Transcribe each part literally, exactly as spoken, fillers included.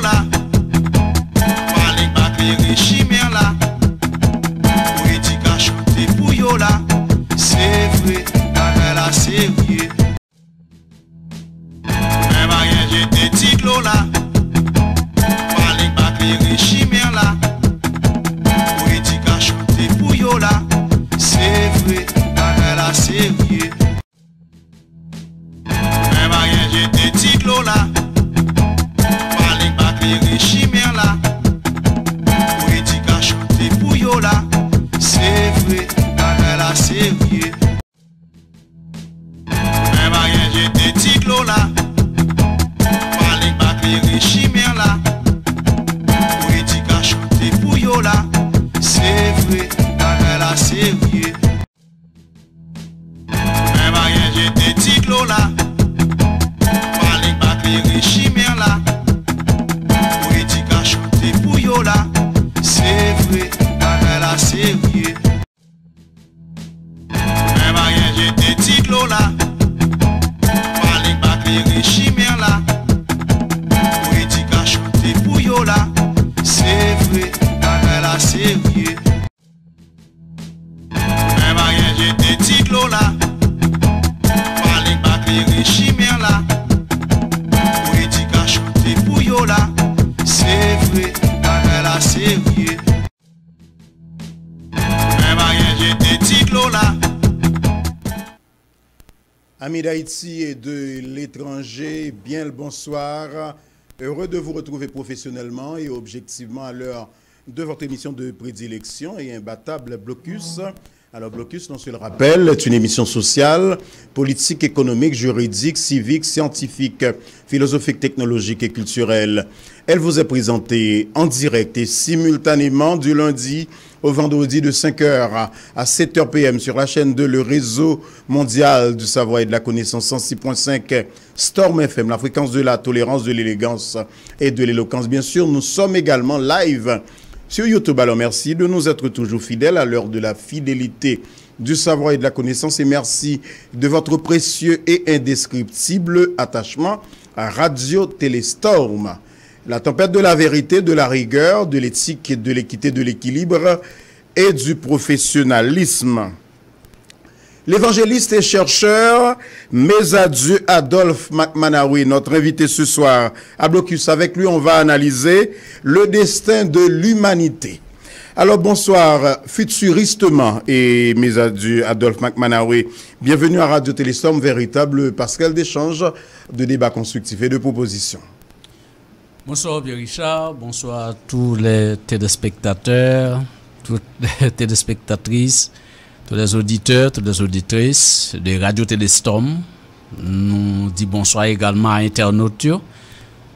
la. Pale pa klere chimè la. Pou edikasyon te pou yo la. Se vre, bagay la serye. Men maryaj te ti dlo la. Pale pa klere chimè la. Pou edikasyon te pou yo la. Se vre, bagay la serye. Men maryaj te ti dlo la. Pale pa klere chimè la. Pou edikasyon te pou yo la. Se vre, bagay la serye. Men maryaj te ti dlo la. Pale pa klere chimè la. Pou edikasyon te pou yo la. Se vre, bagay la serye. Men maryaj te ti dlo la. Pale pa klere chimè la. Pou edikasyon te pou yo la. Se vre, bagay la serye. Men maryaj te ti dlo la. Pale pa klere chimè la. Pou edikasyon te pou yo la. Se vre, bagay la serye. Men maryaj te ti dlo la. Pale pa klere chimè la. Pou edikasyon te pou yo la. Se vre, bagay la serye. Men maryaj te ti dlo la. Amis d'Haïti et de l'étranger, bien le bonsoir. Heureux de vous retrouver professionnellement et objectivement à l'heure de votre émission de prédilection et imbattable, Blocus. Alors, Blocus, on se le rappelle, est une émission sociale, politique, économique, juridique, civique, scientifique, philosophique, technologique et culturelle. Elle vous est présentée en direct et simultanément du lundi au vendredi de cinq heures à sept heures P M sur la chaîne de le Réseau mondial du savoir et de la connaissance cent six point cinq Storm F M, la fréquence de la tolérance, de l'élégance et de l'éloquence. Bien sûr, nous sommes également live sur YouTube. Alors merci de nous être toujours fidèles à l'heure de la fidélité, du savoir et de la connaissance. Et merci de votre précieux et indescriptible attachement à Radio Téléstorm. La tempête de la vérité, de la rigueur, de l'éthique, de l'équité, de l'équilibre et du professionnalisme. L'évangéliste et chercheur, Mezadieu Adolphe McManaway, notre invité ce soir à Blocus. Avec lui, on va analyser le destin de l'humanité. Alors, bonsoir, futuristement, et Mezadieu Adolphe McManaway. Bienvenue à Radio Téléstorm, véritable passerelle d'échange, de débat constructif et de proposition. Bonsoir Pierre Richard, bonsoir tous les téléspectateurs, toutes les téléspectatrices, tous les auditeurs, toutes les auditrices de Radio Téléstorm. Nou di bonswa egalman a entènot yo,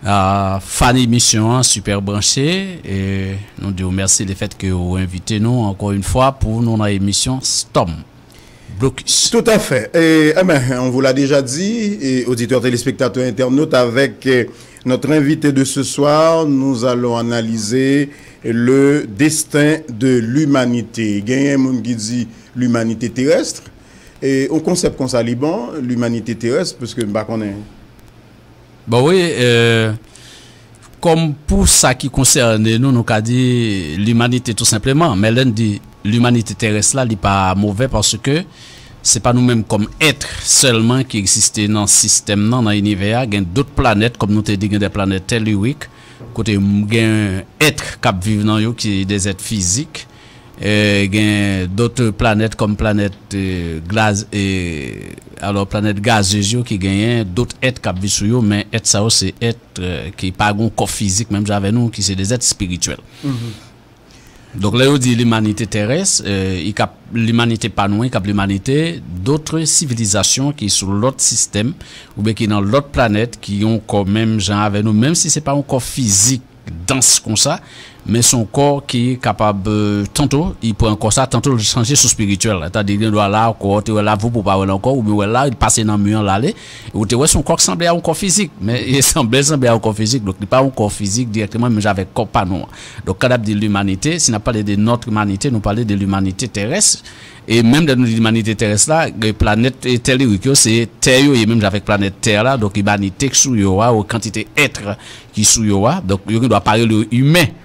a fan emisyon an Super Branché, e nou di w mèsi lefèt ke w envite nou ankò yon fwa pou nou nan emisyon Storm. Blocus. Tout à fait. Et, eh ben, on vous l'a déjà dit, et auditeurs, téléspectateurs, internautes, avec euh, notre invité de ce soir, nous allons analyser le destin de l'humanité. Genyen moun ki di l'humanité terrestre. E yon konsèp konsa li bon, l'humanité terrestre, paske m pa konnen. Bon, wi, euh, kòm pou sa ki konsène nou, nou ka di limanite tou senpleman. Men lè n di limanite terès la, li pa move paske se pa nou menm kòm èt sèlman ki egziste nan sistèm nan, nan inivè a. Gen dòt planèt, kòm nou te di, gen de planèt tèlirik, kote gen èt k ap viv nan yo, ki de èt fizik. E gen dòt planèt kòm planèt e, glaz, e, alò, planèt gazez yo ki genyen dòt èt k ap viv sou yo, men èt sa yo se èt e, ki pa gen kò fizik menm jan avè nou, ki se de èt espirityèl. Donk, lè yo di limanite terès, e, i k ap limanite pa nou an, i k ap limanite dòt sivilizasyon ki sou lòt sistèm, oubyen ki nan lòt planèt, ki yon kò menm jan avè nou, menm si se pa yon kò fizik dans konsa, men se yon kò ki kapab, e, tanto i pran kò sa, tanto l chanje sou espirityèl. Sètadi, gen dwa la, kò w te wè la, voup ou pa wè l ankò, oubyen w wè l la, li pase nan mi an, l ale. Ou te wè se yon kò k sanble a yon kò fizik, men e sanble, sanble a yon kò fizik. Donk, li pa yon kò fizik dirèkteman, menm jan avèk kò pa nou an. Donk, kan n ap di limanite, si n ap pale de notre humanité, nou pale de limanite terès. E menm lè nou di limanite terès la, e planèt e tèlerik yo, se tè yo ye menm jan avèk planèt tè la, donk imanite k sou yo a, ou kantite èt ki sou yo a, donk yo gen dwa pa rele yo imen.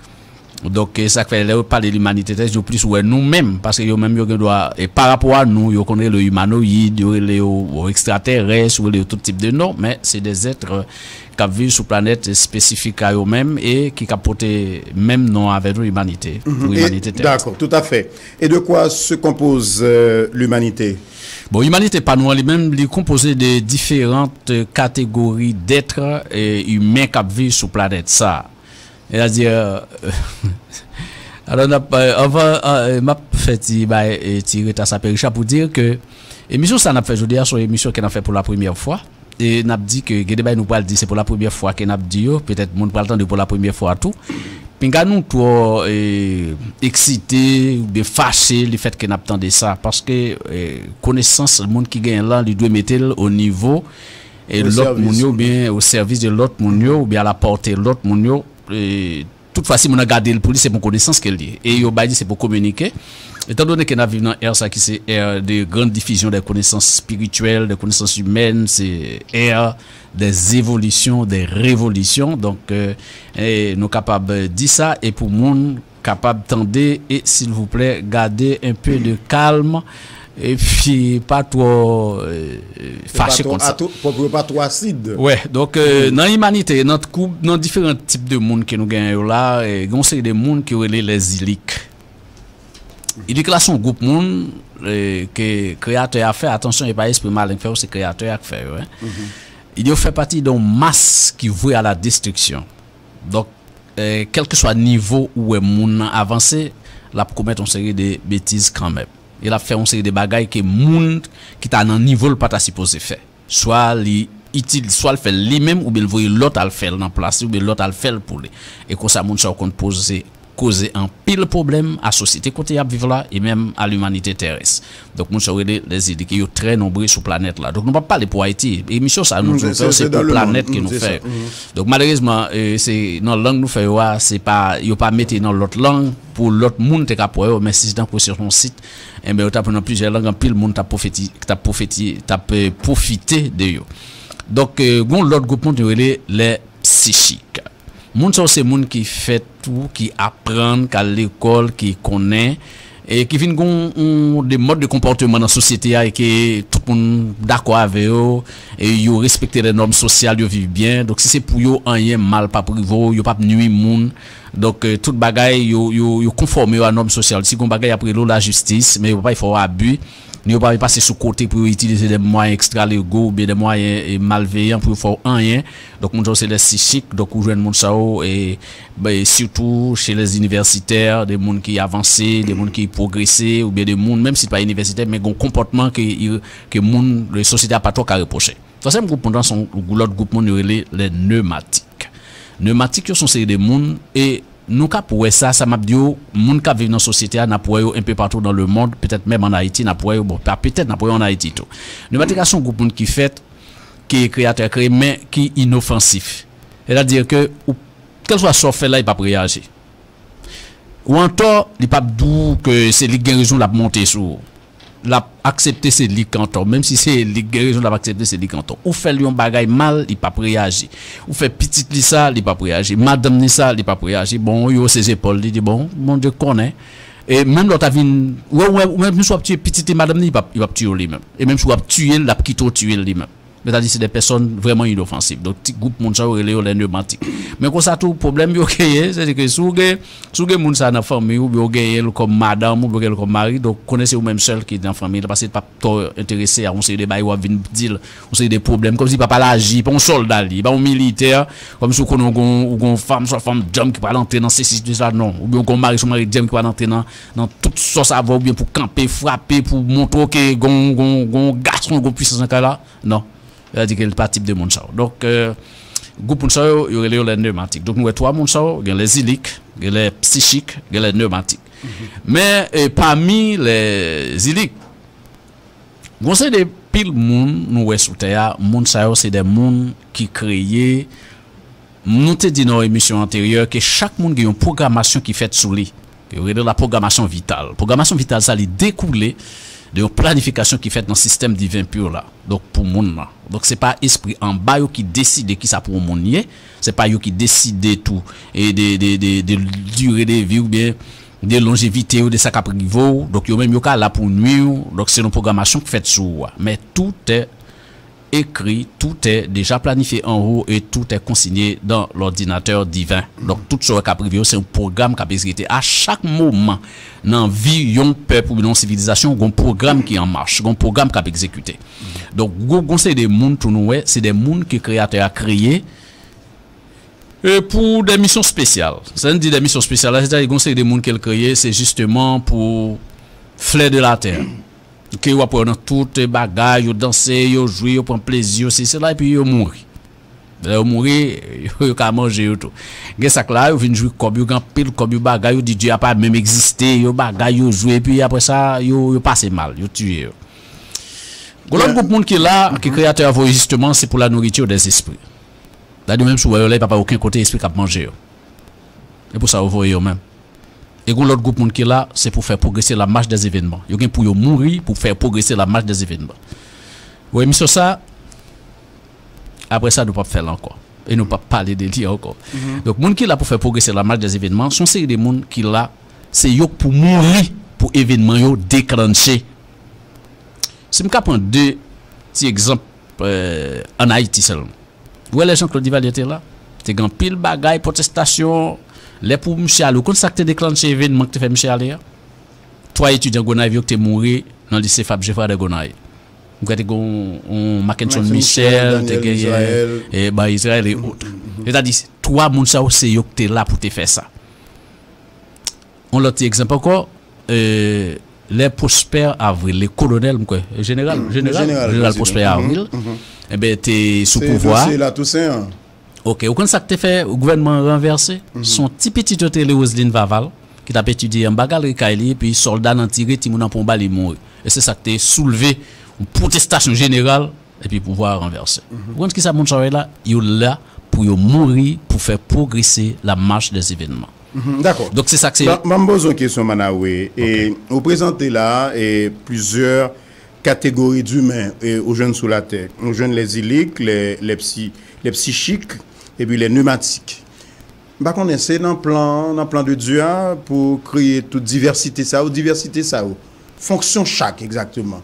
Donk, e sa k fè lè yo pale limanite terès, yo plis wè nou menm, paske yo menm yo gen dwa, e pa rapò a nou, yo konn rele yo imanoyid, yo rele yo, bon, ekstratèrès, yo rele yo tout tip de non, men se de zèt k ap viv sou planèt espesifik a yo menm e ki ka pote menm non avè nou, imanite, pou imanite terès. Dakò, toutafè. Et de quoi se compose euh, l'humanité? Bon, imanite pa nou an li menm, li konpoze de diferan kategori dèt imen k ap viv sou planèt sa. Sètadi, alò, n ap, anvan, m ap fè ti bay, ti reta sa Pè Richard pou di ke emisyon sa n ap fè jodi a se yon emisyon ke n ap fè pou la premyè fwa. E n ap di ke gen de bagay nou pral di se pou la premyè fwa ke n ap di yo, petèt moun pral tande pou la premyè fwa tou. Pinga nou twò e, eksite oubyen fache lefèt ke n ap tande sa, paske e, konesans moun ki genyen lan, li dwe mete l o nivo e lòt moun yo, oubyen o sèvis de lòt moun yo, oubyen a la pòte lòt moun yo. E, toutfwa, si moun nan gade l pou li, se pou konesans ke l ye. E yo bay li, se pou kominike. Etan done ke n ap viv nan ère sa ki se ère de grande diffusion des connaissances spirituelles, des connaissances humaines, se ère des évolutions, des révolutions. Donk, e, e, nou kapab di sa, e pou moun kapab tande, e silvouplè, gade un peu de calme, epi pa twò e, fache kont sa. Pòp yo pa twò asid. Wè, donk, e, nan imanite, nan koub, nan diferan tip de moun ke nou genyen yo la, e, gen yon seri de moun ki yo rele les Ilik. Ilik la se yon gwoup moun e, ke kreyatè a fè, atansyon, e pa espri malen k fè yo, se kreyatè a k fè yo. Yo fè pati de yon mas ki vwe a la destriksyon. Donk, e, kèlkeswa nivo ou wè moun nan avanse, l ap komèt yon seri de betiz kanmenm. E l ap fè yon seri de bagay ke moun ki ta nan nivo l pa ta sipoze fè. Swa li itil, swa l fè l li menm, oubyen l voye lòt al fè l nan plas li, oubyen lòt al fè l pou li. E konsa, moun sa yo konn poze, koze anpil pwoblèm a sosyete kote y ap viv la, e menm a limanite terès. Donk, moun sa yo rele les Ilik, e yo trè nonbre sou planèt la. Donk, nou p ap pale pou Ayiti. Emisyon sa a, nou di w fè, se pou planèt ke nou fè. Donk, malerezman, e, se nan lang nou fè yo a, se pa, yo pa mete nan lòt lang pou lòt moun te ka pran yo, men si se tankou se yon sit, enben, yo t ap pran nan plizyè lang, anpil moun t ap pwofeti-, t ap pwofeti-, t ap, e, pwofite de yo. Donk, e, gen yon lòt gwoup moun yo rele les Psychiques. Moun sa yo se moun ki fèt tou, ki aprann, k al lekòl, ki konnen, e ki vin gen yon, yon de mòd de konpòteman nan sosyete a e ke tout moun dakò avè yo, e yo respekte lè nòm sosyal, yo viv byen. Donk, si se pou yo, anyen mal p ap rive w, yo p ap nui moun. Donk, e, tout bagay, yo, yo, yo konfòme yo a nòm sosyal. Si gen yon bagay, y ap rele w lajistis, men yo p ap fè w abi. Yo pa pase sou kote pou yo itilize de mwayen ekstralego oubyen de mwayen, e, malveyan pou yo fè w anyen. Donk, moun sa yo se les Psychiques. Donk, ou jwenn moun sa yo, e, ben, sitou chez les universitaires, de moun ki avanse, de moun ki pwogrese, oubyen de moun, menm si l pa inivèsitè, men gen yon konpòtman ke, ke moun, sosyete a pa twò ka repwoche. Twazyèm gwoup moun nan se yon lòt gwoup moun yo rele les Pneumatiques. Pneumatik yo se yon seri de moun, e nou k ap wè sa, sa m ap di yo, moun k ap viv nan sosyete a, n ap wè yo enpe patou dans le monde, petèt menm ann Ayiti, n ap wè yo, bon, pa petèt, n ap wè yo ann Ayiti tou. Pneumatik la se yon gwoup moun ki fèt, ke kreyatè a kreye, men ki inofansif. Sètadi ke, ou, kèlswa sa w fè la, li p ap reyaji. Ou antò, li p ap di w ke se li k gen rezon, l ap monte sou ou. L ap aksepte se li k antò. Menm si se li k gen rezon, l ap aksepte se li k antò. Ou fè l yon bagay mal, li p ap reyaji. Ou fè pitit li sa, li p ap reyaji. Madanm li sa, li p ap reyaji. Bon, ou yo se zepòl li, di, bon, Bondye konnen. E menm lè w ta vin, ou wè, ou wè, ou menm si w ap tiye pitit li, madanm li, li p ap, li p ap tiye w li menm. E menm si w ap tiye l, l ap kite w tiye l li menm. Sètadi se de pèsòn vrèman inofansif. Donk, ti gwoup moun sa yo rele yo les Pneumatiques. Men konsa tou, pwoblèm yo genyen, sètadi ke si w gen, si w gen moun sa nan fanmi w, oubyen w genyen l kòm madanm, oubyen w genyen l kòm mari, donk konnen se ou menm sèl ki nan fanmi l, paske l p ap twò enterese a yon seri de bagay w ap vin di l, yon seri de pwoblèm, kòmsi l p ap al aji, pa yon sòlda li, pa yon militè, kòmsi w konnen w gen, w gen yon fanm, swa fanm djanm ki pral antre nan sesi, sesi, sa, non. Oubyen w gen yon mari, se yon mari djanm ki pral antre nan, nan tout sòs avè w, oubyen pou kanpe, frape, pou montre w ke gen, gen, gen yon gason, gen yon pwisans nan kay la. Non. Sètadi ke l pa tip de moun sa yo. Donk, e, gwoup moun sa yo, yo rele yo les Pneumatiques. Donk, nou wè twa moun sa yo, gen les Ilik, gen les Psychiques, gen les Pneumatiques. Men, e, pami les Ilik, gon seri de pil moun nou wè sou tè a, moun sa yo se de moun ki kreye, nou te di nan yon emisyon anteryè ke chak moun gen yon pwogramasyon ki fèt sou li. Yo rele la pwogramasyon vital. Pwogramasyon vital sa, li dekoule de yon planifikasyon ki fèt nan sistèm diven pur la. Donk, pou moun nan. Donk, se pa espri anba yo ki deside kisa pou yon moun ye. Se pa yo ki deside tou e de, de, de, de dire de vi oubyen de lonjevite ou, de sa k ap rive w. Donk, yo menm yo ka la pou nwi w. Donk, se yon pwogramasyon k fèt sou ou a. Men tout est écrit, tout est déjà planifié en haut et tout est consigné dans l'ordinateur divin. Donk, tout sa w wè k ap rive yo, se yon pwogram k ap egzekite. A chak moman nan vi yon pèp oubyen yon sivilizasyon, gon pwogram ki an mach, gon pwogram k ap egzekite. Donk, gon, gon seri de moun tou nou wè, se de moun ke Kreyatè a kreye e pou de misyon espesyal. Sa n di de misyon espesyal la, sètadi gon seri de moun ke l kreye, se jisteman pou flè de la tè. Ke w ap wè nan tout bagay, yo danse, yo jwe, yo pran plezi, yo sesi, sela, epi yo mouri. Lè yo mouri, yo, yo ka manje yo tou. Gen sa k la, yo vin jwi kòb, yo gen anpil kòb, yo bagay, yo di Dye a pa menm egziste, yo bagay, yo jwe, epi apre sa, yo, yo pase mal, yo tiye yo. Gon lòt gwoup moun ki la, ke Kreyatè a voye jisteman, se pour la nourriture des esprits. Sètadi menm si w wè yo la, yo pa pa okenn kote, espri k ap manje yo. E pou sa yo voye yo menm. E gon lòt gwoup moun ki la, se pou fè pwogrese la mach dèz evènman. Yo gen pou yo mouri pou fè pwogrese la mach dèz evènman. Ou wè emisyon sa, apre sa, nou p ap fè l ankò. E nou p ap pale de li ankò. Donk, moun ki la pou fè pwogrese la mach dèz evènman, se yon seri de moun ki la, se yo k pou mouri pou evènman yo deklanche. Si m ka pran de ti egzanp, eh, ann Ayiti sèlman. Ou wè lè Jean-Claude Duvalier te la, te gen anpil bagay, pwotestasyon. Lè pou misye ale, ou konn sa k te deklanche evènman k te fè misye ale a? Twa etidyan Gonayiv yo k te mouri nan lise Fab Geffrard de Gonayiv. M kwè te gen yon, yon Mackenson Michel, te genyen, eh, Barry Israël e ot. Sètadi, twa moun sa yo, se yo k te la pou te fè sa. Yon lòt ti egzanp ankò, eh, lè Prosper Avril, le kolonèl, m kwè, jeneral, jeneral, jeneral Prosper Avril, enben, te sou pouvwa a. Se dosye Latousen an. Ok, ou konn sa k te fè gouvènman an ranvèse? Se yon ti pitit yo te rele Roseline Vaval, ki t ap etidye anba galri kay li, epi sòlda nan tire, timoun nan pran yon bal, li mouri. E se sa k te soulve yon pwotestasyon jeneral, epi pouvwa a ranvèse. Ou konn kisa moun sa yo ye la? Yo la pou yo mouri pou fè pwogrese la mach dèz evènman. Dakò. Donk, se sa k se. Ban m poze yon kesyon, Manawe. E, ou prezante la, e, plizyè kategori dimen, e, ou jwenn sou latè. Ou jwenn lè zilik, lè, lè psi, lè psichik, epi lè nematik. M pa konnen, se nan plan, nan plan de Dye a pou kreye tout divèsite sa yo, divèsite sa yo. Fonksyon chak, egzakteman.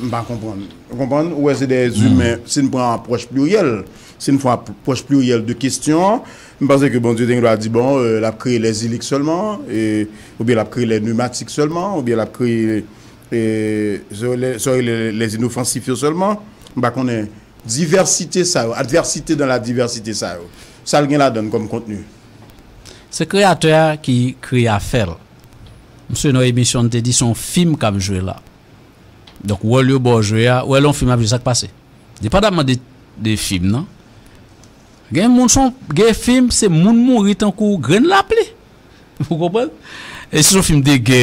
M pa konprann. Ou konprann? Ou wè, se de zimen, si n pran apwòch pliryèl, si n fè apwòch pliryèl de kesyon an, m panse ke Bondye te gen dwa di, bon, eh, l ap kreye lè zilik sèlman, eh, oubyen l ap kreye lè nematik sèlman, oubyen l ap kreye, eh, lè, lè, lè inofansif yo sèlman. M pa konnen. Divèsite sa yo, advèsite dan la divèsite sa yo, sa l gen ladan l kòm kontni? Se Kreyatè a ki kreye afè l. M sonje nan emisyon, m te di se yon fim k ap jwe la. Donk, wòl yo ba w jwe a, ou wè lè yon fim ap jwe, sa k pase? Depandamman de, de fim nan, gen moun se yon, gen fim, se moun mouri tankou grenn lapli. Ou konprann? E si se yon fim de gè,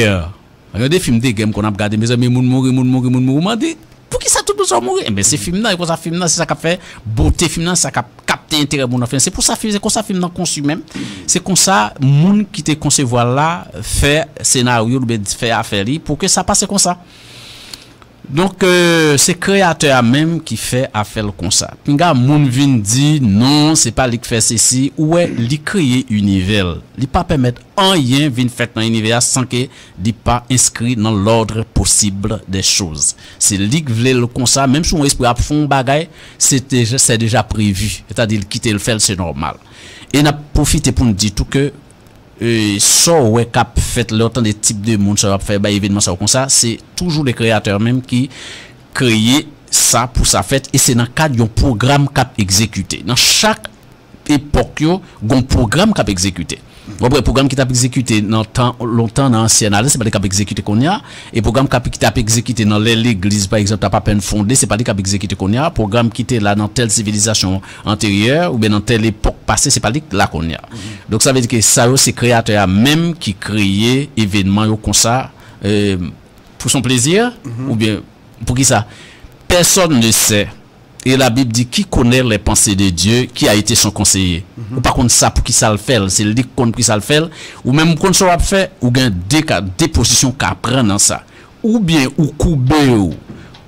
gen de fim de gè m konn ap gade, mezanmi, moun mouri, moun mouri, moun mouri. Ou mande, poukisa tout moun sa yo mouri? Enben, se fim nan, e konsa fim nan, se sa k ap fè bote fim nan, se sa k ap kapte enterè moun nan fen. Se pou sa fim, se konsa fim nan konsi menm. Se konsa moun ki te konsevwa l la fè senaryo l oubyen fè afè li pou ke sa pase konsa. Donk, eh, se Kreyatè a menm ki fè afè l konsa. Pinga moun vin di, non, se pa li k fè sesi, ou wè, li kreye inivè l. Li pa pèmèt anyen vin fèt nan inivè a san ke li pa enskri nan l'ordre possible des choses. Se li k vle l konsa, menm si yon espri ap fè yon bagay, se deja, c'est déjà prévu. Sètadi, l kite l fè l, se nòmal. E n ap pwofite pou n di tou ke e sa w wè k ap fèt lè w tande tip de moun sa yo ap fè bay evènman sa yo konsa, se toujou le kreyatè menm ki kreye sa pou sa fèt, e se nan kad yon pwogram k ap egzekite. Nan chak epòk yo, gon pwogram k ap egzekite. W ap wè pwogram ki t ap egzekite nan tan lontan, nan ansyen ale, se pa li k ap egzekite kounye a. E pwogram k ap, ki t ap egzekite nan lè legliz, pa egzanp, t ap apèn fonde, se pa li k ap egzekite kounye a. Pwogram ki te la nan tèl sivilizasyon anteryè, oubyen nan tèl epòk pase, se pa li k la kounye a. Donk, sa vle di ke sa yo, se Kreyatè a menm ki kreye evènman yo konsa, eh, pour son plaisir, oubyen poukisa? Personne ne sait. Et la Bible dit, qui connaît les pensées de Dieu, qui a été son conseiller? Ou pa konn sa poukisa l fè l, se li k konn poukisa l fè l. Ou menm ou konn sa w ap fè, ou gen de ka, de pozisyon w ka pran nan sa. Oubyen ou koube w,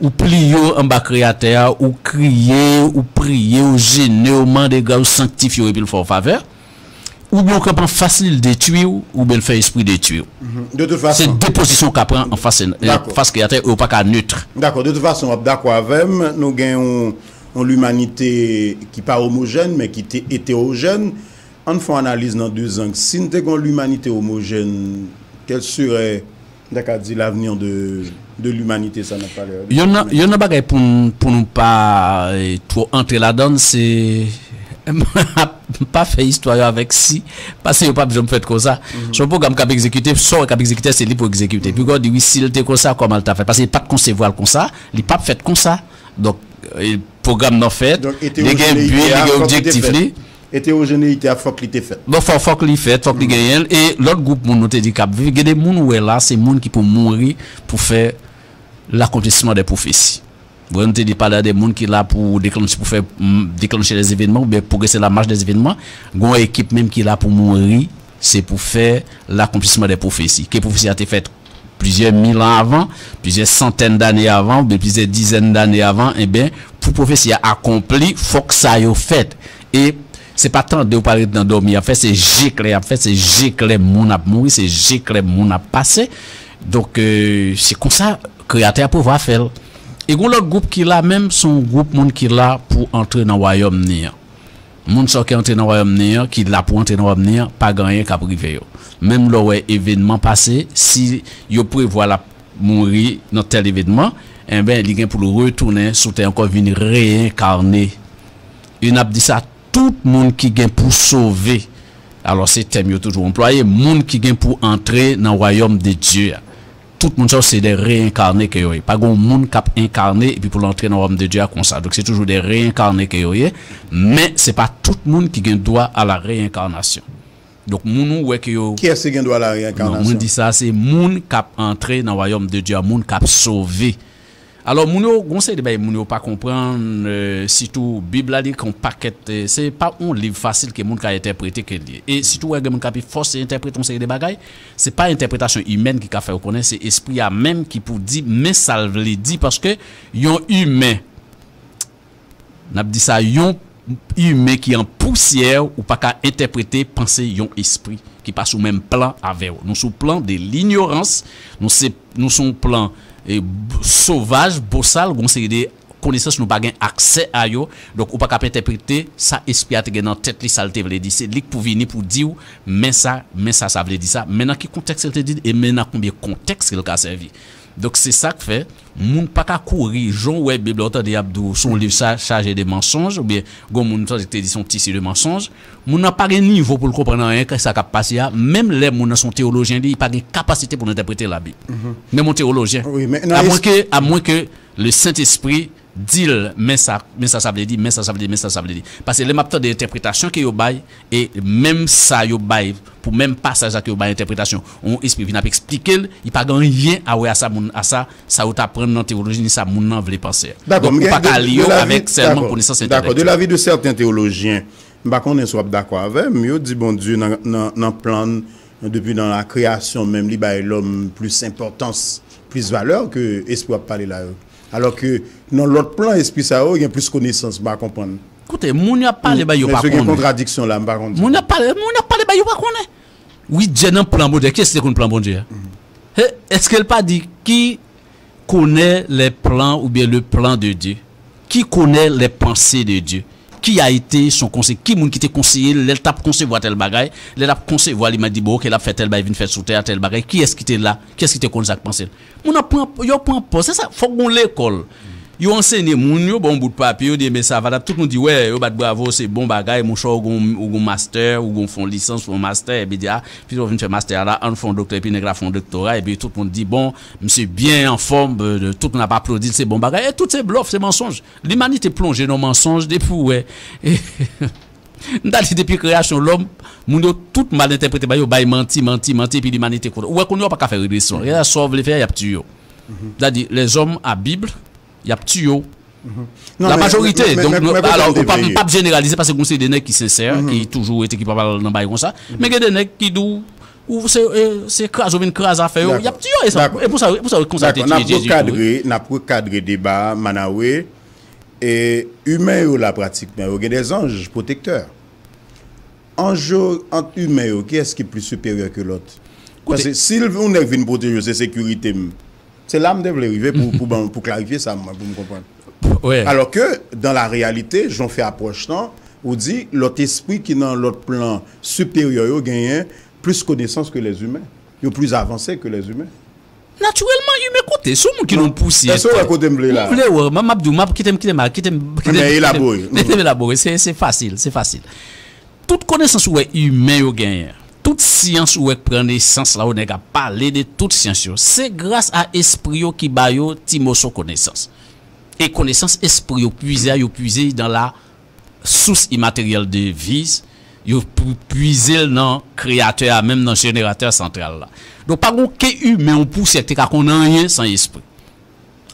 ou pliye w anba Kreyatè a, ou kriye, ou priye, ou jene, ou mande Gaye, ou sanktifye w epi l fè w favè. Oubyen ou kanpe anfas li, l detwi w, oubyen l fè espri detwi w. Se de pozisyon w ka pran anfas, anfas Kreyatè, e w pa ka nèt. Dakò. De tout fason, w ap dakò avè m, nou gen yon, yon limanite ki pa omojèn, men ki te etewojèn. Ann fè yon analiz nan de zang. Si n te gen yon limanite omojèn, quel serait, m ta ka di, l'avenir de, de l'humanité, sa n ap pale a? Youn nan, youn nan bagay pou n, pou nou pa eh, twò antre ladan l, se. M pa fè istwa yo avèk si, paske yo p ap janm fèt konsa. Se yon pwogram k ap egzekite, sa w wè k ap egzekite, se li pou egzekite. Pi w di, wi, si l te konsa, kòman l t ap fèt? Paske li pa t konsevwa l konsa, li p ap fèt konsa. Donk, eh, pwogram nan fèt, li gen bi, li gen objektif li. Etewojeneyite a fòk li te fèt. Donk, fò, fòk li fèt, fòk li genyen l. E lòt gwoup moun nou te di k ap viv, gen de moun ou wè la, se moun ki pou mouri pou fè l'accomplissement des prophéties. Bon, nou te di pale a de moun ki la pou deklanche, pou fè deklanche les événements oubyen progrese la mach des événements. Gen yon ekip menm ki la pou mouri, se pou fè l'accomplissement des prophéties. Ke pwofesi a te fèt plizyè mil an avan, plizyè santèn dane avan, oubyen plizyè dizèn dane avan, enben, pou pwofesi a akonpli, fòk sa yo fèt. E se pa tande w pa ret nan dòmi y ap fè, se je klè y ap fè, se je klè moun ap mouri, se je klè moun ap pase. Donk, eh, se konsa Kreyatè a prevwa fè l. E gen lòt gwoup ki la menm, se yon gwoup moun ki la pou antre nan wayòm ni an. Moun sa yo ki antre nan wayòm ni an, ki la pou antre nan wayòm ni an, pa gen anyen k ap rive yo. Menm lè w wè evènman pase, si yo prevwa l ap mouri nan tèl evènman, enben, li gen pou l retounen sou tè ankò, vin reyenkane. E n ap di sa, tout moun ki gen pou sove. Alò, se tèm yo toujou anplwaye, moun ki gen pou antre nan wayòm de Dye a. Tout moun sa yo se de reyenkane ke yo ye. Pa gen yon moun k ap enkane epi pou l antre nan wayòm de Dye a konsa. Donk, se toujou de reyenkane ke yo ye, men se pa tout moun ki gen dwa a la reyenkanasyon. Donk, moun ou wè ke yo. Kiyès ki gen dwa a la reyenkanasyon? Non, mwen di sa, se moun k ap antre nan wayòm de Dye a, moun k ap sove. Alò, moun yo, gon seri de bagay moun yo pa konprann, eh, sitou Bib la, li gen yon pakèt, eh, se pa yon liv fasil ke moun ka entèprete ke l ye. E sitou, wè, gen moun k ap fòse entèprete yon seri de bagay, se pa entèpretasyon imèn ki ka fè yo konnen, se Espri a menm ki pou di, men sa l vle di, paske yon imen, n ap di sa, yon imen ki an pousyè, ou pa ka entèprete panse yon espri ki pa sou menm plan avè w. Nou sou plan de linyorans, nou se, nou sou plan, eh, b-, sovaj, bosal, gon seri de konesans nou pa gen aksè a yo. Donk, ou pa ka ap entèprete sa espri a te gen nan tèt li, sa l te vle di. Se li k pou vini pou di w, men sa, men sa, sa vle di sa, men nan ki kontèks l te di l, e men nan konbyen kontèks ke l ka sèvi. Donk, se sa k fè, moun pa ka kouri, jan w wè Bib la, ou tande y ap di w, se yon liv sa chaje de mansonj, oubyen gon moun tande k te di se yon tisi de mansonj. Moun nan pa gen nivo pou l konprann anyen ke sa k ap pase a, menm lè moun nan se yon teyolojyen, li pa gen kapasite pou l entèprete Labib. Menm yon teyolojyen. Amwen ke, amwen ke le Sentespri di l, men sa, men sa, sa vle di, men sa, sa vle di, men sa, sa vle di. Paske lè m ap tande entèpretasyon ke yo bay, e menm sa yo bay, pou menm pasaj la ke yo bay entèpretasyon, yon espri vin ap eksplike l, li pa gen anyen a wè a sa moun, a sa, sa yo t aprann nan teyoloji, ni sa moun nan vle panse a. Donk, ou pa ka li yo avèk sèlman konesans entèlèktyèl. Dakò, de l'avis de certains théologiens, m pa konnen si w ap dakò avè m, yo di Bondye nan, nan, nan plan l, depi nan la création menm, li bay lòm plis enpòtans, plis valè ke espri w ap pale la yo. Alò ke nan lòt plan, espri sa yo gen plis konesans, m pa konprann. Koute, moun y ap pale bay yo pa konnen. Mesye, gen kontradiksyon la, m pa konn. Moun y ap pale, moun y ap pale bay yo pa konnen. Wi, Dye nan plan Bondye. Kiyès ki te konn plan Bondye a? He, èske l pa di qui connaît les plans oubyen le plan de Dieu? Qui connaît les pensées de Dieu? Qui a été son conseiller? Ki moun ki te konseye l lè l t ap konsevwa tèl bagay? Lè l ap konsevwa li, m a di, bon, oke, l ap fè tèl bagay, vin fèt sou tè a, tèl bagay. Kiyès ki te la? Kiyès ki te konn sa k panse l? Moun nan pran, yo pran pòz. Se sa, fòk gon lekòl. Yo ansenye moun, yo ba w yon bout papye, yo di, enben, sa va, tout moun di, wè, yo bat bravo, se bon bagay, monchè, ou gon, ou gon mastè, ou gon fon lisans, ou gon mastè, epi di, a, pito w vin fè mastè a la, ann fè yon doktè, epi nèg la fè yon doktora, epi tout moun di, bon, misye byen anfòm, euh, tout moun ap aplodi l, se bon bagay, e tout se blòf, se mansonj. Limanite plonje nan mansonj depi w wè. M ta di depi kreyasyon lòm, moun yo tout mal entèprete, ba yo bay manti, manti, manti, epi limanite kontan. Ou wè kounye a w pa ka fè redresman. Sa w vle fè a, y ap tiye w. Sa di, lèzòm a Bib, y ap tiye w. La majorite, donk, alò, ou pa, m p ap jeneralize paske gon seri de nèg ki sensè, ki toujou rete, ki pa pral nan bagay konsa. Men gen de nèg ki di w, Ou se, e, se kraze, ou vin kraze afè yo. Y ap tiye yo, e sa. E pou sa, e pou sa, konsa yo te tiye Jezi tou, wi. Dakò. N ap rekadre, n ap rekadre deba a, Manawe. E, imen yo la, pratikman, yo gen dè zanj pwotektè. Anj yo, ant imen yo, kiyès ki pli siperyè ke lòt? Paske si yon nèg vin pwoteje w, se sekirite m. Se la m te vle rive pou, pou, ban, pou klarifye sa, mwen, pou m konprann. Alò ke, dan la reyalite, jan w fè apwòch lan, ou di lòt espri ki nan lòt plan siperyè yo genyen plis konesans ke lèzimen. Yo plis avanse ke lèzimen. Natirèlman, imen kote, si yon moun ki nan pousyè. Èske w wè kote m vle la? M vle wè, m ap di w, m ap kite m, kite m, kite m, kite m, kite m elabore. Se, se fasil, se fasil. Tout konesans ou wè imen yo genyen, tout syans ou wè k pran nesans la, ou nèg ap pale de tout syans yo, se gras a espri yo ki ba yo ti moso konesans. E konesans espri yo pwize a, yo pwize dan la source immatérielle de vie, yo pwize l nan Kreyatè a, menm nan Jeneratè santral la. Donk, pa gen okenn imen ou pousyè ki te ka konn anyen san espri.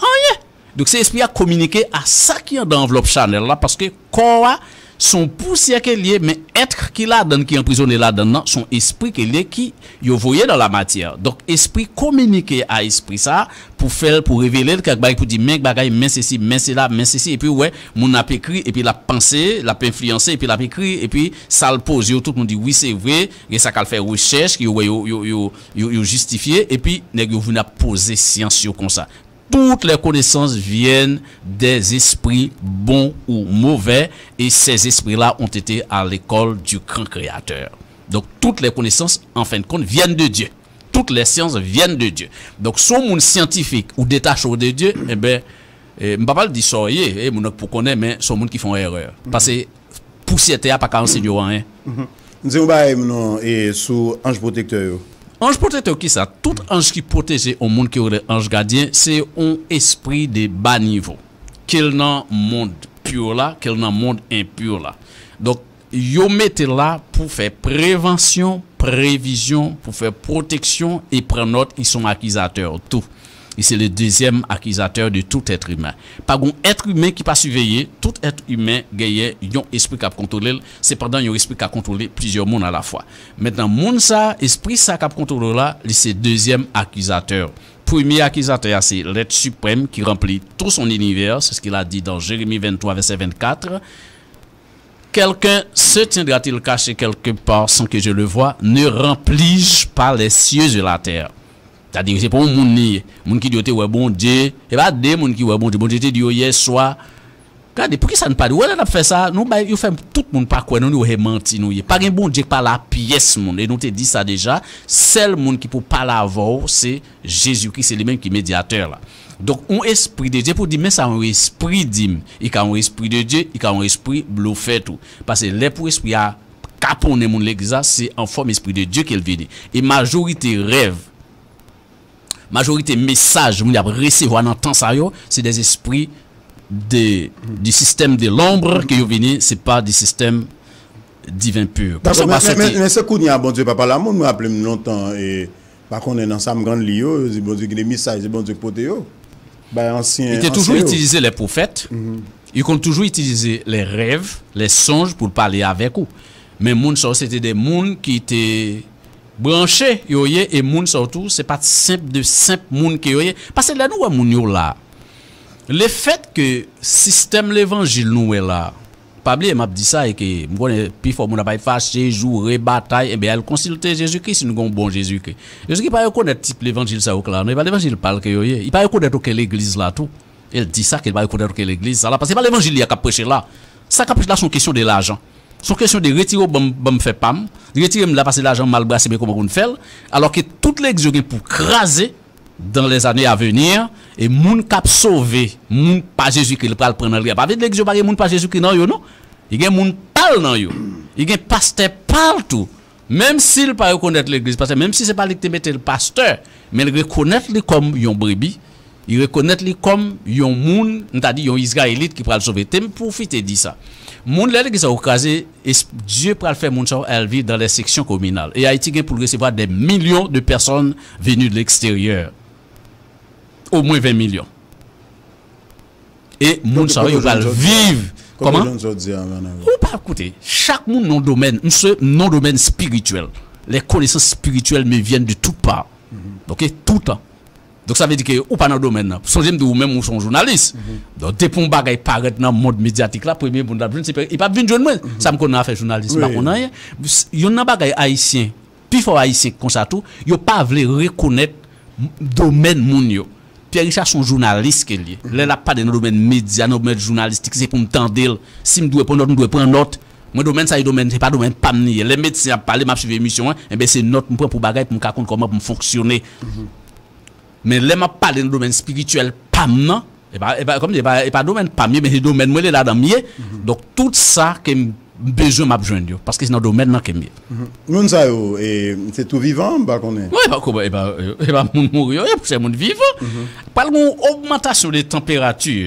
Anyen! Donk, se espri a kominike a sa ki andan anvlòp chanèl la, paske kò a, se yon pousyè ke l ye, men èt ki ladan l, ki anprizone ladan l nan, se yon espri ke l ye, ki yo voye nan lamatyè. Donk, espri kominike a espri sa a pou fè l, pou revele l kèk bagay, pou di, men bagay, men sesi, men sela, men sesi, epi w wè, moun ap ekri, epi l ap panse, l ap enfliyanse, epi l ap ekri, epi sa l poze yo, tout moun di, wi, se vre, gen sa k al fè rechèch, yo wè, yo, yo, yo, yo, yo jistifye, epi nèg yo vin ap poze syans yo konsa. Toutes les connaissances viennent des esprits bons ou mauvais, et ces esprits-là ont été à l'école du grand créateur. Donc, toutes les connaissances, en fin de compte, viennent de Dieu. Toutes les sciences viennent de Dieu. Donk, si w moun syantifik ou detache w de Dye, enben, e, m pa pral di sa w ye, e, moun nan k pou konnen, men se yon moun ki fè yon erè. Paske pousyè tè a pa ka ansenye w anyen. M di yon bagay non, e, sou anj pwotektè yo. Anj pwotektè yo ki sa? Tout anj ki pwoteje yon moun ki yo rele anj gadyen, se yon espri de ba nivo. Ke l nan mond pur la, ke l nan mond enpur la. Donk, yo mete l la pou fè prevansyon, previzyon, pou fè pwoteksyon e pran nòt, ils sont accusateurs tou. Et c'est le deuxième accusateur de tout être humain. Pa gon èt imen ki pa siveye, tout èt imen genyen yon espri k ap kontwole l, sepandan yon espri ka kontwole plizyè moun alafwa. Mentnan, moun sa, espri sa k ap kontwole w la, li se dezyèm akizatè. Premye akizatè a se l'être suprême qui remplit tout son univers, c'est ce qu'il a dit dans Jérémie vingt-trois, verset vingt-quatre. Quelqu'un se tiendra-t-il caché quelque part sans que je le voie? Ne remplis-je pas les cieux et la terre? Sa di, se pa yon moun li ye. Moun ki di yo te wè Bondye. E pa de moun ki wè Bondye. Bondye te di yo yèswa. Gade, poukisa n pa di? Ou wè lè n ap fè sa, nou bay, yo fè tout moun pa kwè nou, nou wè manti nou ye. Pa gen Bondye k pa la pyès moun. E nou te di sa deja. Sèl moun ki pou pale avè w, se Jezikri, se li menm ki medyatè la. Donk, yon espri de Dye pou di, men sa yon espri di m. Li ka yon espri de Dye, li ka yon espri blofè tou. Paske lè pou espri a kaponnen moun legliz la, se an fòm espri de Dye ke l vini. E majorite rèv, majorite mesaj moun y ap resevwa nan tan sa yo, se des esprits de, du système de l'ombre ke yo vini, se pa du système divin pur. Dakò, men, men, men, men se kounye a Bondye pa pale a moun, mwen raple m lontan, e, pa konnen nan sa m konn li yo, yo di Bondye gen de mesaj, se Bondye k pote yo. Bay ansyen, ansyen yo. Li te toujou itilize lè pwofèt. Li konn toujou itilize lè rèv, lè sonj pou l pale avèk ou. Men moun sa yo, se te de moun ki te branche yo ye, e moun sa yo tou, se pa t senp de senp moun ke yo ye. Paske lè nou wè moun yo la, lefèt ke sistèm levanjil nou wè la, pa bliye, m ap di sa, e ke m konnen pifò moun ap al fache, joure, batay, enben, al konsilte Jezikri si nou gen yon bon Jezikri. Jezikri pa rekonèt tip levanjil sa yo k la, non, e pa levanjil pa l ke yo ye. Li pa rekonèt okenn legliz la tou. E l di sa, ke l pa rekonèt okenn legliz sa la, paske se pa levanjil li a k ap preche la. Sa k ap preche la, se yon kesyon de lajan. Se yon kesyon de retire w, ban m, ban m fè pa m, retire m la, paske lajan m mal brase, men kòman pou n fè l, alò ke tout legliz yo gen pou kraze dans les années à venir, e moun k ap sove, moun pa Jezikri, li pral pran nan li a. Pa vle di legliz yo pa gen moun pa Jezikri nan yo, non. Li gen moun pa l nan yo. Li gen pastè pa l tou. Menm si l pa rekonèt legliz, paske menm si se pa li ki te mete l pastè, men l rekonèt li kòm yon brebi, li rekonèt li kòm yon moun, m ta di yon Izrayelit ki pral sove. Te m pwofite di sa. Moun lè legliz sa yo kraze, es-, Dye pral fè moun sa yo al viv dans les sections communales. E Ayiti gen pou l resevwa des millions de personnes venues de l'extérieur. Omwen ven milyon. E moun sa yo pral viv. Kòman? Ou pa koute. Chak moun nan domèn, m se nan domèn espirityèl. Les connaissances spirituelles me viennent de toutes parts. Ok, tout tan. Donk sa vle di ke ou pa nan domèn nan. Sonje m di ou menm ou se yon jounalis. Donk depi yon bagay parèt nan mond medyatik la, premye moun l ap jwenn se, e p ap vin jwenn mwen. Sa m konn nan afè jounalis, m pa konn anyen. Youn nan bagay ayisyen, pifò ayisyen konsa tou, yo pa vle rekonèt domèn moun yo. Pierre Richard se yon jounalis ke l ye. Lè l ap pale nan domèn medya, nan domèn jounalistik, se pou m tande l. Si m dwe pran nòt, m dwe pran nòt. Mwen domèn sa e domèn, se pa domèn pa m li ye. Lè medsen ap pale, m ap swiv emisyon an, enben se nòt m pran pou bagay pou m ka konn kòman pou m fonksyone. Men lè m ap pale nan domèn espirityèl pa m nan, e pa, e pa, kòm di, e pa, e pa domèn pa m ye, men se domèn mwen li ladan m ye. Donk tout sa ke m bezwen m ap jwenn yo, paske se nan domèn nan ke m ye. Moun sa yo, e, se tou vivan, m pa konnen. Wi, e pa, e pa, e pa moun mouri yo ye, se moun vivan. Pral gen yon ogmantasyon de tanperati.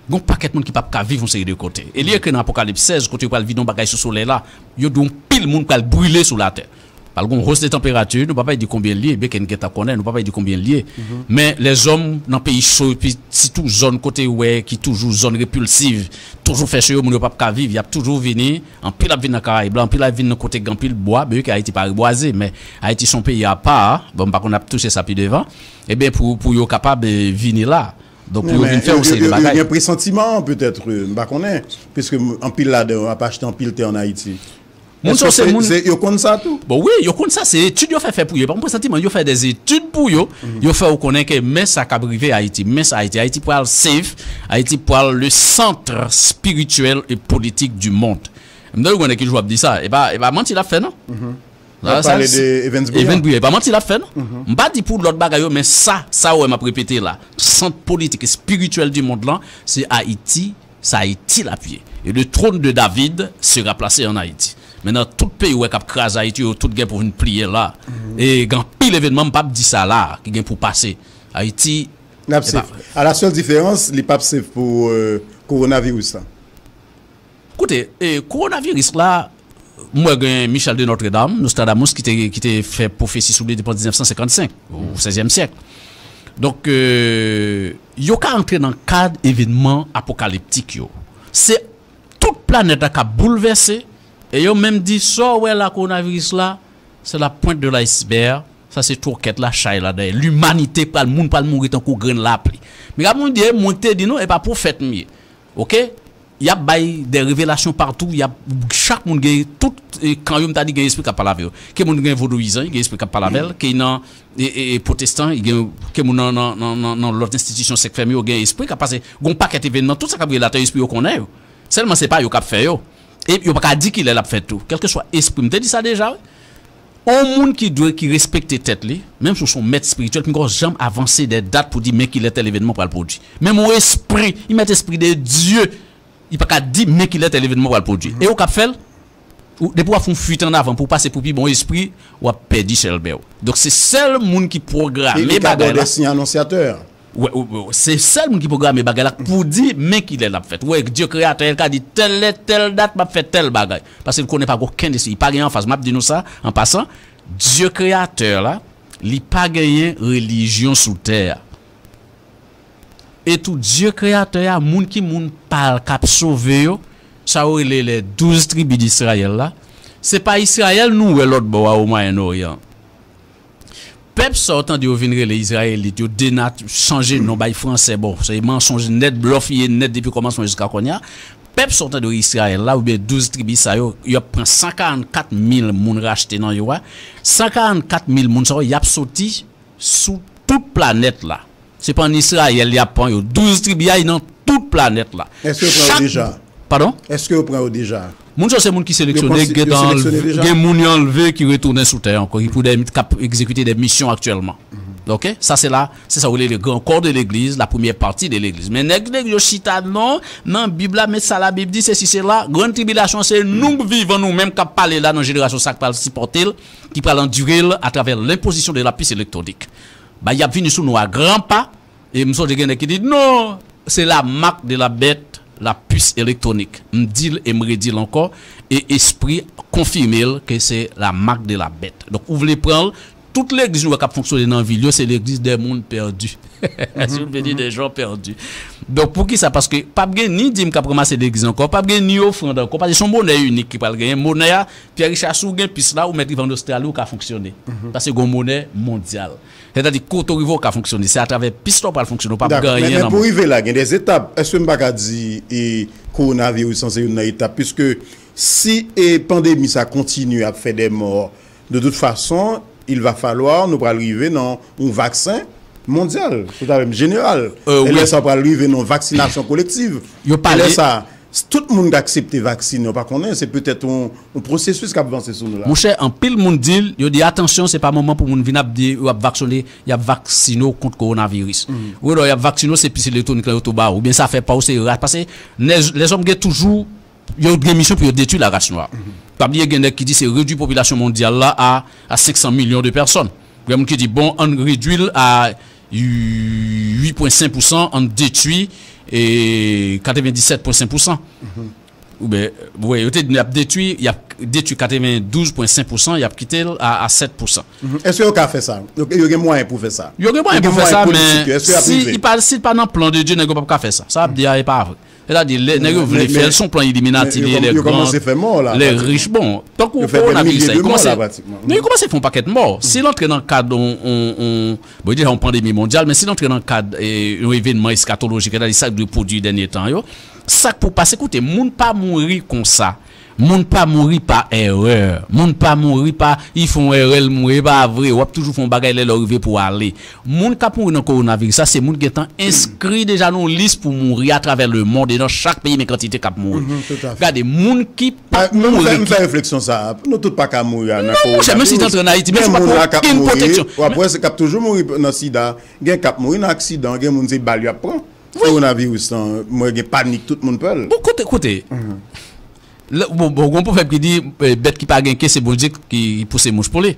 Gon pakèt moun ki p ap ka viv yon seri de kote. E li ekri nan Apokalips sèz, kote yo pral vide yon bagay sou solèy la, yo di yon pil moun pral brile sou latè. Pral gon hausse de tanperati, nou pa pale di konbyen l ye, byen ke n gentan konnen, nou pa pale di konbyen l ye. Men lèzòm nan peyi cho, epi sitou zòn kote ou wè ki toujou zòn repilsiv, toujou fè cho yo, moun yo p ap ka viv, y ap toujou vini, anpil ap vin nan Karayib la, anpil ap vin nan kote gen anpil bwa, byen ke Ayiti pa rebwaze, men Ayiti se yon peyi apa, bon, m pa konn ap touche sa pi devan, ebyen pou, pou yo kapab eh, vini la. Donk pou yo vin fè yon seri de bagay. Yo gen presantiman petèt, m pa konnen, piske anpil ladan yo ap achte anpil tè ann Ayiti. Moun sa se moun. Yo konn sa tou? Bon wi, yo konn sa, se etid yo fè fè pou yo. E pa yon presantiman, yo fè des études pou yo. Yo fè ou konnen ke men sa k ap rive Ayiti, men sa Ayiti, Ayiti pral safe, Ayiti pral le centre spirituel et politique du monde. M ta renmen konnen ki jou w ap di sa. E pa, e pa manti l ap fè non. N ap pale de Evans Brillant. Evans Brillant, e pa manti l ap fè non. M pa di pou lòt bagay yo, men sa, sa w wè m ap repete la, sant politik espirityèl di mond lan, se Ayiti, se Ayiti l ap ye. Et le trône de David sera placé en Haïti. Mentnan tout peyi w wè k ap kraze Ayiti yo, tout gen pou vin pliye la. E gen anpil evènman, m p ap di sa la, ki gen pou pase. Ayiti, L ap safe. A la sèl diferans, li p ap safe pou kowonaviris la. Koute, e, kowonaviris la, m wè gen Michel de Notre Dame, Nostradamus, ki te, ki te fè pwofesi sou li depi an diznèf san senkannsenk, ou sèzyèm syèk. Donk, e, yo ka antre nan kad evènman apokaliptik yo. Se tout planèt la k ap boulvèse, e yo menm di, sa w wè la, kowonaviris la, se la pwent de laysbèg, sa se twokèt la, chay la dèyè. Limanite pral, moun pral mouri tankou grenn lapli. Men gade moun di, e mwen ki te di nou, e pa pwofèt m ye. Oke? Y ap bay de revelasyon patou, y ap, chak moun gen, tout e, kan yo, m ta di gen espri k ap pale avè yo. Ke moun gen vodouyizan, gen espri k ap pale avè l, ke nan e, e, e, pwotestan, gen, ke moun nan, nan, nan, nan, nan lòt enstitisyon sèk fèmen yo, gen espri k ap pase. Gon pakèt evènman, tout sa k ap rive latè, espri yo konnen yo. Sèlman se pa yo k ap fè yo. E yo pa ka di kilè l ap fèt tou. Kèlkeswa espri, m te di sa deja, wi. On moun ki dwe, ki respekte tèt li, menm si w se yon mèt espirityèl, poko janm avanse de dat pou di men kilè tèl evènman pral pwodui. Menm yon espri, yon mèt espri de Dye, li pa ka di men kilè tèl evènman pral pwodui. E ou k ap fè l, ou, depi w ap fè yon fuit an avan pou w pase pou pi bon espri, w ap pèdi chèlbè w. Donk se sèl moun ki pwograme bagay la. Li, li ka ba w de siy anonsyatè. Wè, wè, wè, se sèl moun ki pwograme bagay la pou di men kilè l ap fèt. Wè, Dye kreyatè, li ka di tèl lè, tèl dat, m ap fè tèl bagay. Paske l konnen pa gen okenn espri. Li pa gen anfas. M ap di nou sa, an pasan, Dye kreyatè la, li pa genyen relijyon sou tè a. E tou, Dye kreyatè a, moun ki moun pa l k ap sove yo, sa yo rele les douze tribus d'Israël la, se pa Izrayèl nou wè lòt bò a, o Mwayen Oryan. Pèp sa w tande yo vin rele Izrayelit, yo denat-, chanje non, bay fransè, bon, se mansonj nèt, blòf li ye nèt depi kòmansman jiska kounye a. Pèp sa w tande yo Izrayèl la, oubyen douz tribi sa yo, y ap pran san karannkat mil moun rachte nan yo a. San karannkat mil moun sa yo, y ap soti sou tout planèt la. Se pa ann Izrayèl y ap pran yo. Douz tribi a, y nan tout planèt la. Èske yo pran yo deja? Padon? Èske yo pran yo deja? Moun sa yo se moun ki seleksyone, gen moun yo anlve ki retounen sou tè ankò, ki pou de, k ap egzekite de misyon aktyèlman. Oke? Sa se la, se sa yo rele le grand corps de l'église, la première partie de l'église. Men nèg legliz yo chita non, nan Bib la, men sa Labib di, sesi sela, grann tribilasyon se nou k vivan nou menm k ap pale la nan jenerasyon sa k pral sipòte l, ki pral andire l atravè lenpozisyon de la pis elektwonik. Ba y ap vini sou nou a gran pa, E m sonje gen nèg ki di, non, c'est la marque de la bête, la puce électronique. M di l e m redi l ankò, e espri konfime l ke se la marque de la bête. Donk, ou vle pran l, tout legliz nou wè k ap fonksyone nan vil yo, se legliz de moun pèdi. Si w vle di de jan pèdi. Donk, poukisa? Paske p ap gen ni dim k ap ranmase legliz ankò, p ap gen ni ofrann ankò, paske se yon monè inik ki pral genyen. Monè a, Pierre Richard, si w gen pis la, ou mèt rive ann Ostrali, ou ka fonksyone. Paske gen yon monè mondyal. Sètadi, kote w rive, ou ka fonksyone. Se atravè pis la w pral fonksyone, ou p ap gen anyen nan men w. Dakò, men, men pou rive la, gen de etap. Èske m pa ka di, e, kowonaviris lan se youn nan etap? Piske si, e, pandemi sa kontinye ap fè de mò, de tout fason, il va falloir nou pral rive nan yon vaksen mondyal, tout avè m jeneral. E lè sa pral rive nan vaksinasyon kolektiv. E lè sa, tout moun k aksepte vaksine, yo pa konnen, se petèt yon, yon pwosesis k ap vanse sou nou la. Monchè, anpil moun di l, yo di, "Atansyon, se pa moman pou moun vin ap di yo ap vaksine, y ap vaksine w kont kowonaviris." Ou wè, lè y ap vaksine w, se pis elektwonik la yo tou ba ou, oubyen sa fè pa w, se ras, paske lèzòm gen toujou yo gen misyon pou yo detwi laras nwa. Pa bliye gen nèg ki di se redwi popilasyon mondyal la a, a senk san milyon de pèsòn. Gen moun ki di, bon, ann redwi l a uit pwen senk pousan, ann detwi, e, katrevendisèt pwen senk pousan. Oubyen, w wè, yo te di y ap detwi, y ap detwi katrevendouz pwen senk pousan, y ap kite l a, a sèt pousan. Èske yo ka fè sa? Yo, yo gen mwayen pou fè sa? Yo gen mwayen pou fè sa, men si li pa, si li pa nan plan de Dye, nèg yo p ap ka fè sa. Sa y ap di a, e pa vre. Sètadi, lè nèg yo vle fè l, se yon plan Illuminati li ye, lè gran, lè rich. Bon, tankou kowonaviris la, li kòmanse, men li kòmanse fè yon pakèt mò. Si l antre nan kad on, on, on, bon, deja yon pandemi mondyal, men si l antre nan kad, e, yon evènman eskatolojik, sètadi sa k dwe pwodui dènye tan yo, sa k pou pase, koute, moun pa mouri konsa. Moun pa mouri pa erè. Moun pa mouri pa, li fè yon erè, l mouri, e pa vre. W ap toujou fè yon bagay lè lè w rive pou w ale. Moun k ap mouri nan kowonaviris sa, se moun ki gentan enskri deja nan yon lis pou mouri atravè lemonn e nan chak peyi, men kantite k ap mouri. Gade, moun ki p ap mouri. M fè refleksyon sa a. Nou tout pa ka mouri a nan kowonaviris. Non, monchè, menm si w te antre ann Ayiti, menm si w pa gen okenn pwoteksyon. W ap wè se k ap toujou mouri nan sida. Gen k ap mouri nan aksidan, gen moun se bal y ap pran. Kowonaviris lan, mwen gen panik, tout moun pè l. Bon, koute, koute. Bon, bon, gon pwovèb ki di, e, bèt ki pa gen ke, se Bondye ki pouse mouch pou li.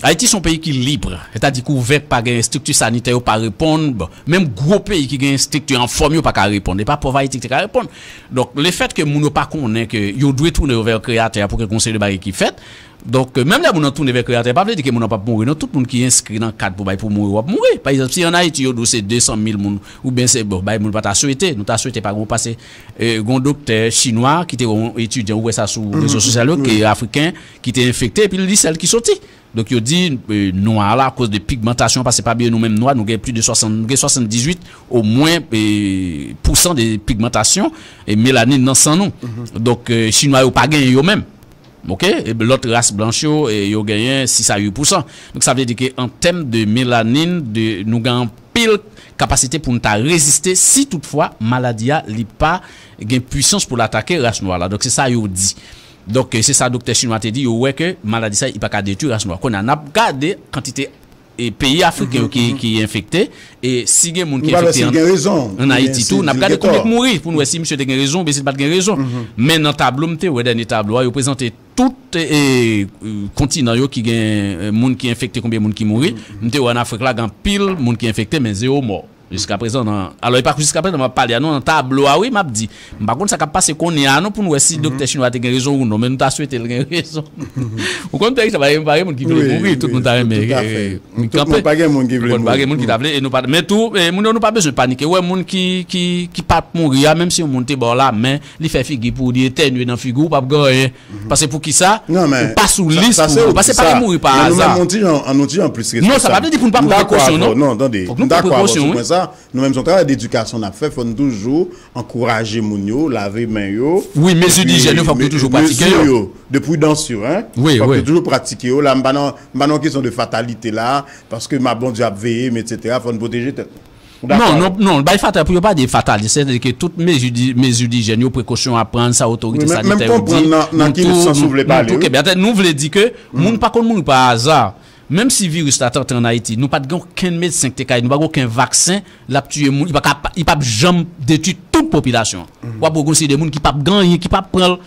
Ayiti se yon peyi ki lib. Sètadi kouvèk, pa gen estrikti sanitè, yo pa reponn. Bon, menm gwo peyi ki gen estrikti anfòm, yo pa ka reponn. E pa pòv Ayiti ki te ka reponn. Donk, lefètke moun yo pa konnen ke yo dwe tounen yo vè Kreyatè a pou ke gon seri de bagay ki fèt. Donk, menm lè moun nan tounen vè Kreyatè a, pa vle di ke moun nan p ap mouri, non. Tout moun ki enskri nan kad pou bay pou mouri, w ap mouri. Pa egzanp, si ann Ayiti yo di w se de san mil moun, oubyen se, bon, bay moun pa ta swete, nou ta swete pa gen pase, e, gon doktè chinwa ki te wè yon etidyan, ou wè sa sou rezo sosyal yo, ki afriken, ki te enfekte, epi li sèl ki soti. Donk, yo di, e, nwa la, akoz de pigmantasyon, paske pa bliye nou menm nwa, nou gen plis de swasant, nou gen swasanndizuit omwen, e, pousan de pigmantasyon, e, melanin nan san nou. Donk, e, chinwa yo pa genyen yo menm. Oke? E lòt ras blanch yo, e, yo genyen sis a uit pousan. Donk, sa vle di ke an tèm de melanin, de, nou gen anpil kapasite pou n ta reziste si toutfwa maladi a, li pa gen pwisans pou l atake ras nwa la. Donk, se sa yo di. Donk, e, se sa doktè chinwa te di, yo wè ke maladi sa, li pa ka detwi ras nwa. Kounye a, n ap gade kantite e peyi afriken yo ki, ki enfekte, e si gen moun ki enfekte an, an Ayiti tou, n ap gade konbyen k mouri pou n wè si misye te gen rezon oubyen si l pa t gen rezon. Men nan tablo, m te wè dènye tablo a, yo prezante tout, e, e, kontinan yo ki gen, e, moun ki enfekte, konbyen moun ki mouri. M te wè an Afrik la, gen anpil moun ki enfekte, men zewo mò. Jiskaprezan, nan, alò, e pa jiskaprezan, nan, m ap pale a, non, nan tablo a, wi, m ap di. M pa konn sa k ap pase kounye a, non, pou n wè si doktè chinwa te gen rezon ou non, men nou ta swete l gen rezon. Ou konn, Pierre Richard, pa gen, pa gen moun ki vle mouri, tout moun ta renmen, e, kanpe. Pa gen moun ki vle mouri. Pa gen moun ki ta vle, e nou pa, men tou, e, moun yo, nou pa bezwen panike. Ou wè, moun ki, ki, ki pa t mouri a, menm si yon moun te ba w lamen, li fè figi pou ou, li etènye nan figi w, ou p ap gen anyen. Paske poukisa? Ou pa sou lis pou mouri. Paske pa gen mouri pa aza. Men nou menm, nou ti jan, nou ti jan plis responsab. Non, sa pa vle di pou n pa pran prekosyon, non. Non, tande. Fòk nou pran prekosyon, wi. Nou menm, se yon travay dedikasyon n ap fè, fò n toujou ankouraje moun yo, lave men yo. Wi, mezi dijyèn yo, fòk nou toujou pratike yo. Mezi yo, de pridans yo, en. Wi, wi. Fòk nou toujou pratike yo. La, m pa nan, m pa nan kesyon de fatalite la, paske ma Bondye ap veye m, etsetera. Fò n pwoteje tèt nou. Non, non, non, bay fatal, pou yo pa di fatalis, sètadi ke tout mezi di, mezi dijyèn yo, prekosyon a pran, sa otorite sanitè yo di, nou tou, nou, nou tou kenbe. Atè, nou vle di ke moun pa konn mouri pa aza. Menm si viris la t antre ann Ayiti, nou pa t gen okenn medsen ki te ka, nou pa gen okenn vaksen, l ap tiye moun, li pa ka, li p ap janm detwi tout popilasyon an. W ap wè gon seri de moun ki p ap gen anyen, ki p ap pran l.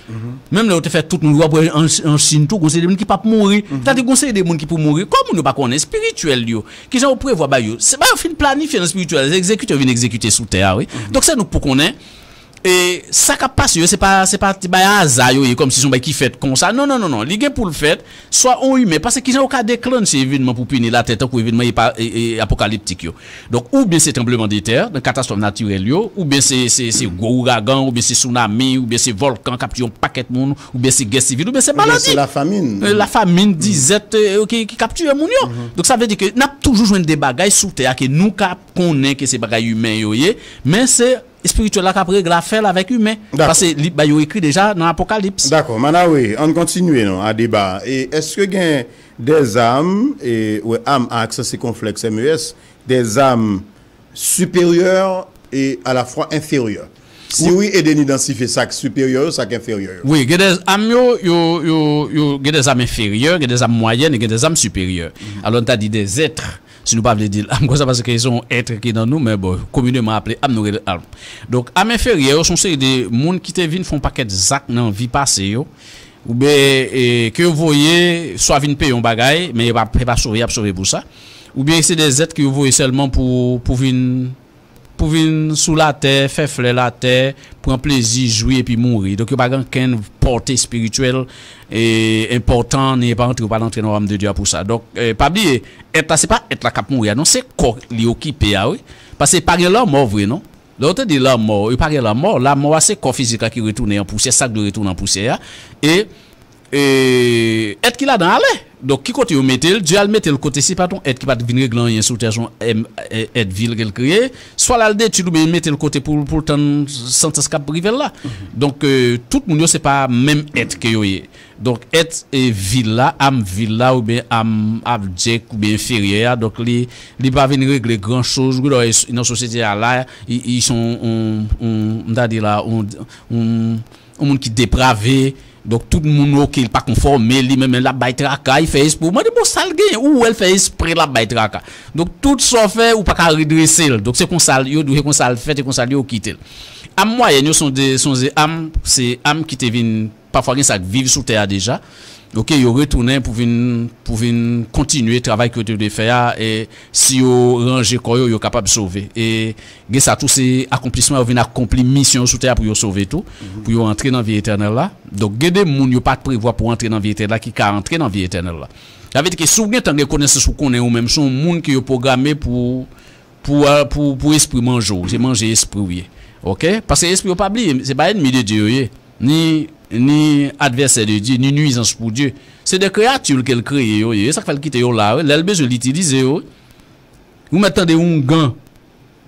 Menm lè yo te fè tout moun, w ap wè an, an Chin tou, gon seri de moun ki p ap mouri. Sètadi gon seri de moun ki pou mouri. Kò moun yo pa konnen, espirityèl yo. Kijan yo prevwa bagay yo? Se bagay yo fin planifye nan espirityèl, egzekite yo vin egzekite sou tè a, wi. Donk se nou k pou konnen. E sa k ap pase yo, se pa, se pa ti bay aza yo ye, kòmsi se yon bay ki fèt konsa. Non, non, non, non. Li gen pou l fèt, swa on imen, paske kijan yo ka deklanche evènman pou pini latè, tankou evènman epa, e, e, apokaliptik yo. Donk, oubyen se tranblemanntè, nan katastwòf natirèl yo, oubyen se, se, se gwo ouragan, oubyen se sounami, oubyen se vòlkan k ap tiye yon pakèt moun, oubyen se gè sivil, oubyen se maladi. Oubyen se lafamin. E, lafamin, dizèt, e, ki, ki k ap tiye moun yo. Donk, sa vle di ke n ap toujou jwenn de bagay sou tè a ke nou ka konnen ke se bagay imen yo ye, men se espirityèl la k ap regle afè l avèk imen. Dakò. Paske li, ba yo ekri deja nan Apokalips. Dakò, Manawe, ann kontinye non, a deba. E èske gen dèzam, e, wè, am a aksan sikonflèks, M E S, dèzam siperyè e alafwa enferyè? Si wi, ede n idantifye sa k siperyè yo, sa k enferyè yo. Wi, gen dèzam yo, yo, yo, yo, gen dèzam enferyè, gen dèzam mwayèn e gen dèzam siperyè. Alò, n ta di dèzèt. Si nou pa vle di l am konsa, paske se yon èt ki nan nou, men bon, komineman aple am, nou rele l am. Donk, am enferyè yo se yon seri de moun ki te vin fè yon pakèt zak nan vi pase yo, oubyen, e, ke yo voye swa vin peye yon bagay, men yo pa, yo pa sove, y ap sove pou sa. Oubyen se de zèt ke yo voye sèlman pou, pou vin, pou vin sou latè, fè flè latè, pran plezi, jwi epi mouri. Donk, yo pa gen okenn pòte espirityèl, e, enpòtan, ni pa antre, yo pa antre nan wayòm de Dye a pou sa. Donk, e, pa bliye, èt la, se pa èt la k ap mouri a, non, se kò li okipe a, wi. Paske pa gen lanmò vre, non. Lè w te di lanmò, yo pa gen lanmò. Lanmò a, se kò fizik la ki retounen an pousyè, sa k dwe retounen an pousyè a. E, e, èt ki ladan ale. Donk, ki kote yo mete l? Dye al mete l kote, si pa t yon èt ki pa t vin regle anyen sou tè, se yon èm, e, èt vil ke l kreye, swa l al detwi l oubyen mete l kote pou, pou l tann santans k ap rive l la. Donk, e, tout moun yo, se pa menm èt ke yo ye. Donk, èt e vil la, am vil la, oubyen am abjèk, oubyen enferyè a, donk li, li pa vin regle gran choz, wi, nan sosyete a la, li, li se yon, yon, yon, m ta di la, yon, yon, yon moun ki deprave, donk tout moun, oke, li pa konfòme, li menm, l ap bay traka, li fè espre, mwen di, bon, sa l genyen, ou wè l fè espre, l ap bay traka. Donk, tout sa w fè, ou pa ka redrese l. Donk, se konsa, yo di w, se konsa l fèt, se konsa l ye, yo kite l. Am mwayèn yo, se de, se de am, se am ki te vin pafwa gen sa k viv sou tè a deja. Oke, yo retounen pou vin, pou vin kontinye travay ke yo te dwe fè a, e si yo ranje kò yo, yo kapab sove. E gen sa tou, se akonplisman, yo vin akonpli misyon yo sou tè a pou yo sove tou, pou yo antre nan vi etènèl la. Donk, gen de moun yo pa t prevwa pou antre nan vi etènèl la, ki ka antre nan vi etènèl la. Sa vle di ke si w gentan gen konesans ou konnen ou menm, se yon moun ke yo pwograme pou, pou, pou, pou espri manje w, se manje espri w ye. Oke? Paske espri yo pa bliye, se pa ènmi de Dye yo ye. Ni, ni advèsè de Dye, ni nuizans pou Dye. Se de kreyati ke l kreye yo ye. E sa k fè l kite yo la, wi. Lè l bezwen l itilize yo, wi. Ou mèt tande oungan,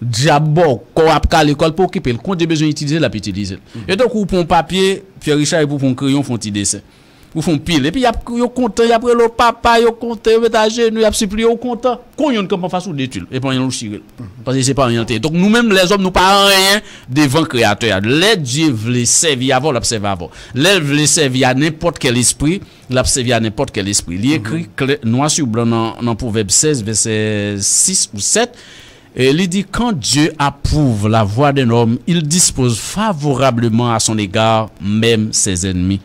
dyab bòkò ap kale kò l, pa okipe l. Kon Dye bezwen itilize l, l ap itilize l. E tankou ou pran yon papye, Pyè Richa, epi ou pran yon kreyon, fè yon ti desen. Ou fè yon pil. Epi y ap, yo kontan, y ap rele w papa, yo kontan, yo met ajenou, y ap sipliye, ou kontan. Kon yonn kanpe anfas ou, detwi l. E pa anyen ou chire l. Paske se pa anyen l te ye. Donk, nou menm, lèzòm, nou pa anyen devan Kreyatè a. Lè Dye vle sèvi avè w, l ap sèvi avè w. Lè l vle sèvi a nenpòt kèl espri, l ap sèvi a nenpòt kèl espri. Li ekri klè, nwa sou blan nan, nan Pwovèb sèz, vèsè sis ou sèt. E li di, quand Dieu approuve la voie d'un homme, il dispose favorablement à son égard même ses ennemis.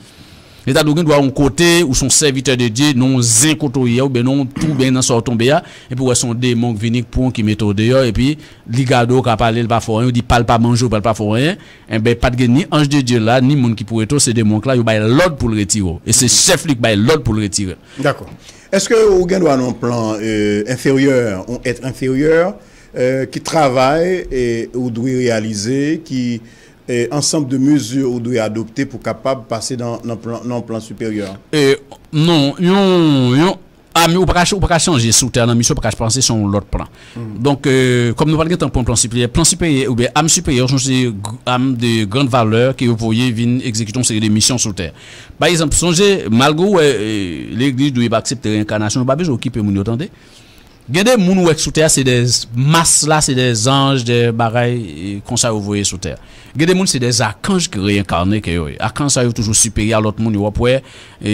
Sètadi, ou gen dwa yon kote, ou se yon sèvitè de Dye, nan yon zen kote w ye a, oubyen nan yon twou, oubyen nan sa w tonbe a, epi w wè se yon demon k vini, k pran w, ki mete w deyò, epi li gade w ka pale, l pa fè w anyen, ou di pa l pa manje w, pa l pa fè w anyen, enben, pa t gen ni anj de Dye la, ni moun ki pou rete w, se demon k la, yo bay lòd pou l retire w. E se chèf li k bay lòd pou l retire l. Dakò. Èske ou gen dwa nan yon plan, e, enferyè, yon èt enferyè, e, ki travay, e, ou dwe reyalize, ki, e, ansanm de mezi ou dwe adopte pou kapab pase nan, nan plan, nan plan siperyè? E, non, yon, yon, a, men ou pa ka, ou pa ka chanje sou tè nan misyon, ou pa ka panse se yon lòt plan. Donk, e, kòm nou pa t gentan pran plan siperyè, plan siperyè, oubyen am siperyè, se yon seri de gr-, am de grande valeur ke yo voye vin egzekite yon seri de misyon sou tè. Pa egzanp, sonje, malgre ou wè, e, legliz di w yo pa aksepte reenkanasyon, nou pa bezwen okipe moun yo, tande. Gen de moun ou wè k sou tè a, se de mas la, se de zanj, de bagay, e, konsa yo voye sou tè a. Gen de moun se de akanj ki reenkane ke yo ye. Akanj sa yo toujou siperyè a lòt moun yo, w ap wè, e,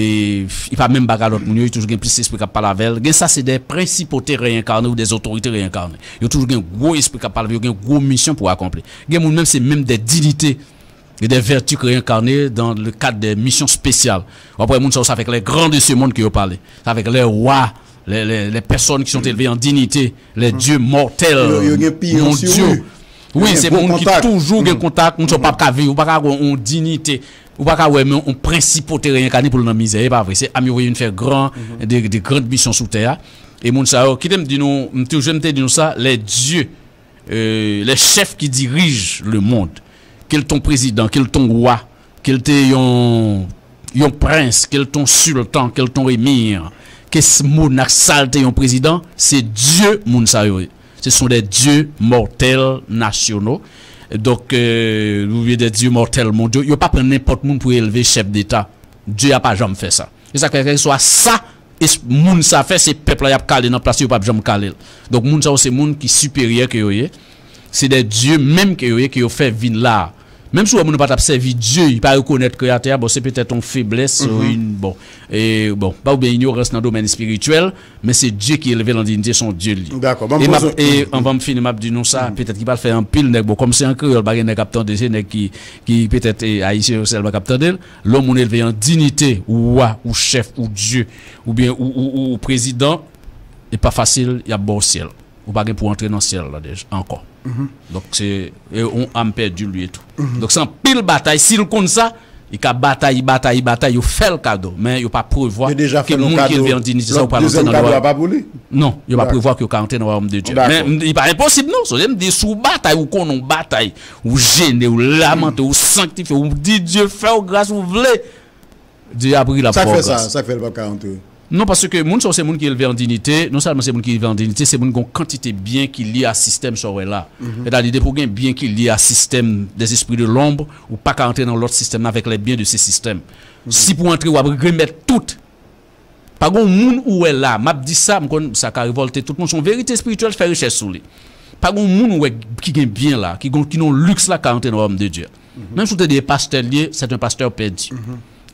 li pa menm bagay lòt moun yo, li toujou gen plis espri k ap pale avè l. Gen sa se de prensipote reenkane ou de otorite reenkane. Yo toujou gen gwo espri k ap pale avè yo, gen gwo misyon pou akonpli. Gen moun menm se menm de dinite. Gen de vèti k reenkane dans le cadre de misyon espesyal. W ap wè moun sa yo, se avèk les grands de ce monde ke yo pale. Se avèk les rois, les, les, les personnes qui sont élevées en dignité, les dieux mortels, yo, yo gen piyon mon Dieu. Wi, se moun ki toujou gen kontak, moun sa w p ap ka viv, ou pa ka gen yon diyite, ou pa ka wè men yon prens ipote reyekane pou l nan mizè, e pa vre. Se àm yo voye vin fè gran, de, de grand misyon sou tè a. E moun sa yo, kite m di nou, m toujou m te di nou sa, les dieux, euh, les chefs qui dirigent le monde, ke l t on prezidan, ke l t on wa, ke l te yon, yon prens, ke l t on siltan, ke l t on emir, ke s- monak sa l te yon prezidan, se dye moun sa yo ye. Ce sont des dieux mortels nationaux. Donk, euh, oubyen des dieux mortels mondiaux. Yo pa pran nenpòt moun pou elve chèf deta. Dye a pa janm fè sa. E sa k fè, kèlkeswa sa, e s- moun sa fè, se pèp la y ap kale nan plas li, yo p ap janm kale l. Donk, moun sa yo, se moun ki siperyè ke yo ye. Se des dieux menm ke yo ye, ke yo fè vin la. Menm si w wè moun nan pa t ap sèvi Dye, li pa rekonèt Kreyatè a, bon, se petèt yon feblès, yon, bon, e, bon, pa oubyen inyorans nan domèn espirityèl, men se Dye ki elve l an diyite, se yon Dye l ye. Dakò, ban m E m ap, poze e anvan m fini, m ap di nou sa, petèt ki pral fè anpil nèg, bon, kòm se an kreyòl, pa gen nèg k ap tande, se nèg ki, ki petèt, e, ayisyen yo sèlman k ap tande l. Lè yon moun elve an diyite, ou wa, ou chèf, ou Dye, oubyen ou, ou, ou, ou prezidan, e pa fasil, y ap ba w syèl. Ou pa gen pou antre nan syèl la deja ankò. Donk, se e yon àm pèdi li ye tou. Donk, se anpil batay. Si l konn sa, li ka batay, li batay, li batay, yo fè l kado. Men yo pa prevwa ke moun ki elve an diyite sa, ou pral antre nan wayòm. Non, yo pa prevwa ke yo ka antre nan wayòm de Dye. Men m- li pa enposib non. Sonje m di, si w batay, ou konnen w batay, ou jene, ou lamante, ou sanktifye, ou di Dye fè w gras, ou vle, Dye ap ri, l ap fè w gras. Sa k fè l p ap ka antre? Non, paske moun sa yo se moun ki elve an diyite, non sèlman se moun ki elve an diyite, se moun ki gen yon kantite byen ki lye a sistèm sa w wè la. Sètadi, depi w gen byen ki lye a sistèm des esprits de l'ombre, ou pa ka antre nan lòt sistèm nan avèk les biens de ce système. Si pou antre, w ap remèt tout. Pa gen yon moun ou wè la, m ap di sa, m konn sa ka revòlte tout moun, se yon verite espirityèl, fè rechèch sou li. Pa gen yon moun ou wè ki gen byen la, ki gen, ki nan liks la, ka antre nan wayòm de Dye. Menm si w te di e pastè l ye, c'est un pasteur perdu.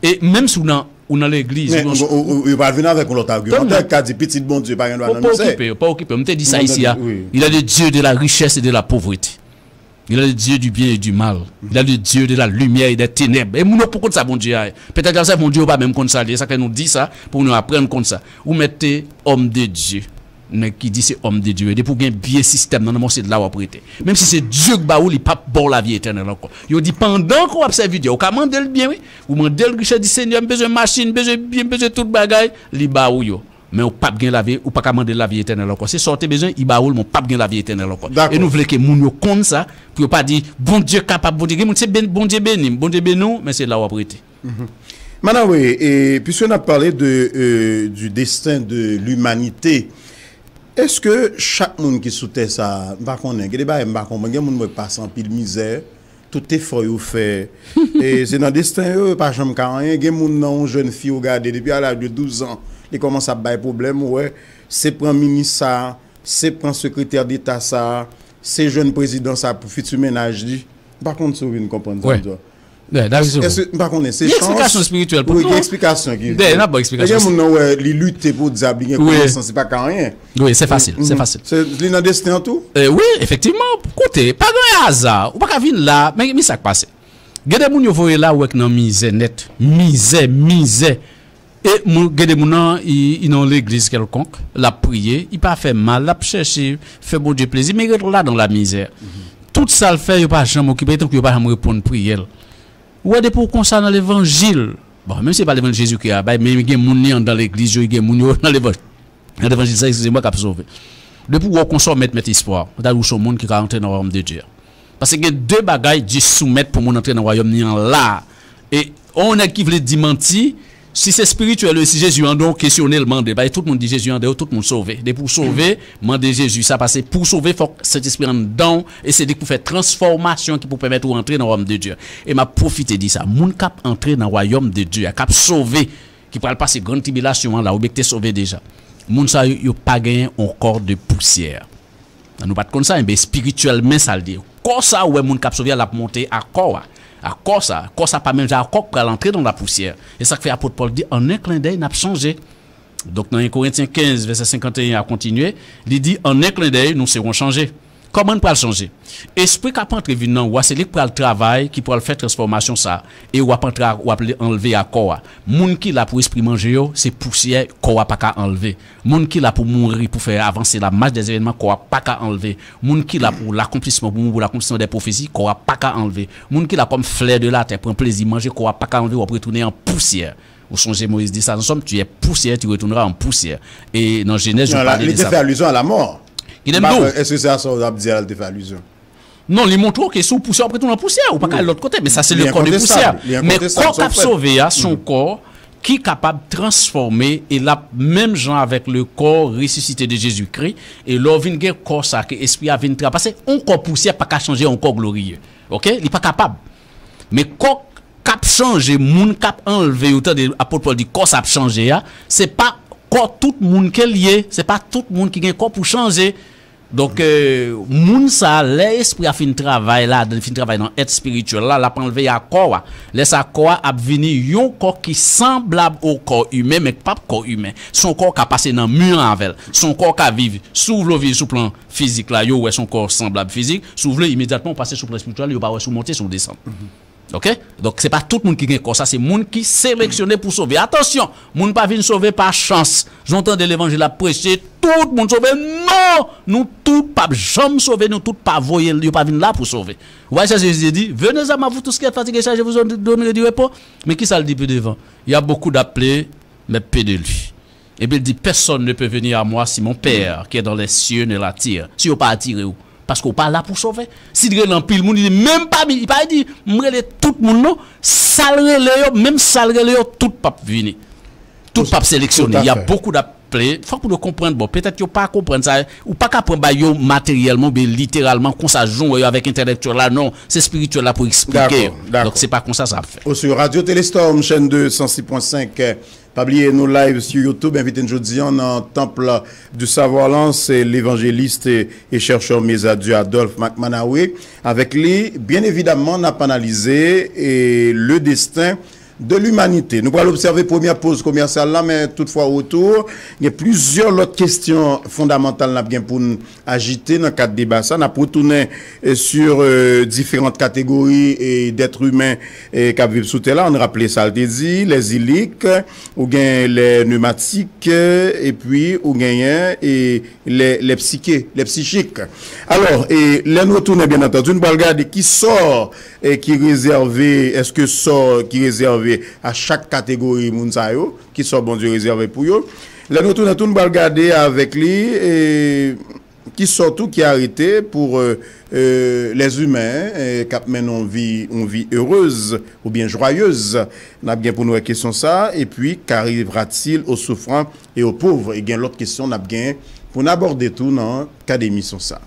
E menm si w nan, ou nan legliz, Men, ou ou- ou- ou pral vin avèk yon lòt agimantè ki ka di pitit Bondye pa gen dwa nan mizè. Pa okipe yo, pa okipe yo. M te di sa isi a. Il est le Dieu de la richesse et de la pauvreté. Il est le Dieu du bien et du mal. Il est le Dieu de la lumière et des ténèbres. E moun yo poko konn sa Bondye a ye. Petèt y ap sèvi yon Dye yo pa menm konn sa li ye. Sa k fè nou di sa, pou nou aprann konn sa. Ou mèt te homme de Dieu. Nèg ki di se homme de Dieu. Depi w gen byen sistèm nan, nan men w se la w ap rete. Menm si se Dye k ba ou, li p ap ba w lavi etènèl ankò. Yo di pandan ke w ap sèvi Dye a, ou ka mande l byen, wi. Ou mande l richès, di Senyè, m bezwen machin, m bezwen byen, m bezwen tout bagay, li ba ou yo. Men ou p ap gen lavi, ou pa ka mande lavi etènèl ankò. Se sa w te bezwen, li ba ou l, men w p ap gen lavi etènèl ankò. E nou vle ke moun yo konn sa, pou yo pa di, Bondye kapab, Bondye, gen moun se ben- Bondye beni m, Bondye beni w, men se la w ap rete. Manawe, e, puisque n ap pale de, euh, du destin de l'humanité, èske chak moun ki sou tè sa a, m pa konnen, gen de bagay m pa konprann, gen moun mwen pase anpil mizè, tout efò yo fè, e se nan desten yo, yo pa janm ka anyen. Gen moun nan, yon jèn fi ou gade, depi a laj de douz an, li kòmanse ap bay pwoblèm, ou wè, se pran minis sa, se pran sekretè deta sa, se jwenn prezidan sa pou fiti mennaj li. M pa konn si w vin konprann sa m di w. Èske, m pa konnen, se chans ou gen eksplikasyon ki gen moun nan wè li lite pou dyab, li gen konesans, li pa ka anyen. Wi, se fasil, se fasil. Se, li nan desten an tou? Wi, efektivman. Koute, pa gen aza. Ou pa ka vin la, men, men sa k pase. Gen de moun yo voye la, ou wè k nan mizè nèt. Mizè, mizè. E moun, gen de moun nan, i, i nan yon legliz kèlkonk, l ap priye, i pa fè mal, l ap chèche fè Bondye plezi, men i ret ladan lamizè. Tout sa l fè, yo pa janm okipe l, tankou yo pa janm reponn priyè l. Ou wè, depi w konsa nan levanjil, bon, menm si se pa levanjil Jezikri a bay, men gen moun li anndan legliz yo, gen moun yo nan levanjil, nan levanjil sa, eskize mwen, k ap sove. Depi w wè w konsa, w mèt, mèt espwa w. Sètadi ou se yon moun ki ka rantre nan wayòm de Dye a. Paske gen de bagay Dye soumèt pou moun antre nan wayòm li an la. E yon nèg ki vle di manti, si se espirityèl, si Jezi anndan w, kesyone l, mande l. Paske tout moun di Jezi anndan yo, tout moun sove. Depi w sove, mande Jezi sa, paske pou w sove, fòk Sentespri anndan w, e se li k pou fè transfòmasyon ki pou pèmèt ou antre nan wayòm de Dye. E m ap pwofite di sa, moun k ap antre nan wayòm de Dye a, k ap sove, ki pral pase grann tribilasyon an la, oubyen ki te sove deja, moun sa yo, yo pa genyen yon kò de pousyè. Nou pa t konn sa, enben, espirityèlman, sa l di. Kò sa a, ou wè moun k ap sove a, l ap monte a kò a. A kò sa a. Kò sa a pa menm jan a kò k pral antre nan lapousyè. E sa k fè apot Pòl di, an en klen dèy, n ap chanje. Donk, nan en Korentyen kenz, vèsè senkanteyen a kontinye, li di, an en klen dèy, nous serons changés. Kòman n pral chanje? Espri k ap antre vin nan ou a, se li k pral travay, ki pral fè transfòmasyon sa a. E w ap antre, w ap anlve a kò a. Moun ki la pou espri manje yo, se pousyè, kò a pa ka anlve. Moun ki la pou mouri, pou fè avanse la mach dè evènman, kò a pa ka anlve. Moun ki la pou lakonplisman, pou mouri pou lakonplisman dè pwofesi, kò a pa ka anlve. Moun ki la kòm flè de latè, pran plezi manje, kò a pa ka anlve, w ap retounen an pousyè. Ou sonje Moyiz di sa nan Sòm, tu es poussière, tu retourneras en poussière. E nan Jenèz, yo pale de sa. Li te fè alizyon a lamò. Kite m di w. Èske se a sa w ap di a, l te fè alizyon? Non, li montre w ke si w pousyè, w ap retounen an pousyè, ou pa ka al lòt kote, men sa se le kò de pousyè. Men kò k ap sove a, se yon kò ki kapab transfòme e l ap menm jan avèk le kò resisite de Jezikri, e lè w vin gen kò sa ke espri a vin tra-, paske yon kò pousyè pa ka chanje yon kò gloriye. Oke? Li pa kapab. Men kò k ap chanje, moun k ap anlve yo, tande apot Pòl di kò sa ap chanje a, se pa kò tout moun ke l ye, se pa tout moun ki gen kò pou chanje. Donk, euh, moun sa, lè espri a fin travay ladan, fin travay nan èt espirityèl la, l ap anlve a kò a. Lè sa, kò a ap vini yon kò ki sanblab o kò imen, men k p ap kò imen. Se yon kò w ka pase nan mi an avè l. Se yon kò w ka viv. Si w vle w viv sou plan fizik la, yo wè se yon kò sanblab fizik. Si w vle, imedyatman, w pase sou plan espirityèl, yo pa wè si w monte, si w desann. Oke? Donk, se pa tout moun ki gen kò sa, se moun ki seleksyone pou sove. Atansyon, moun pa vin sove pa chans. Jan w tande levanjil ap preche, tout moun sove. Non! Nou tout p ap janm sove, nou tout pa voye, yo pa vin la pou sove. Ou pa wè sa Jezi di, venez à moi, vous tous qui êtes fatigués, chargés, vous donnerai du repos. Men kisa l di pi devan? Il y a beaucoup d'appelés, mais peu de lui. Epi l di, personne ne peut venir à moi si mon Père qui est dans les cieux ne l'attire. Si yo pa atire w, paske w pa la pou sove. Si l rele anpil moun, li di, menm pami, li pa di, m rele tout moun non. Sa l rele yo, menm sa l rele yo, tout p ap vini. Tout p ap seleksyone. Il y a beaucoup d'appelés. Fòk moun yo konprann, bon, petèt yo pa konprann sa, ou pa ka pran bay yo materyèlman oubyen literalman konsa, jan w wè yo avèk entèlektyèl la, non, se espirityèl la pou eksplike yo. Donk, se pa konsa sa ap fèt. Ou sou Radio Téléstorm, chaîne deux, cent six point cinq. Pa bliye nou live sou YouTube, envite n jodi an nan Temple du Savoir lan, se l'évangéliste et chercheur Mezadieu Adolphe Macmanawe. Avèk li, byen evidamman, n ap analize, e, le destin de l'humanité. Nou pral obsève premyè poz komèsyal la, men toutfwa, o retou, gen plizyè lòt kesyon fondamantal n ap gen pou n ajite nan kad deba sa. N ap retounen, e, sur, e, diferan kategori, e, d'êtres humains, e, k ap viv sou tè la. Ann raple sa l te di, les illiques, ou gen les pneumatiques, epi ou genyen, e, les, les psychés, les psychiques. Alò, e, lè n retounen, byen antandi, n pral gade ki sò, e, ki rezève, èske sò ki rezève a chak kategori moun sa yo, ki sò Bondye rezève pou yo. Lè n retounen tou, n pral gade avèk li, e, ki sò tou ki arete pou, e, e, les humains, e, k ap mennen yon vi, yon vi heureuse oubyen joyeuse. N ap gen pou n wè kesyon sa, epi qu'arrivera-t-il aux souffrants et aux pauvres? E gen lòt kesyon n ap gen pou n abòde tou nan kad emisyon sa.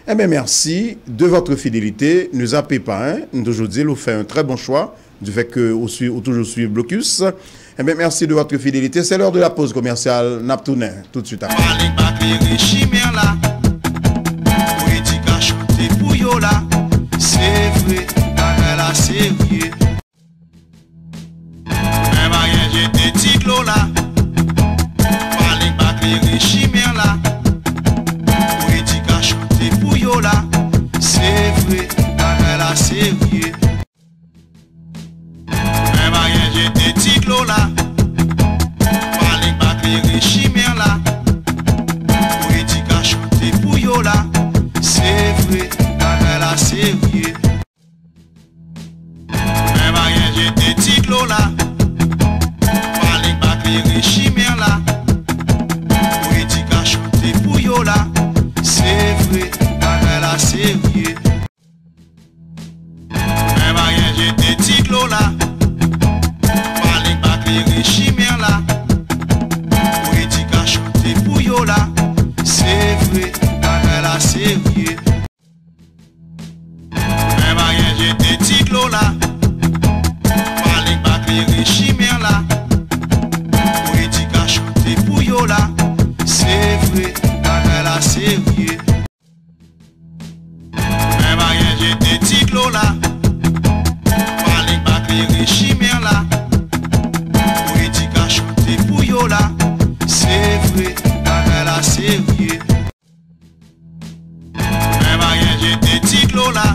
Enben, merci de votre fidélité. Ne zappez pas, hein. M toujou di l, ou fè un très bon choix du fait que ou sui-, ou toujou suiv Blocus. Enben, merci de votre fidélité. C'est l'heure de la pause commerciale. N ap tounen tout de suite après. Pale pa klere chimè la, pou edikasyon te pou yo la, se vre, bagay la serye. Men pa gen jete ti dlo la. Pale pa klere chimè la. Pou edikasyon te pou yo la. Se vre, bagay la serye. Men pa gen jete ti dlo la. Pale pa klere chimè la. Pou edikasyon te pou yo la. Se vre, bagay la serye. Men pa gen jete ti dlo la. Pale pa klere chimè la. Pou edikasyon te pou yo la. Se vre, bagay la serye. Men pa gen jete ti dlo la. Pale pa klere chimè la. Pou edikasyon te pou yo la. Se vre, bagay la serye. Men pa gen jete ti dlo la. Pale pa klere chimè la. Pou edikasyon te pou yo la. Se vre, bagay la serye. Men pa gen jete ti dlo la. Pale pa klere chimè la. Pou edikasyon te pou yo la. Se vre, bagay la serye. Men pa la.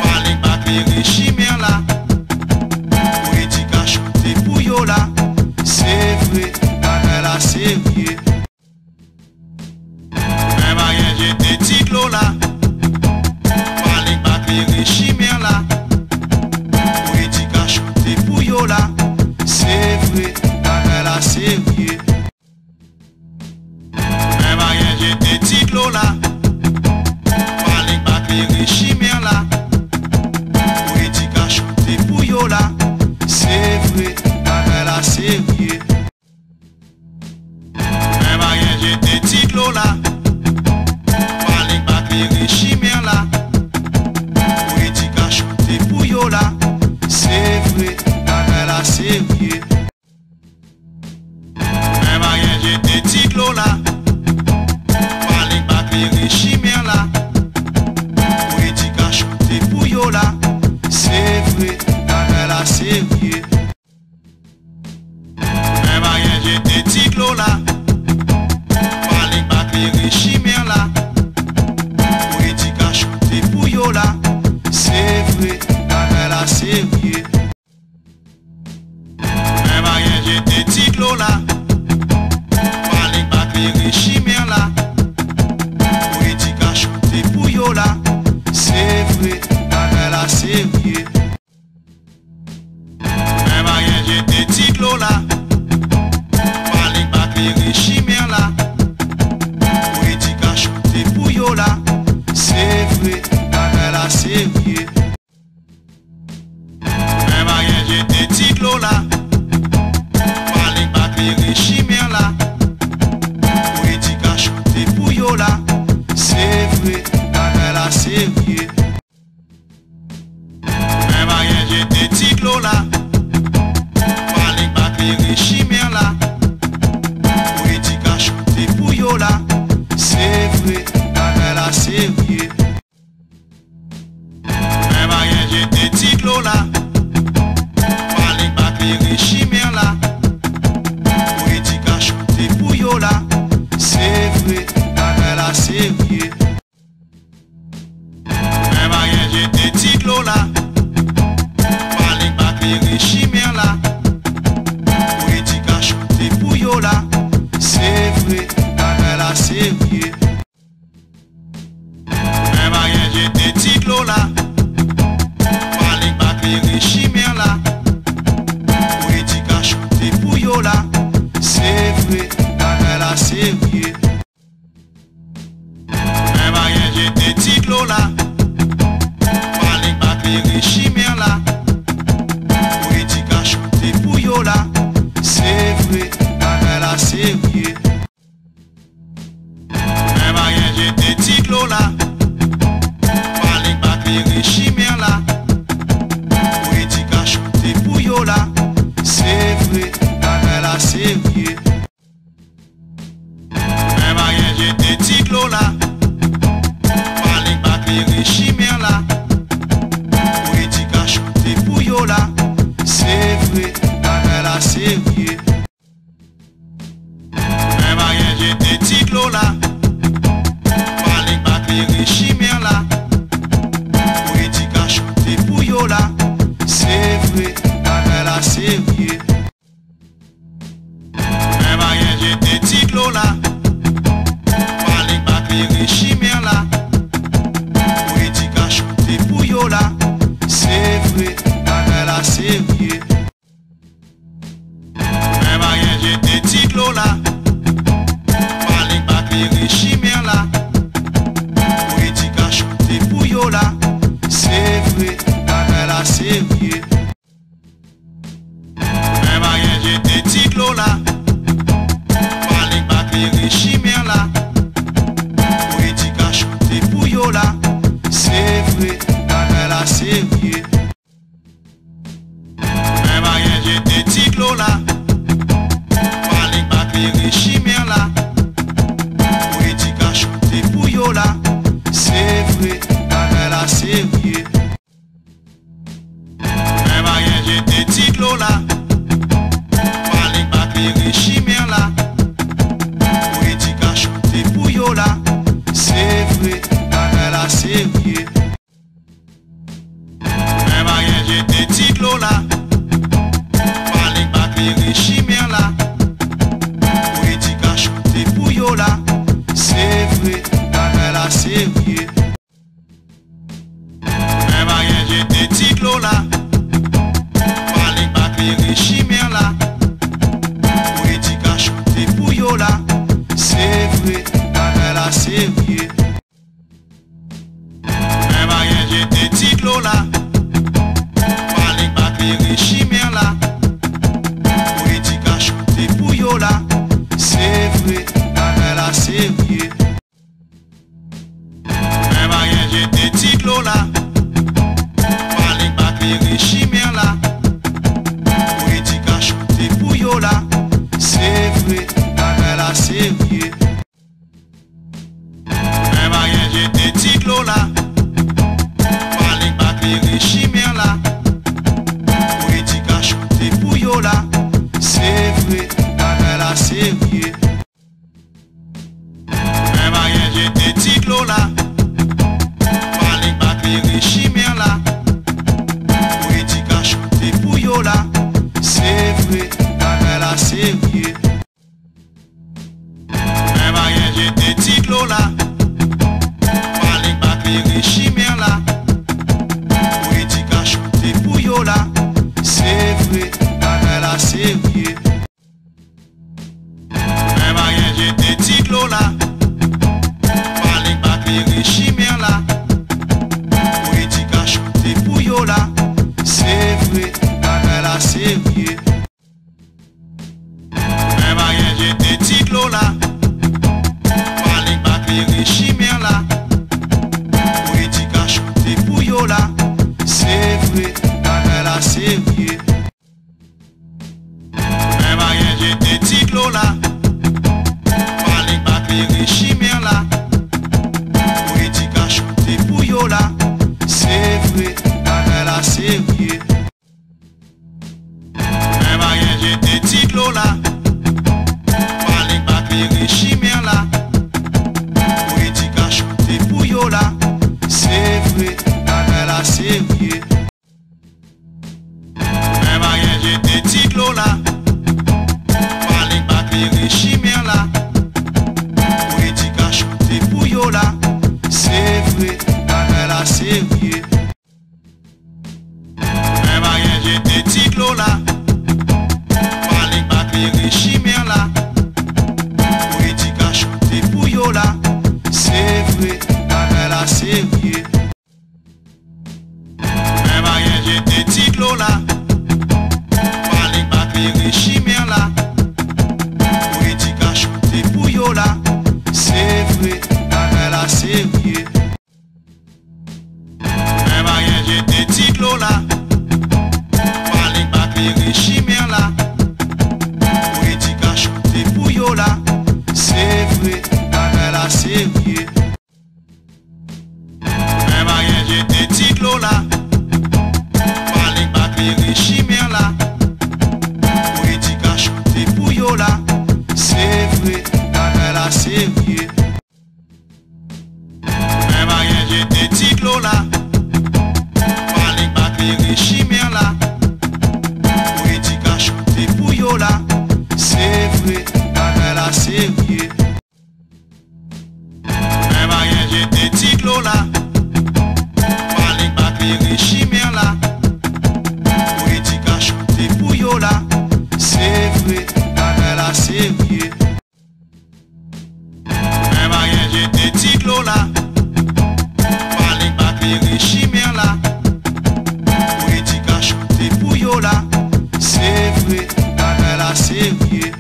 Pale pa klere chimè la. Pou edikasyon te pou yo la. Se vre, bagay la serye. Men maryaj te ti dlo la. Pale pa klere chimè la. Pou edikasyon te pou yo la. Se vre, bagay la serye. Men maryaj te ti dlo la. Pale pa klere chimè la. Pou edikasyon te pou yo la. Se vre, bagay la serye. Men maryaj te ti dlo la. Pale pa klere chimè la. Pou edikasyon te pou yo la. Se vre, bagay la serye. Men maryaj te ti dlo la. Pale pa klere chimè la. Pou edikasyon te pou yo la. Se vre, bagay la serye. Men maryaj te ti dlo la. Pale pa klere chimè la. Pou edikasyon te pou yo la. Se vre, bagay la serye. Men maryaj te ti dlo la. Pale pa klere chimè la. Pou edikasyon te pou yo la. Se vre, bagay la serye. Men maryaj te ti dlo la. Pale pa klere chimè la. Pou edikasyon te pou yo la. Se vre, bagay la serye. Men maryaj te ti dlo la. Pale pa klere chimè la. Pou edikasyon te pou yo la. Se vre, bagay la serye. Men maryaj te ti dlo la. Pale pa klere chimè la. Pou edikasyon te pou yo la. Se vre, bagay la serye. Men maryaj te ti dlo la. Pale pa klere chimè la. Pou edikasyon te pou yo la. Se vre, bagay la serye. Men maryaj te ti dlo la. Pale pa klere chimè la. Pou edikasyon te pou yo la. Se vre, bagay la serye. Men maryaj te ti dlo la. Pale pa klere chimè la. Pou edikasyon te pou yo la. Se vre, bagay la serye. Men maryaj te ti dlo la. Pale pa klere chimè la. Pou edikasyon te pou yo la. Se vre, bagay la serye. Men maryaj te ti dlo la. Pale pa klere chimè la. Pou edikasyon te pou yo la. Se vre, bagay la serye. Men maryaj te ti dlo la. Pale pa klere chimè la. Pou edikasyon te pou yo la. Se vre, bagay la serye. Men maryaj te ti dlo la. Pale pa klere chimè la. Pou edikasyon te pou yo la. Se vre, bagay la serye. Men maryaj te ti dlo la. Pale pa klere chimè la. Pou edikasyon te pou yo la. Se vre, bagay la serye. Men maryaj te ti dlo la. Pale pa klere chimè la. Pou edikasyon te pou yo la. Se vre, bagay la serye. Men maryaj te ti dlo la. Pale pa klere vre, bagay la serye. Fè maryaj entedik lo la. Pale pa klere chimè la. Pou edikasyon te pou yo la. Se vre, bagay la serye. Fè maryaj entedik lo la. Pale pa klere chimè la. Pou edikasyon te pou yo la. Se vre, bagay la serye. Fè maryaj entedik lo la. Pale pa klere chimè la. Pou edikasyon te pou yo la. Se vre, bagay la serye. Fè maryaj entedik lo la. Pale pa klere chimè la. Pou edikasyon te pou yo la. Se vre, bagay la serye. Fè maryaj entedik lo la. Pale pa klere chimè la. Pou edikasyon te pou yo la. Se vre, bagay la serye. Fè maryaj entedik lo la. Pale pa klere chimè la. Pou edikasyon te pou yo la. Se vre, bagay la serye. Fè maryaj entedik lo la. Pale pa klere chimè la. Pou edikasyon te pou yo la. Se vre, bagay la serye. Fè maryaj entedik lo la. Pale pa klere chimè la. Pou edikasyon te pou yo la. Se vre, bagay la serye. Fè maryaj entedik lo la. Pale pa klere chimè la. Pou edikasyon te pou yo la. Se vre, bagay la serye. Fè maryaj entedik lo la. Pale pa klere chimè la. Pou edikasyon te pou yo la. Se vre, bagay la serye. Fè maryaj entedik lo la. Pale pa klere chimè la. Pou edikasyon te pou yo la. Se vre, bagay la serye. Fè maryaj entedik lo la. Pale pa klere chimè la. Pou edikasyon te pou yo la. Se vre, bagay la serye. Fè maryaj entedik lo la. Pale pa klere chimè la. Pou edikasyon te pou yo la. Se vre, bagay la serye. Fè maryaj entedik lo la. Pale pa klere chimè la. Pou edikasyon te pou yo la. Se vre, bagay la serye.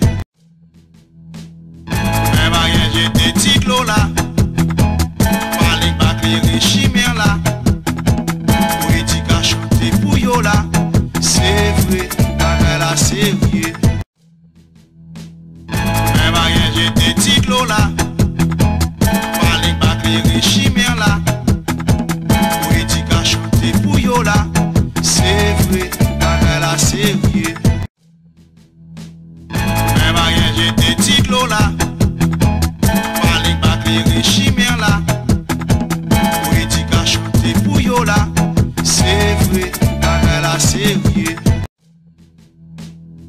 Fè maryaj entedik lo la. Pale pa klere chimè la. Pou edikasyon te pou yo la. Se vre, bagay la serye. Fè maryaj entedik lo la. Pale pa klere chimè la. Pou edikasyon te pou yo la. Se vre, bagay la serye. Fè maryaj entedik lo la. Pale pa klere chimè la. Pou edikasyon te pou yo la. Se vre, bagay la serye.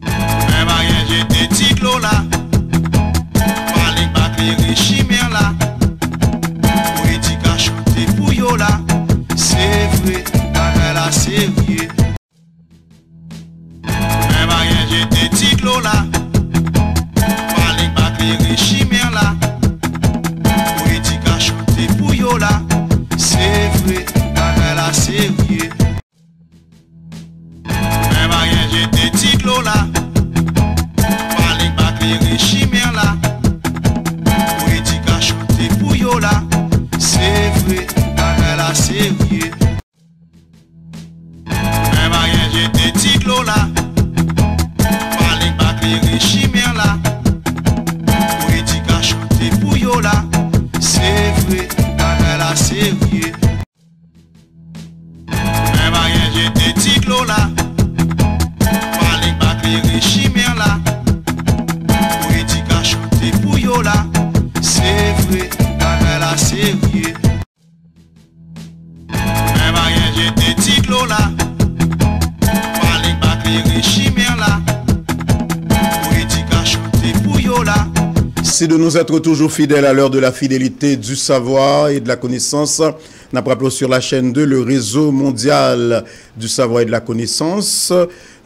Fè maryaj entedik lo la. Pale pa klere Merci de nous être toujours fidèles à l'heure de la fidélité, du savoir et de la connaissance. N ap raple w sur la chaîne deux, le réseau mondial du savoir et de la connaissance.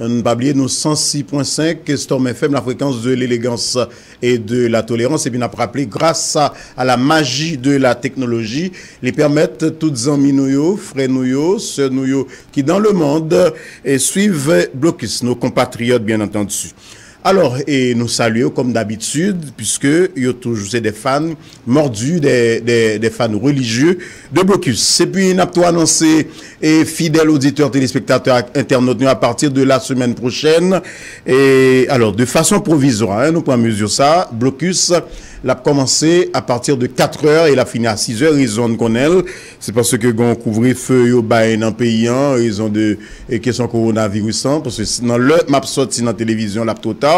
N pa bliye nou san sis pwen senk Storm F M, la fréquence de l'élégance et de la tolérance. Epi n ap raple, grâce à, à la magie de la technologie, li pèmèt tout zanmi nou yo, frè nou yo, sè nou yo ki dans le monde, e swiv Blocus, nos compatriotes, bien entendu. Alò, e nou salye yo kòm dabitid, piske yo toujou se de fan mòdi, de, de, de fan relijye de Blocus. Epi n ap tou anonse, e fidèl oditè, telespektatè ak entènot nou, apati de la semèn pwochèn, e alò, de fason pwovizwa, en, nou pran mezi sa, Blocus l ap kòmanse apati de katrè e l ap fini a sizè, rezon n konnen l, se paske gen yon kouvrefe yo bay nan peyi an, rezon de, e kesyon kowonaviris lan, paske si, nan lè m ap sòti nan televizyon, l ap twò ta.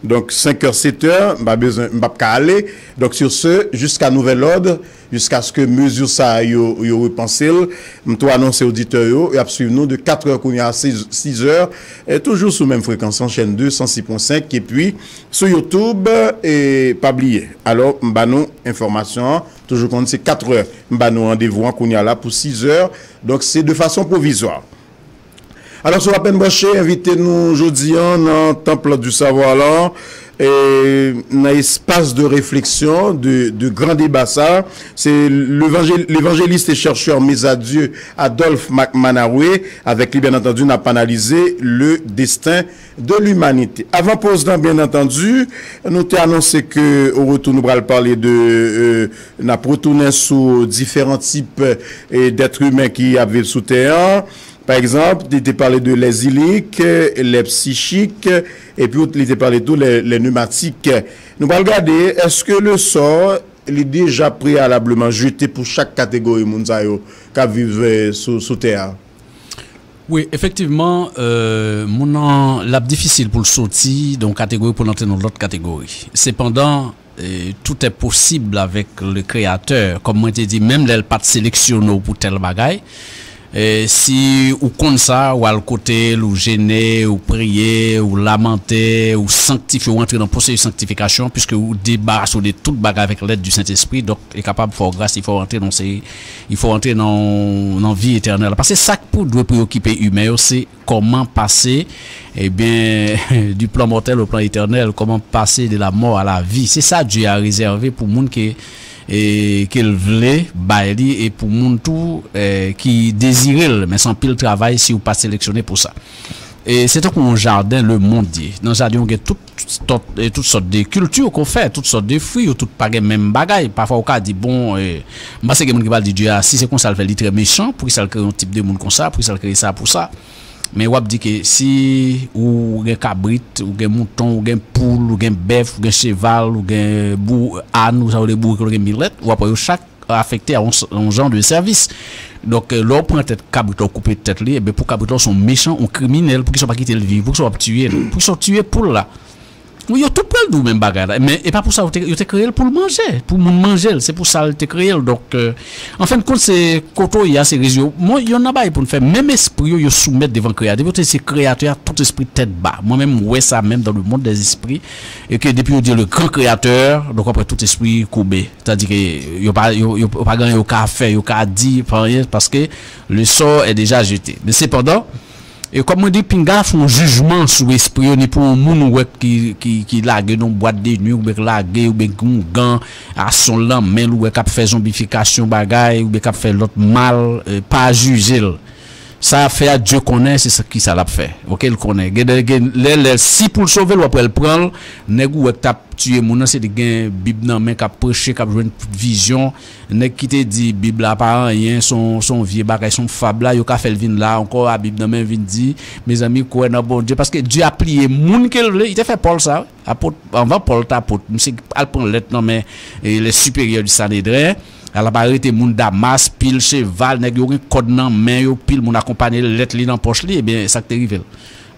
Donk, senk è, sèt è, m pa bezwen, m p ap ka ale. Donk, sur ce, jusqu'à nouvel ordre, jiskaske mezi sa a yo, yo repanse l, m tou anonse oditè yo, y ap swiv nou de katrè kounye a sis, sizè, e toujou sou menm frekans an, chaîne deux, san sis pwen senk, epi sou YouTube, e pa bliye. Alò, m ba nou enfòmasyon an, toujou konn se katrè. M ba nou randevou an kounye a la pou sizè. Donk, se de fason pwovizwa. Alò, si w apèn branche, envite nou jodi an nan Temple du Savoir lan, e, nan espas de refleksyon, de, de gran deba sa, se levanjel-, levanjelis e chèchè Mezadieu Adolphe Mac Manawe, avèk li, byen antandi, n ap analize le destin de l'humanité. Avan poz lan, byen antandi, nou te anonse ke, o retou, nou pral pale de, e, n ap retounen sou diferan tip, e, d'êtres humains ki ap viv sou tè an. Pa egzanp, li te pale de les illiques, les psychiques, epi li te pale tou les, les pneumatiques. Nou pral gade, èske le sò li deja preyalableman jete pou chak kategori moun sa yo k ap viv, eh, sou, sou tè a? Wi, efektivman, eh, moun nan, l ap difisil pou l soti nan yon kategori pou l antre nan lòt kategori. Sepandan, eh, tout est possible avec le Créateur. Kòm mwen te di, menm lè l pa t seleksyone w pou tèl bagay, eh, si ou konn sa, w al kote l, ou jene, ou priye, ou lamante, ou sanktifye, ou antre nan pwosesis sanktifikasyon, piske ou debarase w de tout bagay avèk lèd di Sentespri, donk, li kapab fè w gras, li fè w antre nan se, li fè w antre nan, nan vi etènèl. Paske sa k pou dwe preyokipe imen yo, se kòman pase, ebyen, du plan mortel au plan éternel, kòman pase de la mort à la vie. Se sa Dye a rezève pou moun ke, e, ke l vle bay li, e pou moun tou, e, ki dezire l. Men se anpil travay si w pa seleksyone pou sa. E se tankou yon jaden lemonn ye. Nan jaden, w gen tout sòt, e tout sòt de kilti ke w fè, tout sòt de fwi, yo tout pa gen menm bagay. Pafwa, ou ka di, bon, e, m panse gen moun ki pral di Dye a, si se konsa l fè, li trè mechan, poukisa l kreye yon tip de moun konsa, poukisa l kreye sa pou sa? Men w ap di ke si ou gen kabrit, ou gen mouton, ou gen poul, ou gen bèf, ou gen cheval, ou gen bou-, àn, ou sa rele bourik, ou gen milèt, w ap wè yo chak afekte a yon, yon jan de sèvis. Donk, eh, lè w pran tèt kabrit la, w koupe tèt li, ebyen, pou kabrit la, w se yon mechan, yon kriminèl, poukisa w pa kite l viv, poukisa w ap tiye l, poukisa w tiye poul la? Wi, yo tout pral di w menm bagay la, men e pa pou sa yo te, yo te kreye l pou l manje, pou moun manje l, se pou sa l te kreye l. Donk, eh, an fen de kont, se kote w ye a, se rezon. Mwen, yonn nan bagay pou n fè, menm espri yo, yo soumèt devan Kreyatè. Depi yo te se Kreyatè a, tout espri tèt ba. Mwen menm, m wè sa menm dans le monde des esprits, e ke depi yo di le grand créateur, donk w ap wè tout espri koube. Tandi ke yo pa, yo, yo, yo pa gen anyen yo ka fè, yo ka di, pa anyen, paske le sort est déjà jeté. Men sepandan, e kòm mwen di, pinga fè yon jijman sou espri yo, ni pou yon moun ou wè ki, ki, ki lage nan yon bwat de nwi, oubyen k lage, oubyen k gen yon gan a son l nan men l, ou wè k ap fè zonbifikasyon bagay, oubyen k ap fè lòt mal, eh, pa jije l. Sa y ap fè a, Dye konnen se sa, kisa l ap fè. Oke, l konnen. Gen, gen, lè, lè, si pou l sove l, w ap wè l pran l. Nèg ou wè k t ap tiye moun nan, se li gen Bib nan men, k ap preche, k ap jwenn vizyon. Nèg ki te di Bib la pa anyen, se yon, se yon vye bagay, se yon fab la, yo ka fè l vin la ankò, a Bib nan men, vin di, mezanmi, kwè nan Bondye. Paske Dye a pliye moun ke l vle. Li te fè Pòl sa, wi. Apot, anvan Pòl t apot, misye al pran lèt nan men, e, les supérieurs du Sanhédrin. Al ap arete moun Damas, pil cheval, nèg yo gen kòd nan men yo, pil moun akonpanye l, lèt li nan pòch li, ebyen, sa k te rive l.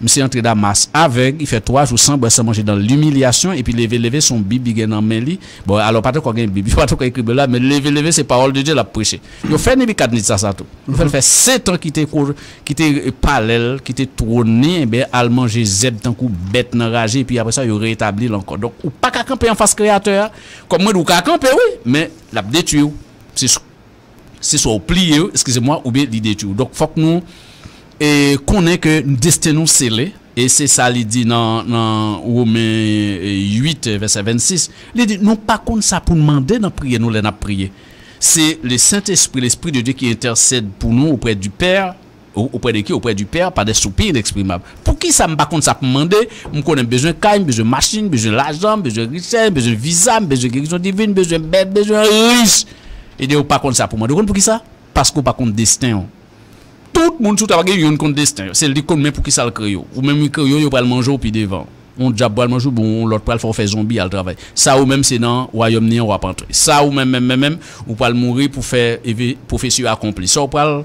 Misye antre Damas avèg, li fè twa jou san bwè, san manje, dans l'humiliation, epi leve leve, se yon Bib li gen nan men li. Bon, alò, pa t ankò gen Bib, pa t ankò ekri Bib la, men leve leve, se pawòl de Dye l ap preche. Yo fè Nebikadneza sa tou. Yo fè l fè sèt an ki te ko-, ki te palè l, ki te twòn li, enben, al manje zèb tankou bèt nan raje, epi apre sa, yo retabli l ankò. Donk, ou pa ka kanpe anfas Kreyatè a. Kòm mwen di, ou ka kanpe, wi, men l ap detwi w. Se, se swa ou pliye, eskize mwa, oubyen li detwi w. Donk, fòk nou e konnen ke desten nou sele, e se sa li di nan, nan Women, e, uit, vèsè vennsis. Li di, nou pa konn sa pou n mande nan priyè nou lè n ap priye. Se le Sentespri, Lespri de Dye ki entèsèd pou nou oprè di Pè, o-, oprè de ki? Oprè di Pè, pa de soupi ineksprimab. Poukisa m pa konn sa pou m mande? M konnen m bezwen kay, m bezwen machin, m bezwen lajan, m bezwen richès, m bezwen viza, m bezwen gerizon divin, m bezwen bèl, m bezwen rich. E de ou pa konn sa pou mande. Ou konn poukisa? Paske ou pa konn desten w. Tout moun sou tè a pa gen youn konn desten yo. Se li k konn men poukisa l kreye w. Ou menm li kreye w, yo pral manje w pi devan. Yon dyab pral manje w, bon, yon lòt pral fè w fè zonbi al travay. Sa ou menm se nan wayòm ni an w ap antre. Sa ou menm, menm, menm, menm, ou pral mouri pou fè eve-, pwofesi yo akonpli. Sa ou pral,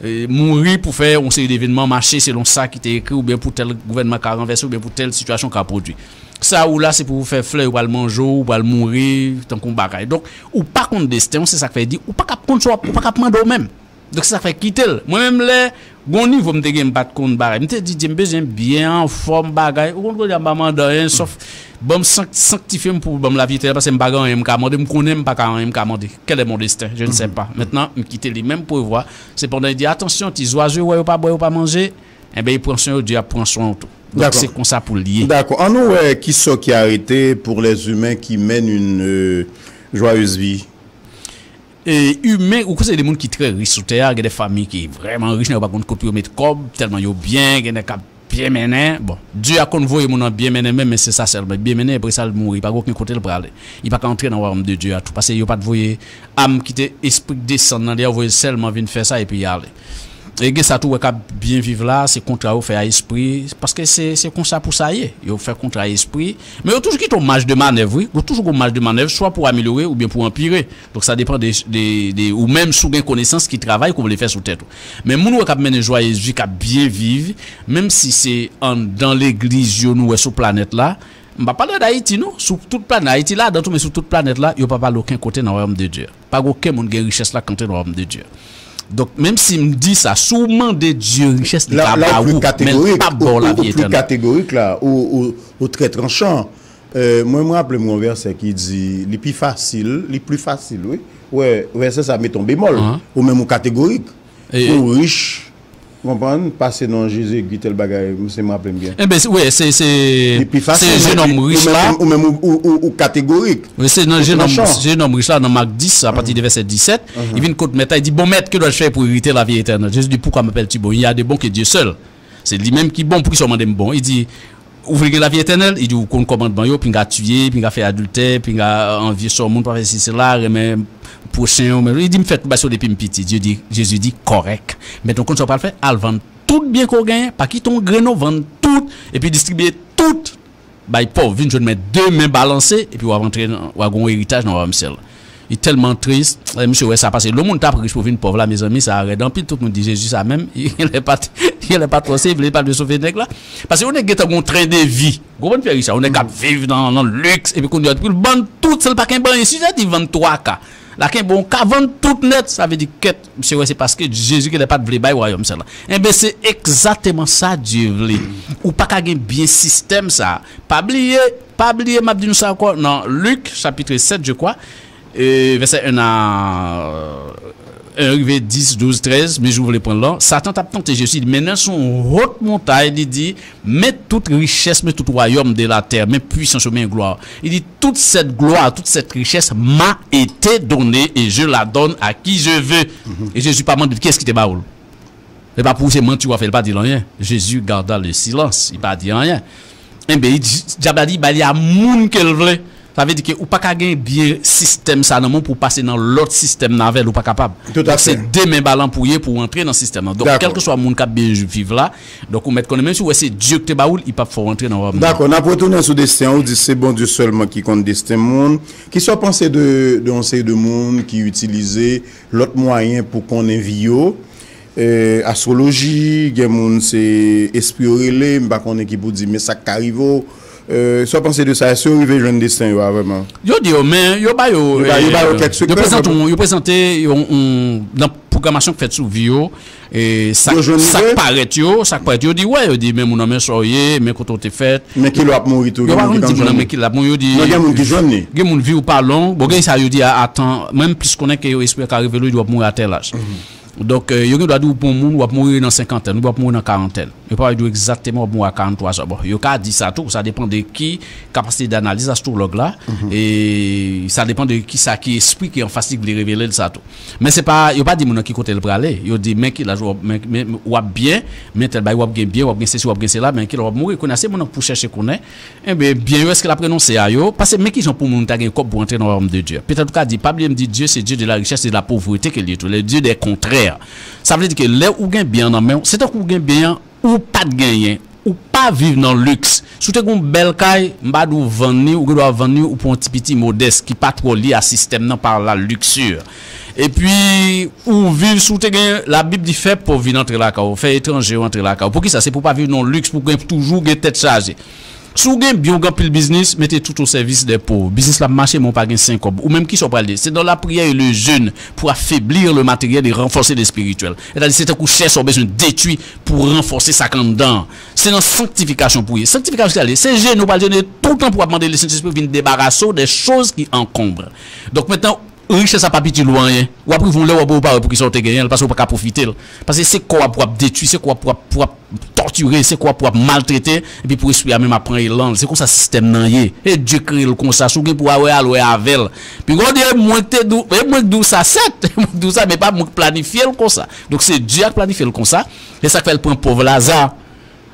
e, mouri pou fè yon seri de evènman mache selon sa ki te ekri, oubyen pou tèl gouvènman ka ranvèse, oubyen pou tèl sitiyasyon ka pwodui. Sa ou la, se pou ou fè flè, yo pral manje w, ou pral mouri, tankou yon bagay. Donk, ou pa konn desten w, se sa k fè di, ou pa ka konn sa w ap, ou pa ka mande w menm. Donk, se sa k fè kite l. Mwen menm, lè gon nivo m te gen, m pa t konn bagay. M te di, Dye, m bezwen byen anfòm bagay. Ou konn kounye a m pa mande anyen, sòf ban m sank-, sanktifye m pou ban m lavi etènèl, paske m pa gen anyen m ka mande. M konnen m pa ka anyen m ka mande. Quel est mon destin? Je ne sais pas. Mentnan, m kite li menm prevwa. Sepandan, li di, atansyon, ti zwazo yo wè yo pa bwè, yo pa manje, enben, li pran swen yo, Dye ap pran swen w tou. Donk, se konsa pou l ye. Dakò. Ann nou wè kisa ki arete pour les humains qui mènent une, euh, joyeuse vie. E, imen, ou konnen se de moun ki trè rich sou tè a, gen de fanmi ki vrèman rich, men yo pa konn kot pou yo met kòb, tèlman yo byen, gen de k ap byen mennen. Bon, Dye a konn voye moun nan byen mennen menm, men se sa sèlman, byen mennen, apre sa, l mouri, pa gen okenn kote l prale. Li pa ka antre nan wayòm de Dye a tou, paske yo pa t voye am ki te espri k desann nan li a, yo voye l sèlman vin fè sa epi y ale. E gen sa tou wè k ap byen viv la, se kontra yo fè a espri, paske se, se konsa pou sa ye. Yo fè kontra a espri, men yo toujou kite yon maj de manèv, wi. Yo toujou gen yon maj de manèv, swa pou amelyore oubyen pou anpire. Donk, sa depann de, de, de ou menm, si w gen konesans ki travay ke w vle fè sou tèt ou. Men moun ou wè k ap mennen jwayez vi, k ap byen viv, menm si se anndan legliz yo nou wè sou planèt la, m pa pale d Ayiti, non, sou tout planèt, Ayiti ladan tou, men sou tout planèt la, yo pa pale okenn kote nan wayòm de Dye. Pa gen okenn moun gen richès la k antre nan wayòm de Dye. Donk, menm si m di sa, si w mande Dye richès, li ka ba ou, men l p ap ba w lavi etènèl. Ou pli kategorik la, ou, ou, ou trè tranchan. Euh, mwen, mwen raple m yon vèsè ki di, li pi fasil, li pli fasil, wi. Wè, vèsè sa mete yon bemòl. Ou menm ou kategorik. Ou rich, ou konprann, pase nan Jezi egri tèl bagay, m se m raple m byen. Enben, se, wi, se, se, li pi fasil, se jenòm rich la. Ou menm, ou, ou, ou kategorik. Wi, se nan jenòm, jenòm rich la, nan Mak dis, apati de vèsè disèt, li vin kot mèt la, li di, bon, mèt, que dois-je faire pour hériter la vie éternelle? Jezi di, pourquoi m'appelles-tu bon? Il y a de bon que Dieu seul. Se li menm ki bon, poukisa w mande m bon? Li di, ou vle gen lavi etènèl? Li di, ou konn kòmandman yo, pinga tiye, pinga fè adiltè, pinga anvye sè w moun, pa fè sesi sela, renmen pwochen w. Li di, m fè tout bagay sa yo depi m piti. Dye di, Jezi di, kòrèk. Mentnan, ou konn sa w pral fè? Al vann tout byen ke w genyen, pa kite yon grenn, vann tout, epi distribye tout bay pòv, vin jwenn mwen de men balanse, epi w ap antre nan, w a gen yon eritaj nan wayòm syèl la. Li tèlman tris, lè misye wè sa pase. Lè yon moun t ap rich pou vin pòv la, mezanmi, sa rèd anpil. Tout moun di, Jezi sa menm, genlè pa t, genlè pa t twò serye, li pa t vle sove nèg la. Paske yon nèg gentan gen yon tren de vi. Gwo bann fè rich la, yon nèg k ap viv nan, nan liks, epi kounye a, pou l vann tout, san l pa kenbe anyen. Si Jezi di vann twa ka, la kenbe yon ka, vann tout nèt, sa vle di kèt, misye wè se paske Jezi genlè pa t vle bay wayòm syèl la. Enben, se egzakteman sa Dye vle. Ou pa ka gen byen sistèm sa. Pa bliye, pa bliye, m ap di nou sa ankò, nan Lik, chapitre sept, je crois, e, vèsè un a, un rive dis, douz, trèz, men je voulais prendre là. Satan t ap tante Jezi, li mennen l sou yon wot montay, li di, men tout richès, men tout wayòm de la tè, men pwisans yo, men glwa. Li di, toute cette gloire, toute cette richesse m'a été donnée et je la donne à qui je veux. E Jezi pa mande l kiyès ki te ba ou l. E pa pou se manti w ap fè, li pa di l anyen. Jésus garda le silence, li pa di anyen. Enben, li di, dyab la di, ba li a moun ke l vle. Sa vle di ke ou pa ka gen byen sistèm sa nan men w pou w pase nan lòt sistèm nan avè l, ou pa kapab. Donk, se de men balan pou w ye pou w antre nan sistèm nan. Donk, kèlkeswa moun k ap byen viv la, donk, ou mèt konnen, menm si w wè se Dye ki te ba ou l, li p ap fè w antre nan wayòm nan. Dakò, n ap retounen sou desten an. Ou di se Bondye sèlman ki konn desten moun. Kisa w panse de, de yon seri de moun ki itilize lòt mwayen pou konnen vi yo? e, astwoloji, gen moun se espri yo rele, m pa konnen ki pou di, men sa k ka rive w. E, sa w panse de sa? Èske yo rive jwenn desten yo a vrèman? Yo di yo, men yo ba yo, Yo ba, yo ba yo e, kèk yo sekrè, prezante men bon. yon, yo prezante yon, yon, nan pwogramasyon k fèt sou vi yo, e, sa, Yo jwenn sa k livrè? parèt yo, sa k parèt yo, yo di, wè, yo di, men moun nan, men sa w ye, men kote w te fèt. Men kilè w ap mouri tou, Yo gen pa moun ki konn di tann moun nan, jwenn men li. kilè l ap mouri, yo di, Non, gen moun ki jwenn li. gen moun vi w pa long. Bon, gen sa yo di a, a tan, mwen m plis konnen ke yo espri ka revele w, yo di w ap mouri a tèl aj. Donk, e, yo gen dwa di w pou yon moun, w ap mouri nan senkantèn, oubyen w ap mouri nan karantèn. Yo pa di w egzakteman w ap mouri a karant twa zan. Bon, yo ka di sa tou, sa depann de ki kapasite danaliz astwològ la, e sa depann de ki sa ki espri ki anfas li k vle revele l sa tou. Men se pa, yo pa di moun nan ki kote l prale, yo di men ki laj w ap, men, men, w ap byen, men tèl bagay w ap gen byen, w ap gen sesi, w ap gen sela, men kilè w ap mouri. Kounye a se moun nan k pou chèche konnen, Enben, byen yo, èske l ap renonse a yo? Paske men kijan pou moun ta gen kòb pou antre nan wayòm de Dye? Petèt ou ka di, pa bliye m di, Dye se Dye de la richès e de la povrete ke l ye tou, le Dieu des contraires. Sa vle di ke lè ou gen byen an nan men w, se tankou ou gen byen an, ou pa t genyen, ou pa viv nan liks. Si w te gen yon bèl kay, m pa di w vann li, ou gen dwa vann li, ou pran yon ti piti modès ki pa twò lye a sistèm nan par la luxure. Epi, ou viv, si w te gen, Labib di, fè pòv vin antre lakay ou, fè etranje yo antre lakay ou. Poukisa? Se pou w pa viv nan liks, pou w gen, toujou gen tèt chaje. Si w gen byen, w gen anpil biznis, mete tout au service des pauvres. Biznis la ap mache, men w pa gen senk kòb. Ou menm, kisa w pral di? C'est dans la prière et le jeûne pour affaiblir le matériel et renforcer le spirituel. Sètadi, se tankou chè sa w bezwen detwi pou ranfòse sa k anndan an. Se nan sanktifikasyon pou w ye. Sanktifikasyon, se ale. Se jene, w pral jene toutan pou w ap mande Lesentespri vin debarase w des choses qui encombrent. Donk, mentnan, Richès la pa piti lou anyen. W ap rive yon lè w ap wè w pa wè poukisa w te genyen l, paske w pa ka pwofite l. Paske se kò w ap, w ap detwi, se kò w ap, w ap, w ap tòtire, se kò w ap, w ap maltrete, epi pou espri a menm ap pran elan l. Se konsa sistèm nan ye. E Dye kreye l konsa. Si w gen pou w wè, al wè avè l. Pi gwo di, e mwen k te di w, e mwen k di w sa, sèt. E mwen k di w sa, men pa mwen k planifye l konsa. Donk, se Dye a k planifye l konsa. Se sa k fè l pran pòv Laza.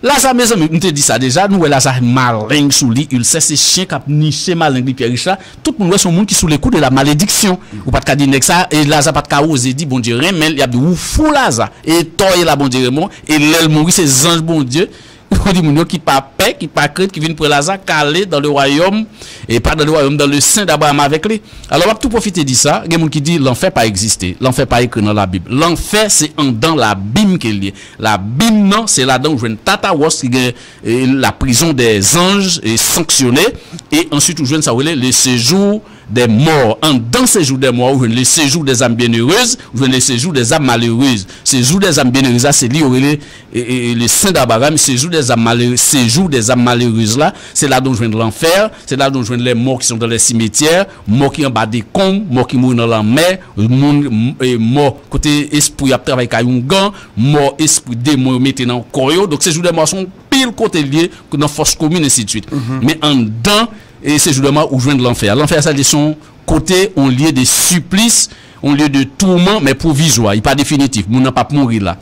Laza, mezanmi, m te di sa deja, nou wè Laza maleng sou li, ilsè, se chen k ap niche maleng li, pyè rich la. Tout moun wè se yon moun ki sou le coup de la malédiction. Ou pa t ka di nèg sa, e Laza pa t ka oze di Bondye renmen l, y ap di, ou fou Laza. E tò ye la Bondye renmen w, e lè l mouri, se zanj Bondye. Yo di moun yo ki pa pè, ki pa krent, ki vin pran Laza, kale dans le royaume, e pa dans le royaume, dans le sein d'Abraham avec lui. Alò, m ap tou pwofite di sa, gen moun ki di lanfè pa egziste, lanfè pa ekri nan Labib. Lanfè se anndan labim ke l ye. Labim nan, se ladan ou jwenn Tartaros ki gen, e, la prison des anges, e, sanksyone, e answit ou jwenn sa w rele le séjour des morts. Anndan séjour des morts, ou jwenn le séjour des âmes bienheureuses, ou jwenn le séjour des âmes malheureuses. Séjour des âmes bienheureuses la, se li yo rele e, e, e, le sein d'Abraham, séjour des âmes malheureuses, séjour des âmes malheureuses la, se ladan w jwenn lanfè, se ladan w jwenn les morts qui sont dans les cimetières, mò ki anba dekonb, mò ki mouri nan lanmè, moun, m-, e, mò kote espri ap travay kay oungan, mò espri demon yo mete nan kò yo. Donk, séjour des morts se yon pil kote l ye, nan fòs komin, ensidswit. Men anndan, e, séjour des morts, ou jwenn lanfè a. Lanfè a, sa li se yon kote, yon lieu de supplice, yon lieu de tourment, men pwovizwa, li pa definitif. Moun nan p ap mouri la.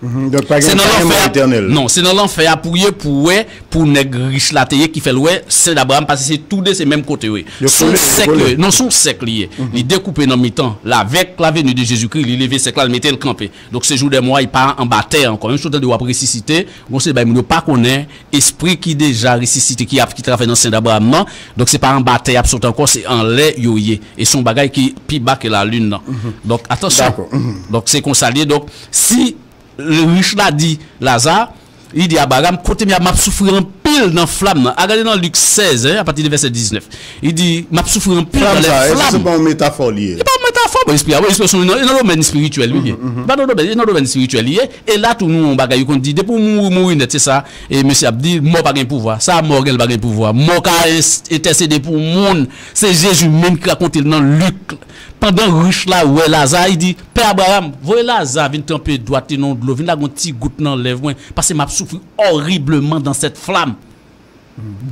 Mhm. Donk, pa gen, pa gen mò etènèl. Non, se nan lanfè a pou ye, pou wè, pou nèg rich la te ye, ki fè l wè, Sen Abraham, paske se toude, se menm kote yo ye. Se yon sèk yo ye. Non, se yon sèk li ye. Li dekoupe nan mitan. Avec la venue de Jésus-Christ, li leve sèk la, li mete l kanpe. Donk, séjour des morts, li pa anba tè ankò. Menm si w tande w ap resisite, bon, se bay moun yo pa konnen, espri ki deja resisite, ki ap, ki travay nan Sen Abraham nan. Donk, se pa anba tè y ap sot ankò, se anlè yo ye. E se yon bagay ki pi ba ke lalin nan. Donk, atansyon. Donk, se konsa l ye. Donk, si rich la di Laza, li di Abraham, kote m ye a, m ap soufri anpil nan flam nan. A gade nan Lik sèz, en, apati de vèsè diznèf. Li di, m ap soufri anpil nan lè flam. Flam sa, èske se pa yon metafò li ye? Se pa yon metafò, bon, espri a, bon, espri a, se nan, nan domèn espirityèl li ye. Se pa nan domèn, nan domèn espirityèl li ye. E la tou, nou yon bagay, yo konn di, depi w mouri, mouri nèt, se sa. E mesye ap di, mò pa gen pouvwa. Sa mò gen, li pa gen pouvwa. Mò ka entèsede pou moun. Se Jezi menm ki rakonte l nan Lik. Pandan rich la wè Laza, li di, Pè Abraham, voye Laza vin tranpe dwat li nan dlo, vin lage yon ti gout nan lèv mwen, paske m ap soufri horriblement dans cette flamme.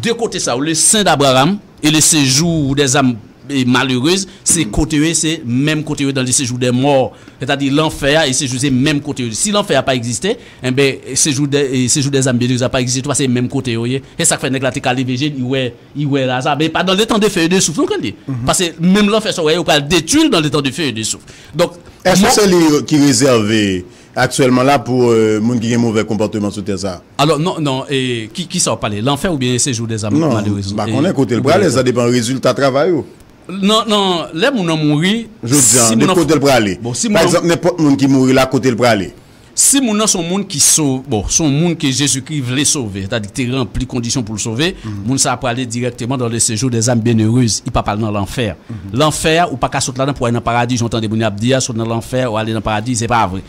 De kote sa yo, le sein d'Abraham et le séjour des âmes, e, malheureuses, se kote yo ye, se menm kote yo ye dans le séjour des morts. Sètadi lanfè a e séjour se menm kote yo ye. Si lanfè a pa egziste, enben, séjour des, e, séjour des âmes bienheureuses a pa egziste tou, paske se menm kote yo ye. Se sa k fè nèg la te ka leve je l, li wè, li wè Laza. Men pa dans le temps de feu et de soufre non ke l ye. Paske menm lanfè sa w wè, yo pral detwi l dans le temps de feu et de soufre. Donk, èske se li ki rezève aktyèlman la pou, e, moun ki gen movè konpòteman sou tè sa? Alò, non, non, e, ki, ki sa w pale? Lanfè oubyen séjour des âmes malheureuses? Non, m pa konnen kote l prale, sa depann rezilta travay ou. Non, non, lè moun nan mouri, jodi a, si moun nan, kote l prale? Bon, si moun nan, pa egzanp, nenpòt moun ki mouri la, kote l prale? Si moun nan se yon moun ki sove, bon, se yon moun ke Jezikri vle sove, sètadi ki te ranpli kondisyon pou l sove, moun sa a prale dirèkteman dans le séjour des âmes bienheureuses, li p ap al nan lanfè. Lanfè a, ou pa ka sot ladan pou w al nan paradi, jan w tande moun yo ap di a, sot nan lanfè, ou ale nan paradi, se pa vre.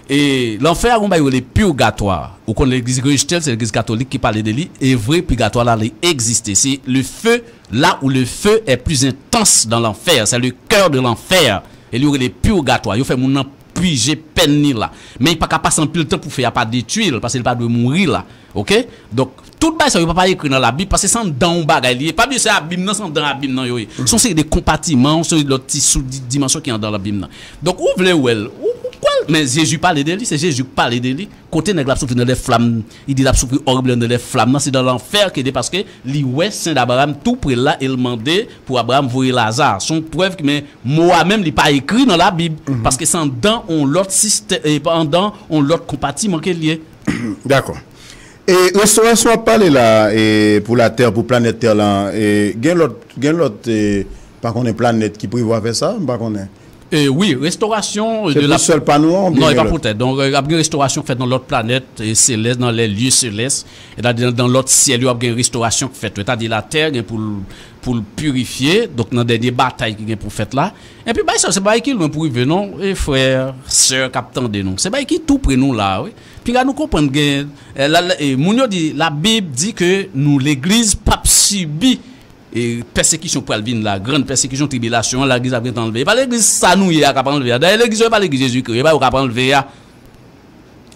E lanfè a, gon bagay yo rele purgatwa. Ou konn legliz rejte l, se legliz katolik ki pale de li. E vre, purgatwa la, li egziste. Se le feu, là où le feu est plus intense dans l'enfer. C'est le cœur de l'enfer. E li yo rele purgatwa. Yo fè moun nan pije pèn li la. Men li pa ka pase anpil tan pou fè a pa detwi l, paske li pa dwe mouri la. Oke? Donk, tout bagay sa yo pa, pa ekri nan Labib, paske se anndan yon bagay li ye. Pa bliye se abim nan, se anndan abim nan yo ye. Se yon seri de konpatiman, yon seri lòt ti sou di-, dimansyon ki anndan abim nan. Donk, ou vle wè l, ou, ou kwè l, men Jezi pale de li, se Jezi ki pale de li. Kote nèg la ap soufri nan lè flam, li di l ap soufri oribleman nan lè flam nan, se dans l'enfer ke de paske li wè sen Abraram tou pre l la e l mande pou Abraram voye Laza. Se yon prèv ki, men mo a menm li pa ekri nan Labib, paske se anndan yon lòt sistèm, e pa anndan yon lòt konpatiman ke l ye. Dakò. E restorasyon ap pale la e pou latè, pou planèt tè lan, e gen lòt, gen lòt, e pa konnen planèt ki prevwa fè sa, m pa konnen. E wi, restorasyon de la. Se pou sèl pa nou an oubyen gen lòt? Non, e pa pou tèt. Donk, ap gen restorasyon k fèt nan lòt planèt e selès, nan lè lye selès. Sètadi nan, nan lòt syèl yo, ap gen restorasyon k fèt. Sètadi latè gen pou l, pou l pirifye. Donk, nan dènye batay ki gen pou fèt la. Epi, bagay sa, se bagay ki lwen pou rive, non. E frè, sè k ap tande nou. Se bagay ki tou pre nou la, wi. Pinga nou konprann gen, e, la, la, e, moun yo di, Labib di ke nou, legliz, p ap sibi e pèsekisyon pral vin la, grann pèsekisyon, tribilasyon an, legliz ap gentan anlve. E pa legliz sa nou ye a k ap anlve a. Dayè, legliz yo, e pa legliz Jezikri yo, e pa yo k ap anlve a.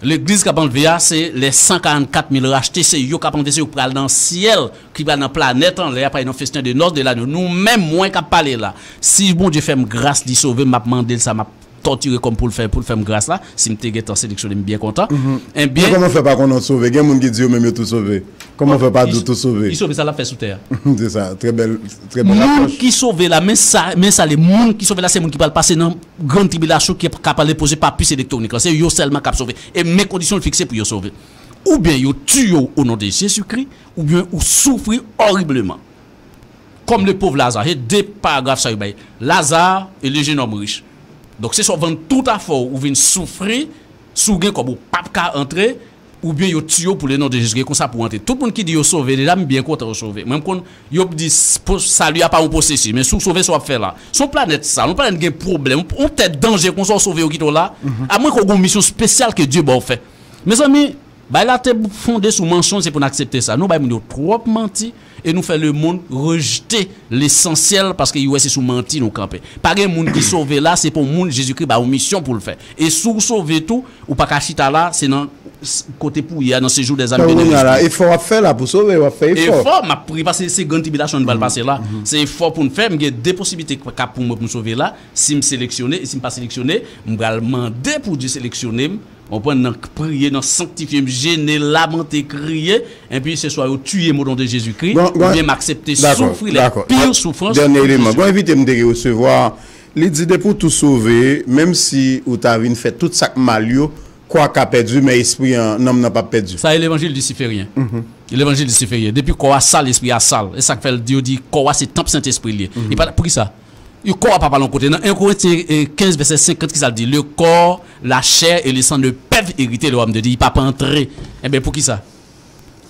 Legliz k ap anlve a, se les cent quarante-quatre mille rachetés, se yo k ap anlve, se yo k pral nan syèl, ki pral nan planèt anlè a, pral nan festen de nòs de lagno. Nou menm, mwen k ap pale la, si Bondye fè m gras, li sove m, m ap mande l sa, m ap tòtire kò m pou l fè, pou l fè m gras la, si m te gentan seleksyone m byen kontan. Ebyen. Men kòman w fè pa konnen w sove? Gen moun ki di yo menm yo tou sove. Kòman w fè pa di w tou sove? Li sove, sa l ap fè sou tè a? Se sa, trè bèl, trè bèl apwòch. Moun ki sove la, men sa, men sa, le moun ki sove la, se moun ki pral pase nan grann tribilasyon ki ka pral enpoze pa pis elektwonik lan. Se yo sèlman k ap sove. E men kondisyon l fikse pou yo sove. Oubyen yo tiye w o non de Jezikri, oubyen ou soufri oribleman. Comme le pauvre Lazare. Se de paragraf sa yo bay. Lazare et le jeune homme riche. Donk, se swa w vann tout afè w, ou vin soufri, si w gen kòb, ou p ap ka antre, oubyen yo tiye w pou le non de Jezikri, konsa pou w antre. Tout moun ki di yo sove deja, m byen kontan yo sove. Mwen, m konn, yo di s-, po-, sali a pa yon pwosesis, men si w sove, sa w ap fè la. Se yon planèt sal, yon planèt gen pwoblèm, yon tèt danje konsa w sove yo kite w la. Amwen ke w gen yon misyon espesyal ke Dye ba w fè. Mezanmi, Bay la te fonde sou mansonj, se pou n aksepte sa. Nou bay moun yo twòp manti e nou fè lemonn rejte lesansyèl paske yo wè se sou manti nou kanpe. Pa gen moun ki sove la, se pou moun Jezikri ba yon misyon pou l fè. E si w sove tou, ou pa ka chita la, se nan s-, kote pou w ye a, nan séjour des âmes bienheureuses. Efò w ap fè la pou sove, w ap fè efò. Efò, m ap priye paske se grann tribilasyon nou pral pase la. Se efò pou n fè, m gen de posiblite k ap pou mwen pou m sove la. Si m seleksyone, e si m pa seleksyone, m pral mande pou Dye seleksyone m. Ou konprann, nan priye, nan sanktifye m, jene, lamante, kriye, enpi se swa yo tiye m o non de Jezikri, oubyen m aksepte soufri les pires souffrances pour Jésus. Dènye eleman. Gon envite m te resevwa, li di depi w tou sove, menm si ou ta vin fè tout sa k mal yo, kò a ka pèdi, men espri an, nanm nan p ap pèdi. Sa e levanjil lisiferyen. Levanjil lisiferyen. Depi kò a sal, espri a sal. E sa k fè l di, yo di kò a se tanp Sentespri l ye. E pa, poukisa? Kò a pa pale yon kote. Nan en Korentyen, e, kenz, vèsè senkant, ki sa l di? Le corps, la chair et le sang ne peuvent hériter le royaume de Dieu. Li p ap antre. Enben, poukisa?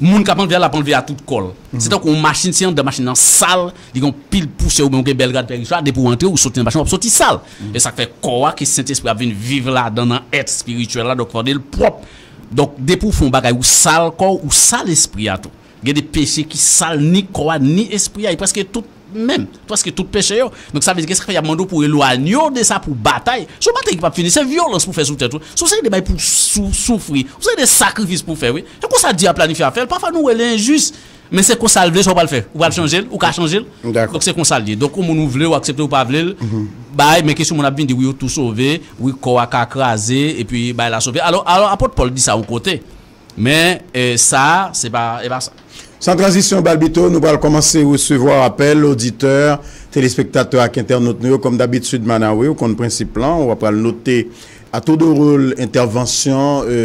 Moun k ap anlve a, l ap anlve a tout kò l. Se tankou yon machin, si anndan machin nan sal, li gen yon pil pousyè, oubyen ou gen bèl rad pè Richard, depi w antre, ou soti nan machin, w ap soti sal. E sa k fè kò a, ke Sentespri a vin viv ladan, nan èt espirityèl la, donk fòde l pwòp. Donk, depi w fè yon bagay, ou sal kò w, ou sal espri a tou. Gen de peche ki sal ni kò a, ni espri a. E prèske tout menm, prèske tout peche yo. Donk, sa vle di ke sa k fè y ap mande w pou w elwanye w de sa, pou w batay. Se yon batay ki p ap fini, se vyolans pou w fè sou tèt ou. Se yon seri de bagay pou w sou-, soufri, yon seri de sakrifis pou w fè, wi. Se konsa Dye a planifye afè l. Pafwa, nou wè l enjis, men se konsa l vle, sa w pral fè. Ou pral chanje l, ou ka chanje l. Donk, se konsa l ye. Donk, yon moun ou vle, ou aksepte, ou pa vle l, bay, men kesyon moun ap vin di, wi, ou tou sove, wi, kò a ka kraze, epi bay la sove. Alò, alò, apot Pòl di sa yon kote. Men, e, sa a, se pa, e pa sa. San tranzisyon, Balbito, nou pral kòmanse resevwa apèl oditè, telespektatè ak entènot nou yo. Kòm dabitid, Manawe, ou konn prensip lan, ou pral note atoudourou entèvansyon, e,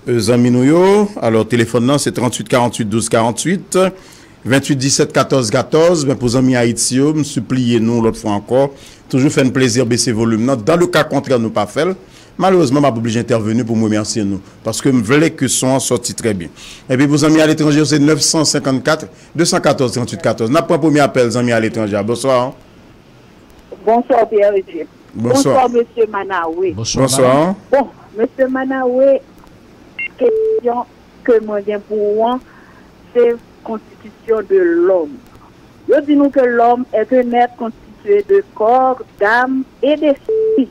e, zanmi nou yo. Alò, telefòn nan, se tranntuit karanntuit douz karanntuit, venntuit disèt katòz katòz. Men pou zanmi Ayiti yo, m sipliye nou, lòt fwa ankò, toujou fè n plezi bese volim nan. Dan le ka kontrè, nou pa fè l. Malerezman, m ap oblije entèveni pou m remèsye nou, paske m vle ke son an sòti trè byen. Epi pou zanmi aletranje yo, se nèf san senkannkat, de san katòz, tranntuit katòz. N ap pran premye apèl, zanmi aletranje a. Bonswa. Bonswa, Pierre Eugène. Bonswa. Bonswa, mesye Manawe. Bonswa, Bonswa. Madam. Bon, mesye Manawe, kesyon ke mwen gen pou ou an, se constitution de l'homme. Yo di nou ke l'homme est un être constitué de corps, d'âme et d'esprit.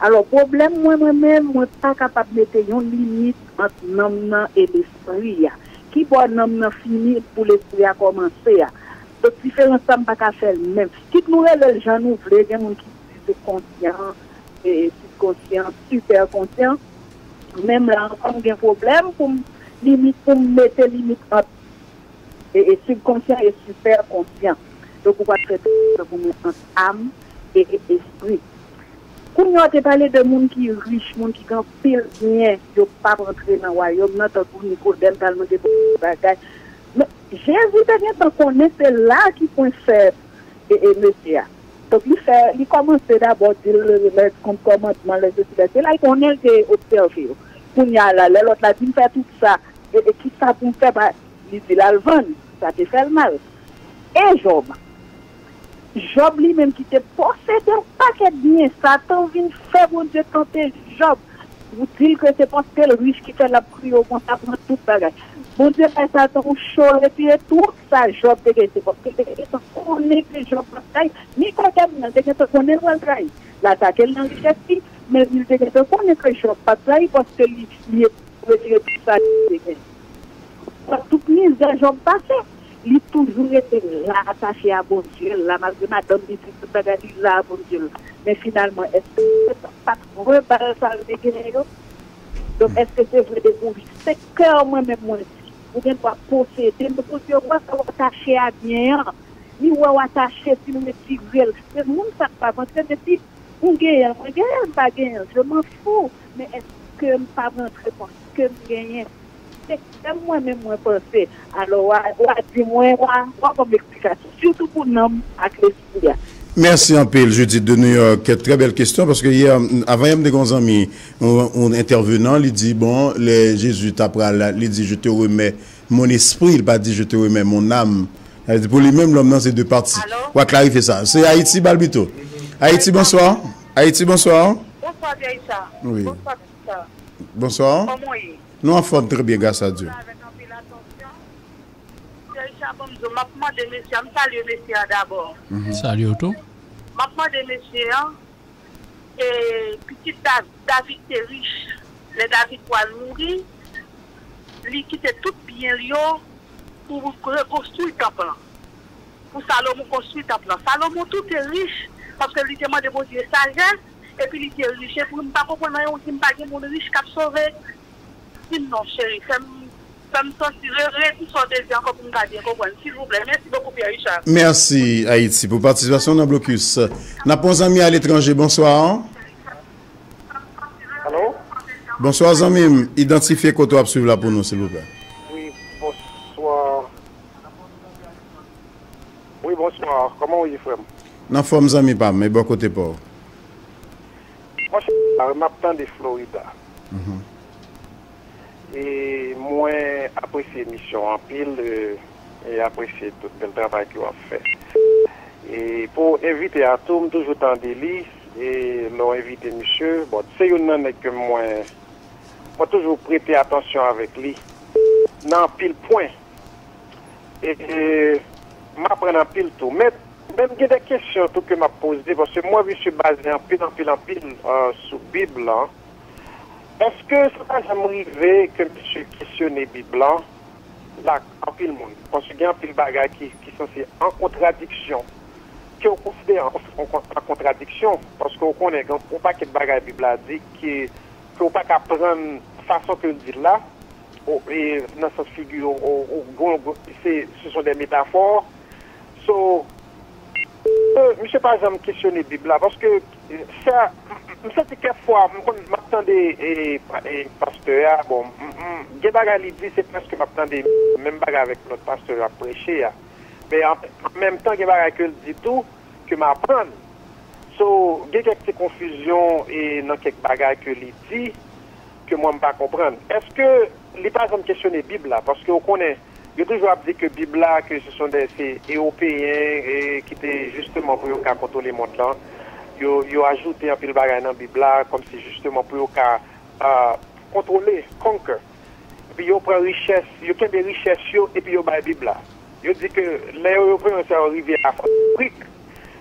Alò, pwoblèm mwen, mwen menm, mwen pa kapab mete yon limit ant nanm nan e lespri a. Ki bò nanm nan fini pou lespri a kòmanse a? Donk, diferans sa, m pa ka fè l menm. Kit nou rele l jan nou vle, gen moun ki di subconscient, e, subconscient, superconscient. Menm la ankò, m gen pwoblèm pou m limit, pou m mete limit ant e, e sibkonsyan e sipèkonsyan. Donk, ou pral fè diferans pou mwen ant am e, e espri. Kounye a, w te pale de moun ki rich, moun ki gen anpil byen, yo p ap rantre nan wayòm nan, tankou Nikodèm t al mande Bondye bagay. Men, Jezi te gentan konnen se la ki pwen fèb e, e mesye a. Donk, li fè, li kòmanse dabò di l lè kont kòmandman, lè sesi, lè sela, li konnen l te obsève yo. Kounye a la, lè lòt la di m fè tout sa, e, e kisa pou m fè, pa, li di l al vann, sa te fè l mal. E Jòb? Jòb li menm ki te posede yon pakèt byen, Satan vin fè Bondye tante Jòb pou di l ke se paske l rich ki fè l ap kriye w konsa, pran tout bagay. Bondye bay Satan yon cho, retire tout sa Jòb te gen, se paske l te gentan konnen ke Jòb p ap trayi. Nikodèm nan te gentan konnen l pral trayi. L atake l nan richès li, men li te gentan konnen ke Jòb p ap trayi paske li, li retire tout sa li te gen. Pran tout mizè Jòb pase, li toujou rete la, atache a Bondye l la, malgre madanm li di tout bagay, li la a Bondye l la. Men finalman, èske Satan pa t rebal sa l te genyen yo? Donk, èske se vre depi w se kè mwen menm mwen di, ou gen dwa posede, men Bondye wè sa w atache a byen an. Li wè w atache, si l retire l. Men moun sa k pa vanse, depi m genyen l, mwen genyen l, m pa genyen l, je m'en fous. Men èske m pa rantre paske m genyen? Se kè mwen menm mwen panse. Alò, w a, w a di mwen, w a, w a ban m eksplikasyon. Sitou pou nanm ak lespri a. Mèsi anpil, Judith de New York. Trè bèl kesyon, paske yè, avan yè, m te gen yon zanmi, yon, yon entèvenan, li di, bon, lè Jezi ta pral, li di, je te remets mon esprit, li pa di, je te remets mon âme. Sa vle di, pou li menm, lòm nan, se de pati. Alo? W a klarifye sa. Se Ayiti, Balbito. Ayiti, bonswa. Ayiti, bonswa. Bonswa, Pierre Richard. Wi. Bonswa, Pierre Richard. Bonswa. Kòman w ye? Nou anfòm, trè byen, gras a Dye. Avèk anpil atansyon. Pierre Richard, bon, m di w, m ap mande mesye a, m salye mesye a dabò. Mhm. Salye w tou. M ap mande mesye a, e, pitit Da-, David te rich. Lè David pral mouri, li kite tout byen l yo pou rekonstwi tanp lan. Pou Salomon konstwi tanp lan. Salomon tou te rich, paske li te mande Bondye sajès, epi li te rich. Epi m pa konprann anyen, ou di m pa gen moun rich k ap sove. Di m non, cheri, fè m, fè m santi, re-, redi sa w te di ankò pou m ka byen konprann, silvouplè. Mèsi bokou, Pierre Richard. Mèsi, Ayiti, pou patisipasyon w nan blokis. N ap pran zanmi aletranje, bonswa. Alo? Bonswa, zanmi m. Idantifye kote w ap swiv la pou nou, silvouplè. Wi, bonswa. Wi, bonswa. Kòman w ye, frè m? N anfòm, zanmi pa m, e bò kote pa w? Monchè, m ap tande Florida. Mhm. E mwen apresye emisyon anpil, e, e apresye tout bèl travay ke w ap fè. E pou envite a tou, m toujou tande li, e lè w envite misye, bon, se youn nan nèg ke mwen, mwen toujou prete atansyon avèk li nan anpil pwen. E, e m aprann anpil tou. Men, men m gen de kesyon tou ke m ap poze, paske m wè misye baze anpil, anpil, anpil, e, sou Bib lan. Èske sa pa janm rive ke misye kesyone Bib lan la ak anpil moun? Paske gen anpil bagay ki, ki sanse an kontradiksyon, ke w konsidere an, an, an kontradiksyon, paske w konnen gen yon pakèt bagay Bib la di ke, ke w pa ka pran fason ke l di l la, o, e, nan sans figi, o, o, o, gon, gon, se, ce sont des métaphores. So, e, misye pa janm kesyone Bib la, paske, e, sa, m, m santi kèk fwa, m konn, m ap tande, e, pa, e, pastè a, bon, m, m, gen bagay li di, se prèske m ap tande menm bagay avèk lòt pastè yo ap preche a. Men an, an menm tan, gen bagay ke l di tou, ke m aprann. So, gen kèk ti konfizyon e nan kèk bagay ke li di ke mwen m pa konprann. Èske li pa janm kesyone Bib la? Paske ou konnen, yo toujou ap di ke Bib la, ke se son de, se Ewopeyen e ki te jisteman pou yo ka kontwole mond lan. Yo, yo ajoute anpil bagay nan Bib la, kòmsi jisteman pou yo ka ah, kontwole, conquer. Epi yo pran richès, yo kenbe richès yo, epi yo bay Bib la. Yo di ke lè yo, yo pran sa yo rive Afrik,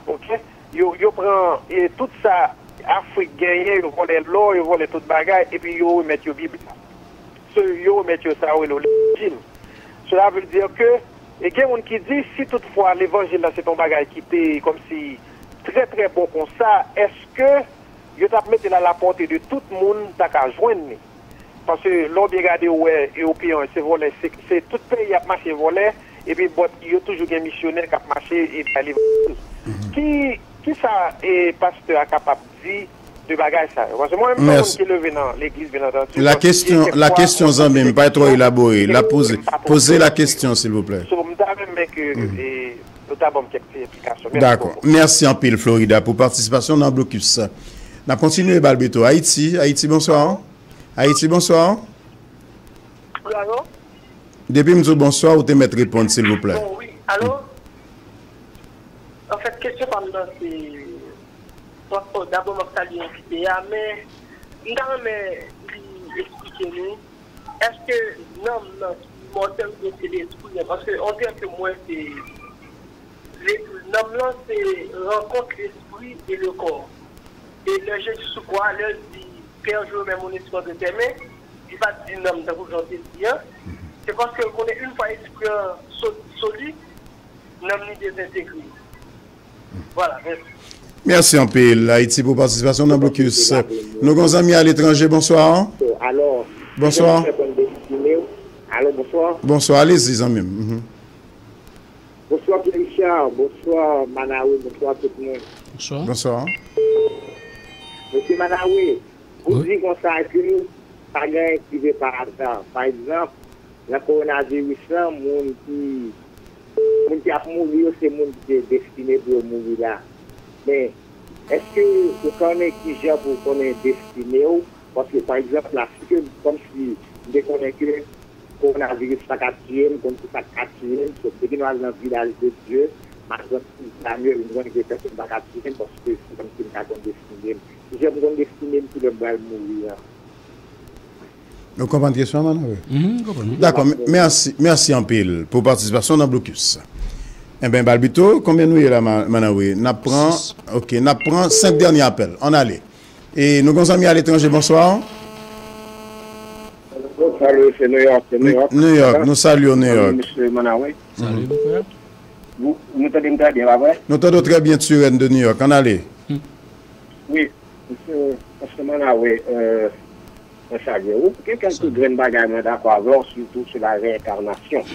ok? Yo, yo pran e, tout sa Afrik genyen, yo vòlè lò, yo vòlè tout bagay, epi yo remèt yo Bib la. So, yo remèt yo sa yo rele levanjil. Cela veut dire ke, e gen moun ki di, si toutfwa levanjil la se te yon bagay ki te kòmsi trè, trè bon konsa, èske yo t ap mete l a la pòte de tout moun ta ka jwenn li. Paske lè w byen gade, ou wè, Ewopeyen yo, se vòlè, se, se tout peyi y ap mache vòlè, epi bòt yo toujou gen misyonè k ap mache e bay levanjil. Ki, ki sa e pastè a kapab di de bagay sa yo? Paske mwen menm, se yon moun ki leve nan legliz, byen antandi. La question, la question, zanmi m, pa twò elabore. La poze, poze la question, silvouplè. So, m ta renmen ke e, nou ta ban m kèk ti esplikasyon. Mèsi. Dakò. Mèsi anpil, Florida, pou patisipasyon nan blokis. N ap kontinye, Balbito. Ayiti, Ayiti, bonswa. Ayiti, bonswa. Wi, alo? Depi m di w bonswa, ou te mèt reponn, silvouplè. Bon, wi, alo? Anfèt, kesyon pa m nan se, bon, dabò, m ap salye envite a, men m ta renmen li eksplike nou, èske nanm nan ki imòtèl oubyen se lespri an? Paske on dirait que mwen se lespri. Nanm lan se rankont lespri e le kò. E lè Jezi sou kwa a, lè l di, Père, je remets mon esprit entre tes mains, li pa t di nanm tankou jan w te di an. Se paske l konnen yon fwa espri an sot sou li, nanm li dezentegre. Vwala, mèsi. Mèsi anpil, Ayiti, pou patisipasyon nan blokis. Nou gen zanmi aletranje, bonswa. Bonswa. Alo, bonswa. Bonswa, alezi, zanmi m. Mhm. Bonswa, Pierre Richard. Bonswa, Manawe. Bonswa, tout moun. Bonswa. Bonswa. Mesye Manawe, ou di konsa ke pa gen anyen ki rive pa aza. Pa egzanp, nan kowonaviris lan, moun ki, moun ki ap mouri yo, se moun ki te destine pou yo mouri la. Men, èske ou konnen kijan pou w konnen destine w? Paske, pa egzanp, la, si ke, kòmsi, m te konnen ke kowonaviris pa ka tiye m, konn ki sa k ka tiye m, so, depi nou al nan vilaj de Dye, m al pran ti Daniel, m konnen ke pèsonn pa ka tiye m, paske se kòmsi m ka konn destine m. Kijan m konn destine m, kilè m pral mouri an? Ou konprann kesyon an, Manawe? Mhm, m konprann. Dakò, m-, mèsi, mèsi anpil pou patisipasyon nan blokis. Enben, Balbito, konbyen nou ye la, Ma-, Manawe? N ap pran, ok, n ap pran senk dènye apèl. Ann ale. E nou gen zanmi aletranje, bonswa. Salut, c'est New York, c'est New York. New York, nou salye w, New York. Salut, monsieur Manawe. Salut, mon frère. Vous, vous m'entendez très bien, pas vrai? Nou tande w trè byen, Turenne de New York. Ann ale. Wi, mesye, mesye Manawe, euh, mwen salye w. Gen kèlke grenn bagay mwen dakò avè w, sitou sou la reenkarnasyon.